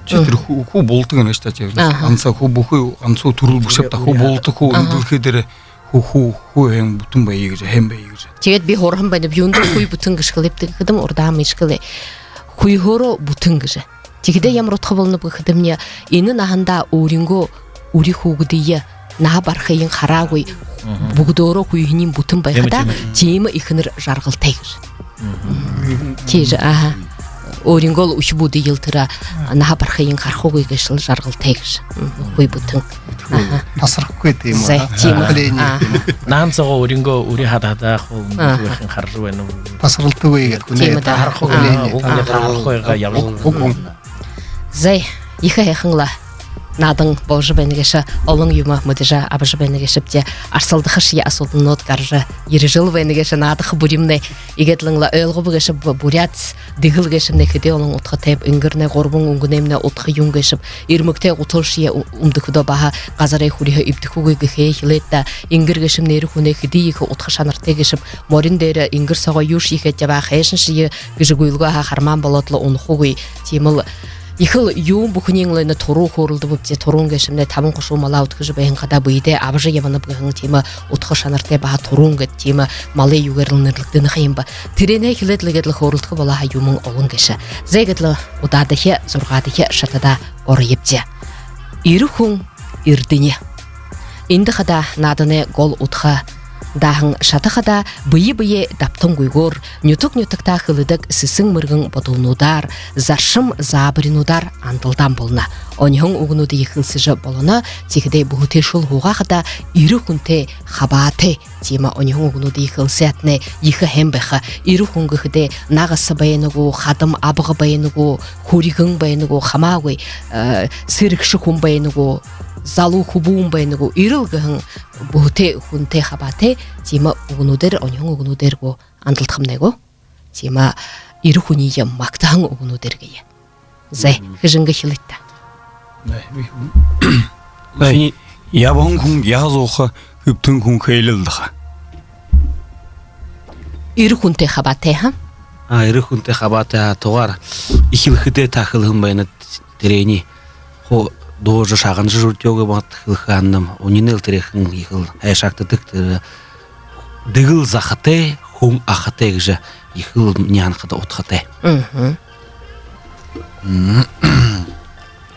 Тиигээд тэрэ хуу, хуу булта гэнэ штэ, тиимэ. Аха. Ганса хуу бүхы, гансуу түрэл бэшэ бшуу даа, хуу булта хуу, аха, энэ дэлхэй дээрэ хуу, хуу, хуу һайн бүтэн байя гэжэ, һайн байя гэжэ. Тиигээд би һураһан байнаб, юундэ хуй бүтэн гэжэ хэлээбта гэхэдэм, урдаһаа иигэжэ хэлээ: хуйһоороо бүтэн гэжэ. Тиихэдээ ямар удха болоноб гэхэдэмни, энэ наһандаа өөрынгөө үри хүүгэдые, наһа барахыень хараагүй, бүгэдөөрөө хуйһаниинь бүтэн байхада, тиимэ, тиимэ, тиимэ эхэнэр жаргалтай гэжэ. Тиижэ, аха. Өөрынгөөл үхибүүдыел тэрэ наһа барахыень харахагүй гээшэл жаргалтай гэжэ. Хуй бүтэн. Аха. Тасархагүй тиимэ. Зай, тиимэ. Наһан соогоо өөрынгөө үри хадаа хадаа хуу, аха, үхибүүдынь хаража байна. Тасаралтагүй гээд, тиимэ даа. Тасархагүй. Аха. Хүнэй тасаралтагүй гээ ябажа. Уг, уг, уг. Зай, ехэ һайхан лэ наадан боложо байна гээшэ, олон юумэ мэдэжэ абажа байна гээшэбди, арсалдахашье асуудалнууд гаража ерэжэл байна гээшэ, наадаха бүримнай. Иигээд лэ ойлгобо гээшэб, буряад дэгэл гээшэмнай хэды олон удхатайб, энгэрнай гурбан үнгэнэймнай удха юун гээшэб, эрмэгтэй гуталшье ү-, үмдэхэдөө баһа газарай хүрьһэ эбдэхэгүй гэхэ хэлээд даа, энгэр гээшэмнай эрэ хүнэй хэды ехэ удха шанартай гээшэб, морин дээрэ энгэр соогоо юушье хээд ябаа, хайшаншье гэжэ гүйлгөө һаа, хармаан болоод лэ унахагүй. Тиимэл ехэл юун бүхэниинь лэ энэ туруу хөөрэлдэбэбди, туруун гээшэмнай табан хушуу малаа үдхэжэ байһан хадаа бэедээ абажа ябанаб гэһэн тиимэ удха шанартай баһа туруун гээд, тиимэ малай юугээр лэ нэрлэгдэнэ ха юм бэ. Тэрэнээ хэлээд лэ, иигээд лэ хөөрэлдэхэ болоо һаа, юумэн олон гээшэ. Зай, иигээд лэ удаадахи, зургаадахи шатада ороёбди. Эрэ хүн, эрдэни. Эндэ хадаа нааданай гол удха дааһан шата хадаа бэе бэеэ дабтангүйгөөр, нютаг нютагтаа хэлэдэг сэсэн мэргэн бодолнуудаар, заршам заабаринуудаар андалдаан болоно. Оньһон үгэнүүдые хэлсэжэ болоно, тиихэдээ бүһэтэйшүүл һуугаа хадаа эрэ хүнтэй хабаатай тиимэ оньһон үгэнүүдые хэлсээтнай ехэ һайн байха. Эрэ хүн гэхэдээ нагаса байна гү, хадам абга байна гү, хүрьгэн байна гү, хамаагүй, э, сэрэгшэ хүн байна гү, залуу хүбүүн байна гү, эрэл гэһэн бүһэтэй хүнтэй хабаатай тиимэ үгэнүүдээр, оньһон үгэнүүдээр гү андалдахамнай гү. Тиимэ эрэ хүниие магтаһан үгэнүүдээр гэе. Зай, хэжэнгэ хэлыт даа. Зай, ябаһан хүн яһа зууха, хэбтэһэн хүн хээлэлдэхэ. Эрэ хүнтэй хабаатай, ха? А, эрэ хүнтэй хабаатай, а, тугаар эхилхэдээ та хэлэһэн байнат, тэрээниие хуу дуужа, шагнажа үрдёөгөө бат хэлэхэ һанаам, үнинэй л тэрээхэн ехэл һайшаагдадаг, тэрэ дэгэл захатай, хүн ахатай гэжэ ехэл минии һанахада удхатай. Мгм. М.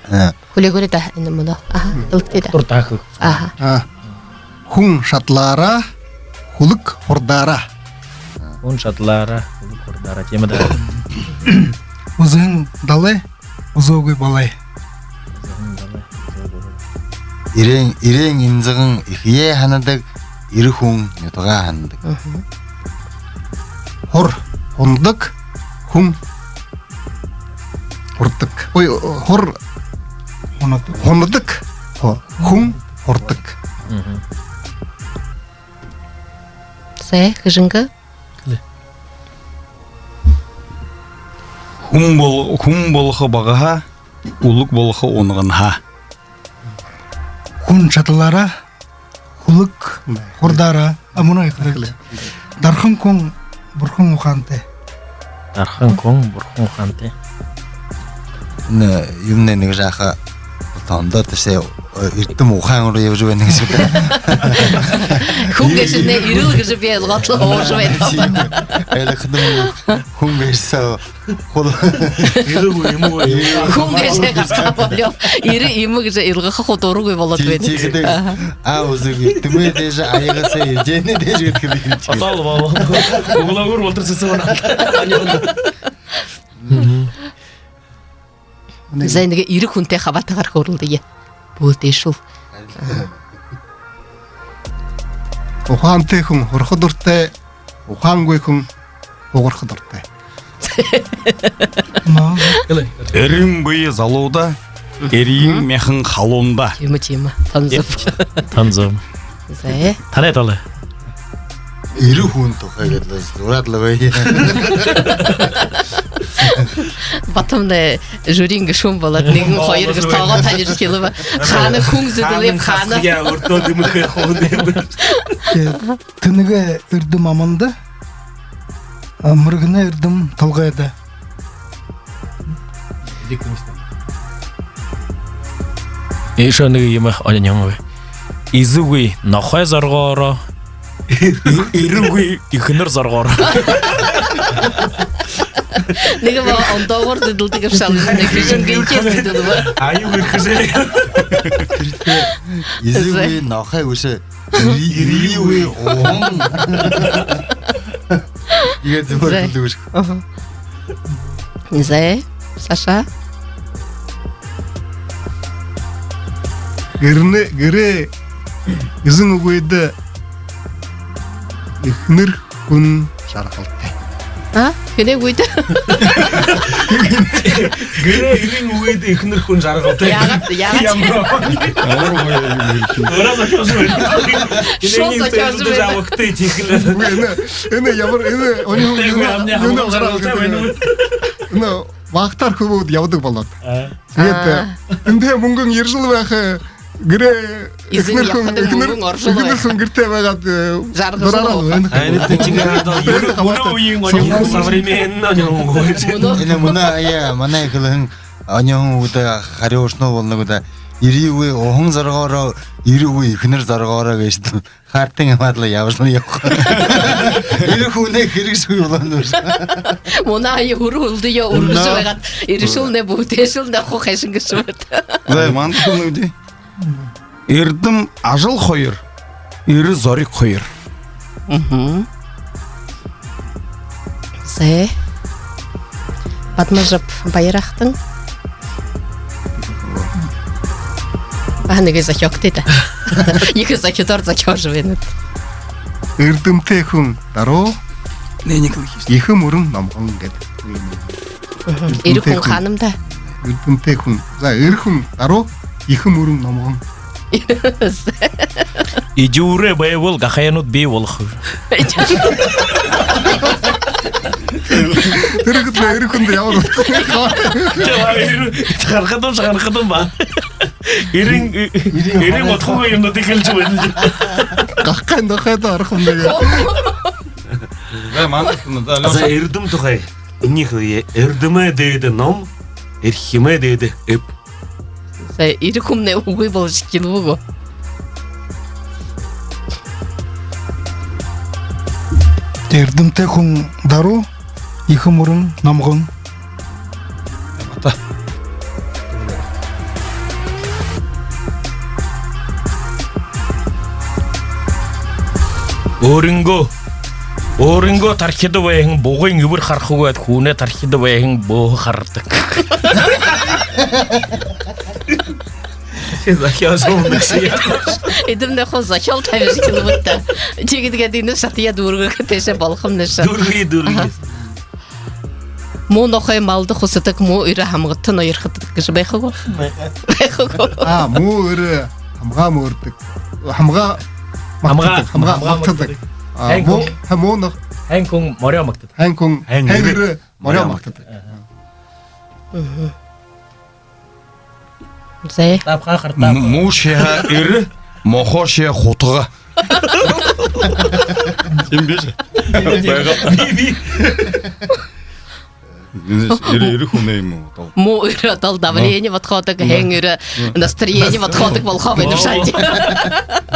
Э. Хүлеэгүүрэй даа, энэ мүнөө. Аха, хэлэгты даа. Тур таа хэл. Аха. А. Хүн шадалаараа, хүлэг хурдаараа. Хүн шадалаараа, хүлэг хурдаараа. Гараа, тиимэ даа. Үзэһэн далай, үзөөгүй балай. Эреэн, эреэн эмзэгэн эхэеэ һанадаг, эрэ хүн нютагаа һанадаг. Мгм. Һур һунадаг, хүн һурдаг. Ой, һур һунадаг, һунадаг, һу-, хүн һурдаг. Мгм. Зэ, Хэжэнгэ. Хүн бол-, хүн болохо багаһаа, үлэг болохо унаганһаа. Хүн шадалаараа, хүлэг хурдаараа. А, мүнөө хэлээ. Дархан хүн бурхан ухаантай. Дархан хүн бурхан ухаантай. Нэ, юумэнэй нэгэ жаахан тондоо тээшээ, э, эрдэм ухаан руу ябажа байна гэжэ. Хүн гэжэ нэ, эрэл гэжэ би ойлгоод лэ һуужа байна. Ойлгоходом хүн гэжэ соо хул. Эрэ хүн юм уу? Хүн гэжэ гаргаа болёо. Эрэ юм гэжэ илгаха хуу дургүй болоод байна. Тиихэдэ, аха, аа, үзэг эрдэмэй дээжэ, аяга соо эдеэнэй дээжэ гэдэг хэлээ. Атал болоо. Углаагуур болтор сэсэ байна. Мгм. Зай, нэгэ эрэ хүнтэй хабаатайгаар хөөрэлдэе. Бү тиишүүл. Ухаантай хүн һураха дуртай, ухаангүй хүн һугарха дуртай. Эрын бэе залууда, эрын мяхан халуунда. Тиимэ, тиимэ. Тон зүб. Тон зүб. Зэ. Танай талаа. Эрэ хүн тухай гээд лэ зураад лэ бай. Батамнай жюриин гэшүүн болоод, нэгэн хоёр гэжэ тоогоо табижа хэлэбэ. Хаана хүн зэдэлээ, хаана. Хаана сасхаяа өртөө дэмэхэ хүн юм. Тэнэгэй эрдэм аманда, а, мэргэнэй эрдэм толгойдо. Ещё нэгэ юумэ онёон бэ. Эзэгүй нохой зоргоороо, э-, эрэгүй эхэнэр зоргоороо. Нэгэ ба ондоогоор зэдэлдэг юм шал, нэгэ жэнгэнгеэр зэдэлдэг ба. Аюу, эрхэжэ. Эзэгүй нохой үшөө. Ири-, иригүй уһан. Иигээд зүбөөр хэлдэг бэшэ. Аха. Зэ, Саша. Гэрнэ-, гэрэй эзэн үгыдэ эхэнэр хүн жаргалтай. А? Хэнэй үгыдэ? Гэрэй эзэн үгыдэ эхэнэр хүн жаргалтай. Яагаад, яагаад? Ямар гоё юм бэ? Өөрөө зохёожо байна. Шууд зохёожо байна. Жабхатай тиихэл. Энэ, энэ ямар, энэ, энэ, энэ, энэ багтаар хүбүүд ябадаг болоод. А. Тиигээд, а, э, эндэ мүнгэн ерэжэл байха, гэрэй эзэн эхэнэр хүн, яхад эхэнэр, мүнгэн орожол эхэнэр хүн гэртээ байгаад, э, жаргажал дураараа байна. Харин тэ тиигээ хадаа, мүнөө үеын оньһон, современный оньһон. Мүнөө. Энэ мүнөө, ая, манай хэлэһэн оньһон үгыдэ харюушанууд болоно гү даа. Иригүй уһан зоргоороо, эрэгүй эхэнэр зоргоороо гэжэ. Хартан хамаарлаа ябажал ябаха. Эрэ хүнэй хэрэггүй болоно. Мүнөө ая, үрэ үлдэеэ үргэжэ байгаад, эрэшүүлнэ, бүтэшүүлнэ, хуу хайшан гэжэ байна. Зай, манда хэлэнэ гү даа. Эрдэм ажал хоёр, эрэ зориг хоёр. Мгм. Зэ. Бадмажаб Баяр ахатан. А, нэгэ зохёогты даа. Ехэ зохёодоор зохёожо байна. Эрдэмтэй хүн даруу. Нэ, нэгэ л хэш. Ехэ мүрэн номгон гээд. Мгм. Эрэ хүн хаанам даа. Эрдэмтэй хүн. За, эрэ хүн даруу, ехэ мүрэн номгон. Эдюурэ байбал гахайнууд бии болохо. Тэрэ хүндэ, эрэ хүндэ ямар утга? Харахадам, харахадам ба. Эрын, эрын утгагүй юмнуудые хэлэжэ байна. Гахайн тухайда орохом даа. За, манай тухай, за, Лёша. За, эрдэм тухай. Энэхэ эрдэмэй дээдэ ном, эрхимэй дээдэ эб. За, эрэ хүмнай үгы болжо эхилбэ гү? Эрдэмтэй хүн даруу, ехэ мүрэн номгон. Ата. Өөрынгөө Өөрынгөө тархида байһан бугын эбэр харахагүйд, хүнэй тархида байһан бөөһэ харадаг. Ши захяа шуумдаг ши. Эдэмнай хуу захяал табижа хэлэбэт даа. Тиигээд гээд энэ шатаяа дүүргэхэ тээшээ болохо юм нэшэ. Дүүргэе, дүүргэе. Муу нохой малда хусадаг, муу эрэ һамгата ноёрходог гэжэ байха гү? Байха. Байха гү? А, муу эрэ һамгаа мөөрдэг. Һамгаа магтадаг, һамгаа магтадаг. А, һайн муу, хүн, һайн муу нохой, һайн хүн морёо магтадаг. Һайн хүн, һайн эрэ морёо магтадаг. Аха. Зэ. Хартааб, хартааб. М-, муушье эрэ, мохоошье хутага. Тиимэ бэшэ. Байгаал. Би, би. Эрэ, эрэ хүнэй юм гү, тол? Муу эрэ тол давление бодхоодог, һайн эрэ настроение бодхоодог болохо байна шэнги.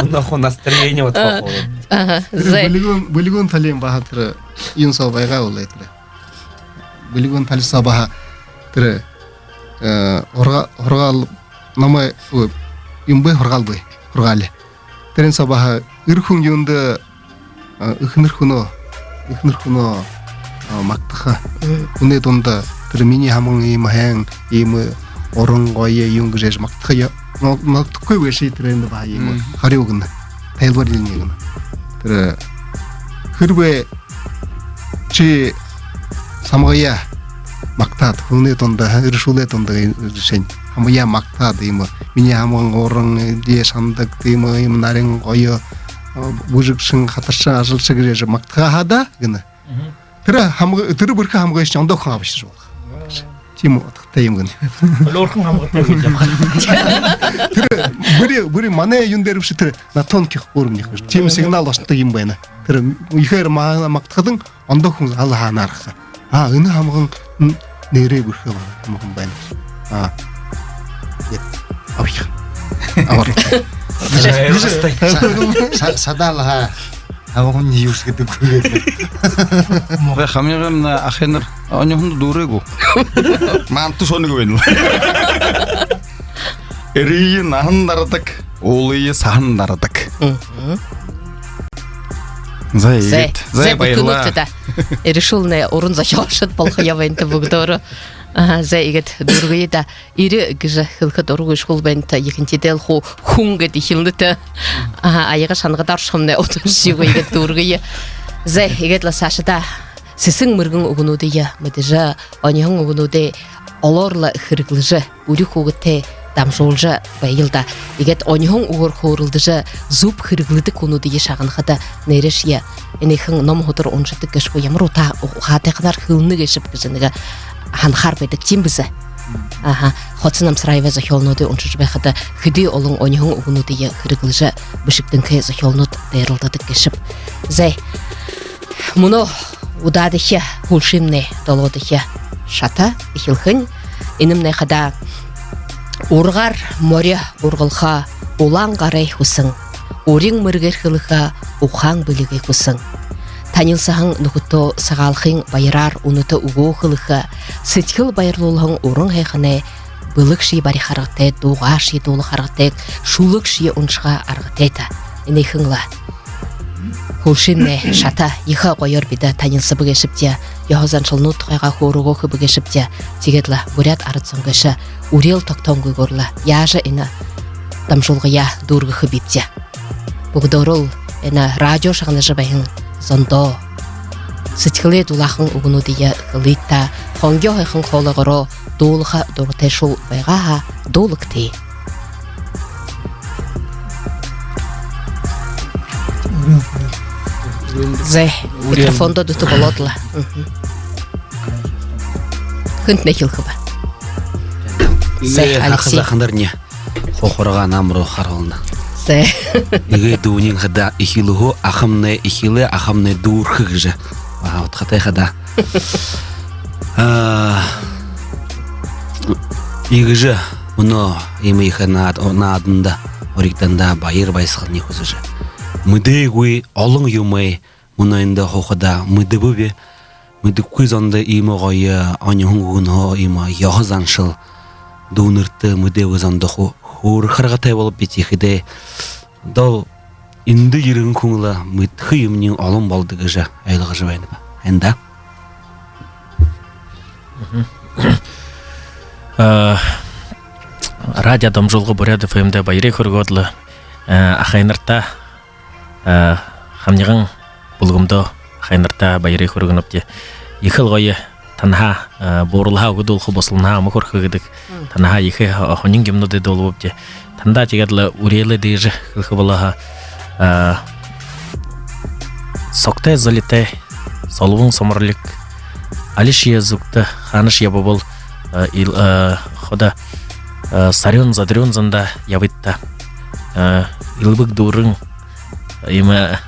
Муу нохой настроение бодхоодог. Аха, зэ. Бэлигүүн, бэлигүүн талын баһа тэрэ юун соо байгаа болой тэрэ. Бэлигүүн тали соо баһа тэрэ, э, һурга-, һургаал номой, ой, юм бэ, һургаал бэ, һургаал. Тэрэн соо баһа эрэ хүн юундэ, э, эхэнэр хүнөө, эхэнэр хүнөө, э, магтаха. Мгм. Хүнэй дунда тэрэ минии һамган иимэ һайн, иимэ уран гоё юм гэжэ магтаха. Но, магтахагүй бэшэ, тэрэндэ баһа иимэ харюу гэнэ. Тайлбарилание гэнэ. Тэрэ хэрбээ ши һамгаяа магтаад, хүнэй дунда, һа, эрэшүүлэй дунда, жэшээнь, һамгаяа магтаад, иимэ, минии һамган уран, эдеэ шанадаг, иимэ, иимэ нарин гоё, а, бүжэгшэн, хатаршан, ажалша гэжэ магтахаа хадаа гэнэ. Мгм. Тэрэ һамга-, тэрэ бэрхэ һамгаяашни ондоо хүн абашажа болохо. Тиимэ удхатай юм гэнэ. Олоорхон һамгатай гэжэ. Тэрэ бүри, бүри манай юун дээрэ бэшэ, тэрэ на тонких уровнях бэшэ. Тиимэ сигнал ошодог юм байна. Тэрэ ехээр ма-, магтахадань ондоо хүн ала һаанаар аргаха. А, энэ һамган, м, нээрээ бэрхэ һамган байна. А. Гээд абаха. Абарха. Ша-, ша-, шадаал һаа. Һамган юус гэдэг үгы. Муухай хамьяагымнай ахынар оньһондо дүүрээ гү? Манту шоног байна. Эрые наһан дарадаг, уулые саһан дарадаг. Мгм. Зэ, зэ, иигээд. Зэ, зэ, баярлаа. Бүхэнүүдтэ даа. Эрэшүүлнай уран зохёолшод болохо ябаа энэ бүгэдөөрөө. Аха, зэ, иигээд дүүргэе даа. Эрэ гэжэ хэлэхэдэ ураг үшхүүл байна та, ехэнхидээ лэ хуу хүн гээд эхилнэ та. Аха, аяга шангада оршохомнай удхашьегүй, иигээд дүүргэе. Зэ, иигээд лэ саашадаа сэсэн мэргэн үгэнүүдые мэдэжэ, оньһон үгэнүүдые олоор лэ хэрэглэжэ, үри хүүгэдтээ дамжуулжа байя л даа. Иигээд оньһон үгөөр хөөрэлдэжэ, зүб хэрэглэдэг хүнүүдые шагнахада, нээрээшье энэхэн ном һудар уншадаг гээшэ гү, ямар ута-, ухаатайханаар хэлэнэ гээшэб гэжэ нэгэ һанахаар байдаг, тиимэ бэзэ. Аха, Хоца Намсараевай зохёолнуудые уншажа байхада хэды олон оньһон үгэнүүдые хэрэглэжэ бэшэгдэнхэй зохёолнууд дайралдадаг гээшэб. Зэ, мүнөө удаадахи, һүүлшымнай долоодохи шата эхилхэнь. Энэмнай хадаа: ургаар морёо ургалха улаан гарай хүсэн, урин мэргээр хэлэхэ ухаан бэлигэй хүсэн. Танилсаһан нүхэдтөө Сагаалганай баяраар үнэтэ үгөө хэлэхэ, сэдьхэл баярлуулһан уран һайханай бэлэгшье бариха аргатай, дуугаашье дуулаха аргатай, шүлэгшье уншаха аргатай та. Энэхэн лэ һүүлшымнай шата. Ехэ гоёор бидэ танилсаба гээшэбди, ёһо заншалнууд тухайгаа хөөрөөгөө хэбэ гээшэбди. Тиигээд лэ буряад арад зон гээшэ үреэл тогтоонгүй гүрэл, яажа энэ дамжуулгаяа дүүргэхэбибди. Бүгэдөөрөөл энэ радио шагнажа байһан зондоо сэдьхэлээ дулаахан үгэнүүдые хэлыт та. Хонгёо һайхан хоолойгоороо дуулаха дуратайшуул байгаа һаа, дуулагты. Зэ, микрофондо дүтэ болоод лэ. Хэнтнай хэлэхэб? Зэ, Алексей. Хахад аханарни хухарга намруу харуулна. Зэ. Эгээ дүүниинь хадаа эхилһүү, ахамнай эхилээ, ахамнай дүүрхэ гэжэ. Аа, удхатай хадаа. Аа, иигэжэ мүнөө иимэ ехэ наад-, нааданда оригдоһондо баяр баясхалан хүсэжэ. Мэдээгүй олон юумые мүнөө эндэ һуухадаа мэдэбэб. Мэдэхэгүй зондо иимэ гоё оньһон үгэнһөө, иимэ ёһо заншал дүүнэртэ мэдээгүй зондо хөө-, хөөрэхэ аргатай болооб би тиихэдээ. Одоол эндэ ерэһэн хүн лэ мэдэхэ юумэниинь олон болодог гэжэ ойлгожо байнаб. Һайн даа. Э, радио дамжуулга Буряад ФМ-дэ баярые хүргөөд лэ, э, ахайнартаа, э, хамниган бүлгэмдөө, ахайнартаа баярые хүргэнэбди. Ехэл гоё танһаа, э, бууралһаа үгэдүүлхэ, бусалнһаа үмэ хүрэхэ гэдэг. Мм. Танһаа ехэ, э, һонин юумэнүүдые дуулабабди. Тандаа тиигээд лэ үреэлэй дээжэ хэлэхэ болоо һаа, э, согтой золитой, солбон соморлиг, алишье зүгтэ, хаанашье ябабал, э, ил-, э, ходо, э, сарюун задарюун зандаа ябыт даа. Э, элбэг дүүрэн, иимэ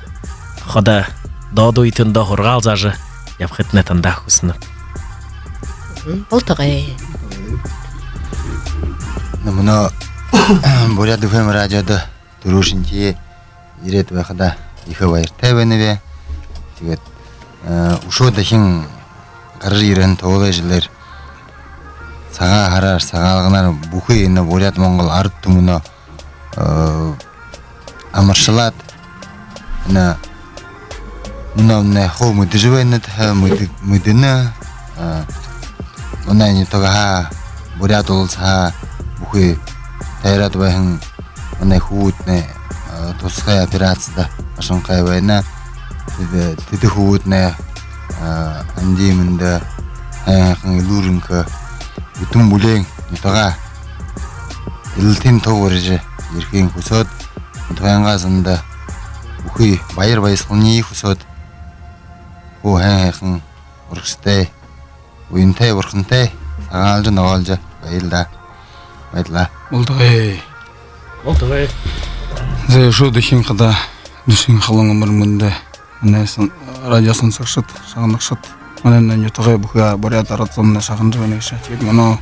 ходо доодо үетэндөө һургаал заажа ябахыетнай тандаа хүсэнэб. Мгм. Болтогой. Мүнөө Буряад ФМ радиодо түрүүшынхиеэ ерээд байхадаа ехэ баяртай байнаб. Тиигээд, э, үшөө дахин гаража ерэһэн туулай жэлээр Сагаан һараар, Сагаалганаар бүхы энэ Буряад-Монгол арад түмэнөө, э, амаршалаад, энэ мүнөө, мүнөө хуу мэдэжэ байнат, э, мэдэ-, мэдэнэ, э, манай нютагһаа, Буряад уласһаа бүхы тойроод байһан манай хүбүүднай, э, тусхай операцида ошонхой байна. Тэдэ, тэдэ хүбүүднай, э, амиды мэндэ, һайхан элүүр энхэ, бүтэн бүлеэн нютагаа эрилтын туг барижа ерэхыень хүсөөд, нютагайнгаа зондо бүхы баяр баясхаланиие хүсөөд, хуу һайн һайхан, урагшатай, уянтай, бурхантай сагаалжа, ногоолжо байя даа. Баярлаа. Болтогой. Болтогой. Зай, үшөө дахин хадаа дүшэн халуун амар мэндэ. Манай сан-, радио соносогшод, шагнагшад, манай энэ нютагай бүхы буряад арад зомнай шагнажа байна гээшэ. Тиигээд мүнөө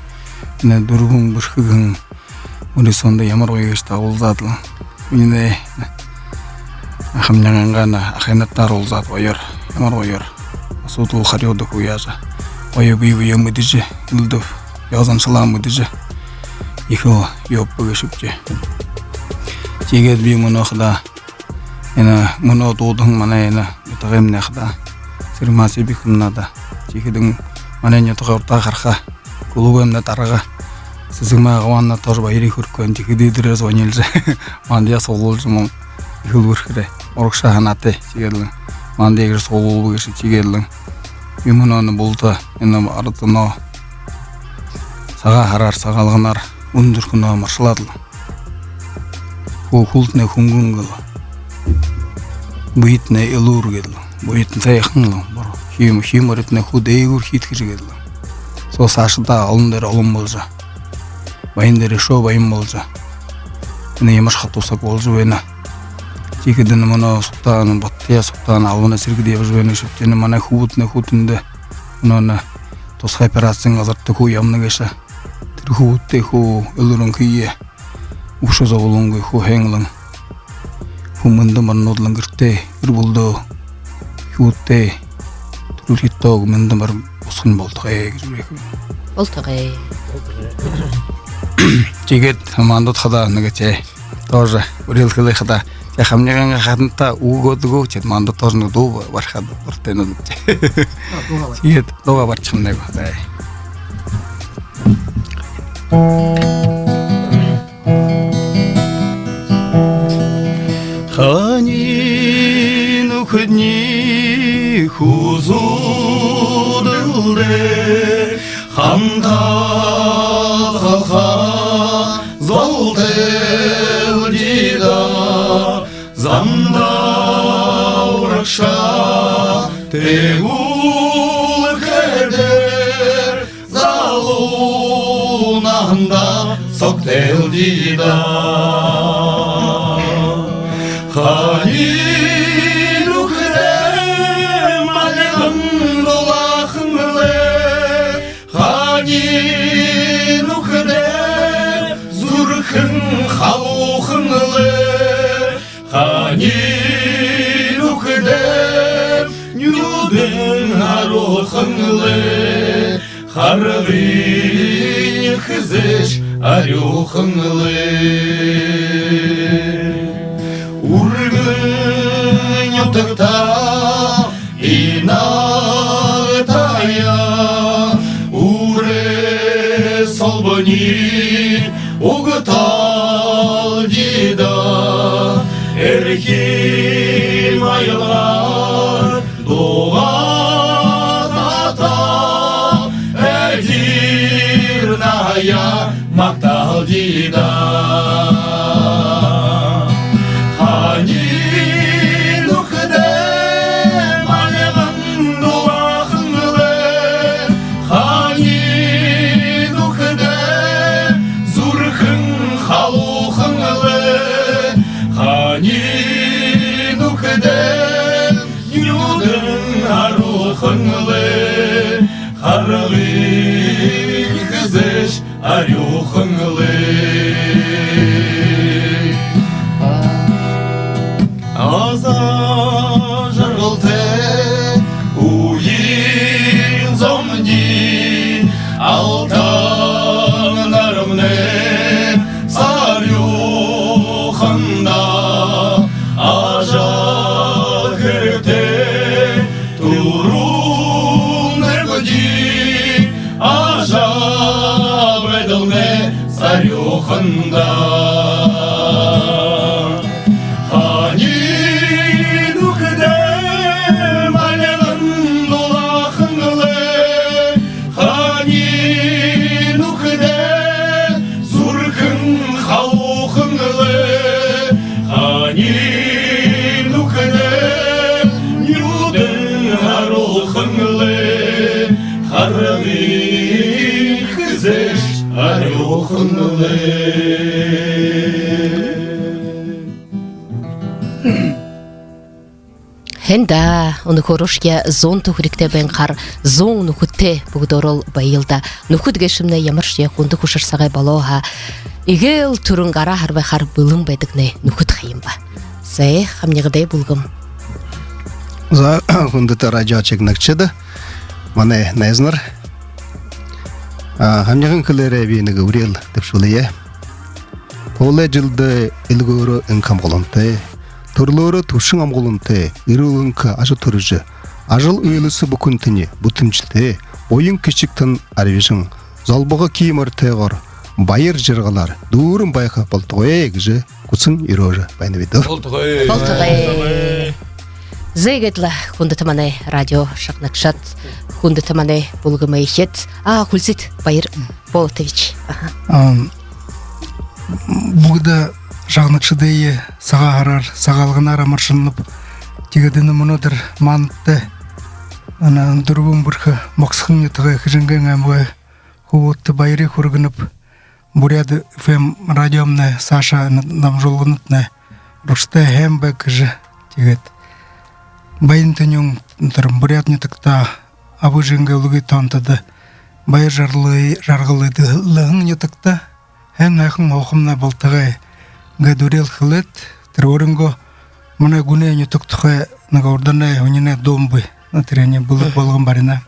энэ дүрбэн бэрхэ һэн мүрысөөндэ ямар гоё гээшэб даа уулзаад лэ. Минии хамниган ахайнартаа уулзаад, гоёор, ямар гоёор. Асуудал, харюуда хуу яажа, гоё бэе бэеэ мэдэжэ, элдэб ёһо заншалаа мэдэжэ, ехэл ёһотой гээшэбди. Тиигээд би мүнөө хадаа энэ мүнөө дуудаһан манай энэ нютагаймнай хадаа Сэрэмаа Сэбихэмнай даа. Тиихэдэнь манай нютагай урдаа хараха, клубаймнай дарга Сэсэгма Агаваннада тоже баярые хүргэхэ һэн. Тиихэдэ тэрэ звонилжа, мандаа суглуулжа, мүн ехэл бэрхээр, урагшаа һанаатай. Тиигээд лэ мандаа иигэжэ суглуулба гээшэ. Тиигээд лэ би мүнөө энэ булта, энэ арад зоноо Сагаан һараар, Сагаалганаар, үнэн зүрхэнһөө амаршалаад лэ, хуу хүлтнай хүнгэн гээл, бэетнай элүүр гээл, бэетнай һайхан лэ, бур-, хиим-, хииморитнай хуу дээгүүр хиидхэжэ гээл. Соо саашадаа олон дээрэ олон болжо, баян дээрэ үшөө баян болжо, энэ ямаршье хатуу саг болжо байна. Тиихэдэнь мүнөө сугтаа, энэ Баттаяа сугтаа, энэ албанай сэргэдэ ябажа байна гээшэб. Тиигээд манай хүбүүднай хуу тэндэ, мүнөө энэ тусхай операциин газарта хуу ябана гээшэ. Тэрэ хүбүүдтээ хуу элүүр энхые, үгшэ зоболонгүй, хуу һайнлан, хуу мэндэ марануудлан гэртээ, гэр бүлэдөө, хүбүүдтээ, түрэл хитог мэндэ мар бусхань болтогой гэжэ үреэхэб. Болтогой. Тиигээд мандаа хадаа нэгэ тээ тоже үреэл хэлээ хадаа. Тээ хамниган ахайнартаа үгэ үгөөд гү, тиигээд мандаа тоже нэгэ дуу барихада дуртайнууд. А, дуугаа бари. Тиигээд дуугаа бариха юм нэгэ. Зай. Хани нүхэдни хүзүүдэлдэ хамтаа халха золтой л даа, замдаа урагшаа тэгүүлхэдээ, залуу наһандаа согтой л даа. Хани нүхэдэй мальган дулаахан лэ, хани нүхэдэй зүрхэн халуухан лэ, хани нүхэдэй нюдэн арюухан лэ, харгынь хэзээш арюухан лэ. Үргэн Тагтаа инагтаяа үрэ солбони угталдида, эрхим аялгаар дуугататаа эдир наһаяа магталдида. Хани нүхэдэй мальган дулаахан лэ, хани нүхэдэй зүрхэн халуухан лэ, хани нүхэдэй нюдэн арюухан лэ, харгын хэзээш арюухан лэ. Аза жаргалтай үеын зомнай алтан наранай сарюухан даа, ажал хэрэгтэй түрүүн нэбди, ажабайдалнай сарюухан даа. Хани нүхэдэй мальган дулаахан лэ, хани нүхэдэй зүрхэн халуухан лэ, хани нүхэдэй нюдэн арюухан лэ, харгын хэзээш арюухан лэ. Һайн даа, үнэхөөрөөшье зуун түхэригтэй байнхаар, зуун нүхэдтэй бүгэдөөрөөл байял даа. Нүхэд гээшэмнай ямаршье хүндэ хүшэр сагай болоо һаа, эгээл түрүүн гараа харбайхаар бэлэн байдаг нэ нүхэд ха юм ба. Зай, хамнигадаа бүлгэм. За, хүндэтэ радио шагнагшад, манай найзнар, а, хамниган хэлээрээ би нэгэ үреэл дэбшүүлэе. Туулай жэлдээ эльгэөрөө энхэ амгалантай, түрэлөөрөө түвшин амгалантай, эрүүл энхэ ажатуржа, ажал үйлэсэ бүхэнтнай бүтэмжэтэй, буян хэшэгтэн арьбижан, золбого киимэртэйгөөр, баяр жаргалаар дүүрэн байха болтогой гэжэ хүсэн ёроожо байнаб даа. Болтогой. Болтогой. Зай, иигээд лэ, хүндэтэ манай радио шагнагшад, хүндэтэ манай бүлгэмэй эхид, а, Хүлзит Баяр Болотович. Аха. Ам, бүгэдэ шагнагшадые Сагаан һараар, Сагаалганаар амаршалнаб. Тиигээд энэ мүнөөдэр манда, манай Дүрбэн Бэрхэ, Могсохон нютагай, Хэжэнгын аймагай хүбүүдтэ баяр хүргэнэб. Буряад ФМ радиомнай саашаа дамжуулгануудтнай урагшатай һайн байг гэжэ. Тиигээд Баян-Түнюун, тэрэ Буряад нютагта, аба эжынгээ үлгы тоонтодо, баяр жаргал, жаргал эдлэһэн нютагта һайн һайхан һуухамнай болтогой гээд үреэл хэлээд, тэрэ өөрынгөө манай гүнэй нютаг тухай нэгэ урданай, үнинэй дуун бии. Тэрэнээ бэлэг болгон барина.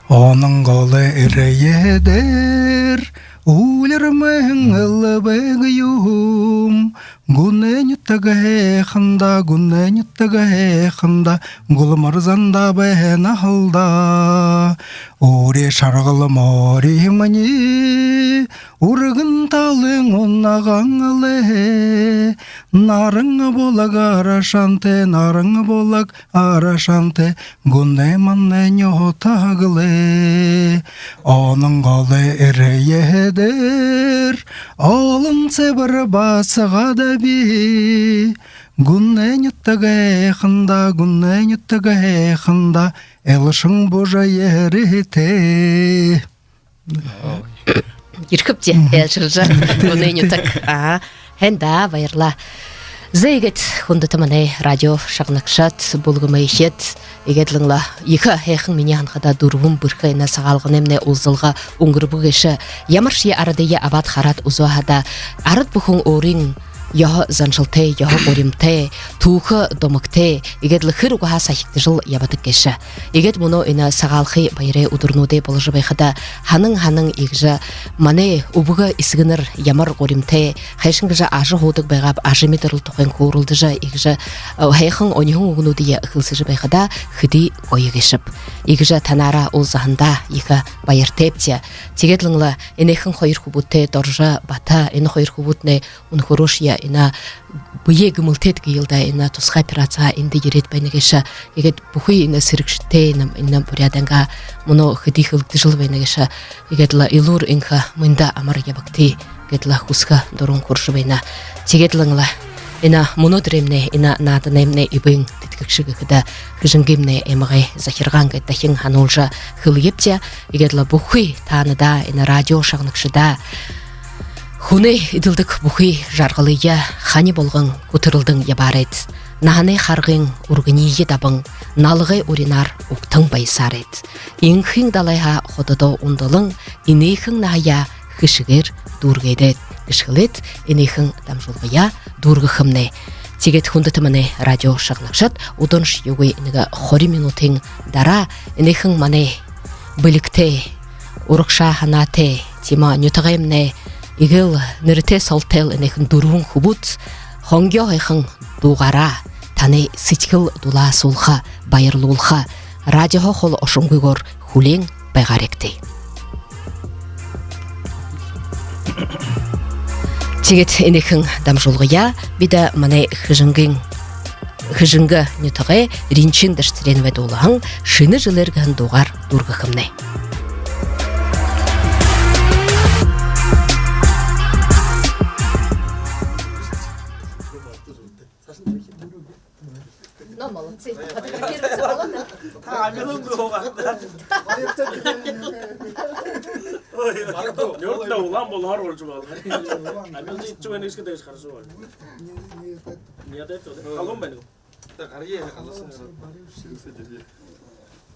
Онон голой эрьедээр үлирмэһэн элбэг юм. Гүнэй нютаг һайхан даа, гүнэй нютаг һайхан даа, гуламар зандаа байна һэн даа. Үри шаргал мори мани үргэн талын унаган лэ. Наран булаг аршаантай, наран булаг аршаантай, гүнэй манай нютаг лэ. Онон голой эрьедээр олон сэбэр басагад бии. Гүнэй нютаг һайхан даа, гүнэй нютаг һайхан даа, элшэн бужа ерэхэ. Ерэхэбди, ээлжэрлэжэ. Гүнэй нютаг. Аха. Һайн даа, баярлаа. Зай, иигээд, хүндэтэ манай радио шагнагшад, бүлгэмэй эхид, иигээд лэ ехэ һайхан, минии һанахада, Дүрбэн Бэрхэ энэ Сагаалганаймнай уулзалга үнгэрбэ гээшэ. Ямаршье арадые абаад хараад үзөө һаа даа, арад бүхэн өөрын ёһо заншалтай, ёһо гуримтай, түүхэ домогтой, иигээд лэ хэр угһаа сахигдажал ябадаг гээшэ. Иигээд мүнөө энэ Сагаалхын баярай үдэрнүүдэй боложо байхада, һанан-һанан иигэжэ манай үбгэ эсэгэнэр ямар гуримтай, хайшан гэжэ ажаһуудаг байгааб, ажамидарал тухайнь хөөрэлдэжэ, иигэжэ, э, һайхан оньһон үгэнүүдые хэлсэжэ байхада хэды гоё гээшэб. Иигэжэ танаараа уулзаһандаа ехэ баяртайбди. Тиигээд лэ энэхэн хоёр хүбүүдтэй, Доржо, Бата, энэ хоёр хүбүүднай үнэхөөрөөшье энэ бэеэ гэмэлтээд гээл даа, энэ тусхай операциһаа эндэ ерээд байна гээшэ. Иигээд бүхы энэ сэрэгшэдтэй энэ, энэ Буряадайнгаа мүнөө хэды хэлэгдэжэл байна гээшэ. Иигээд лэ элүүр энхэ, мэндэ амар ябагты гээд лэ хүсэхэ дуран хүрэжэ байна. Тиигээд лэ энэ мүнөөдэрэймнай, энэ нааданаймнай эбээн тэдхэгшэ гэхэдэ, Хэжэнгымнай аймагай захиргаан гээд дахин һануулжа хэлэебди. Иигээд лэ бүхы таанадаа, энэ радио шагнагшадаа, хүнэй эдэлдэг бүхы жаргалые хани болгон хүтэрэлдэн ябаарайт. Наһанай харгын үргэниие дабан, налгай уринаар угтан баясаарайт. Энхын далайһаа хододоо ундалан, энэхэн наһаяа хэшэгээр дүүргээдэт гэжэ хэлээд, энэхэн дамжуулгаяа дүүргэхэмнай. Тиигээд, хүндэтэ манай радио шагнагшад, уданшьегүй нэгэ хори минутын дараа энэхэн манай бэлигтэй, урагшаа һанаатай, тиимэ нютагаймнай эгээл нэрэтэй солотой л энэхэн дүрбэн хүбүүд хонгёо һайхан дуугаараа танай сэдьхэл дулаасуулха, баярлуулха, радиоһоо холо ошонгүйгөөр хүлеэн байгаарайгты. Тиигээд энэхэн дамжуулгаяа бидэ манай Хэжэнгын, Хэжэнгэ нютагай Ринчин Дашицыреновай дуулаһан «Шэнэ жэлээр» гэһэн дуугаар дүүргэхэмнай. Ну, молодцы. Фотографироваться болоо даа. Та амилан гү угааха даа. Ой, ой. Нёртнэ улаан болоһоор болжо байна. Амилан ичүү энэшгэ дээшэ хаража байна. Нет, это. Халуун байна гү? Та гарьяа, халуун.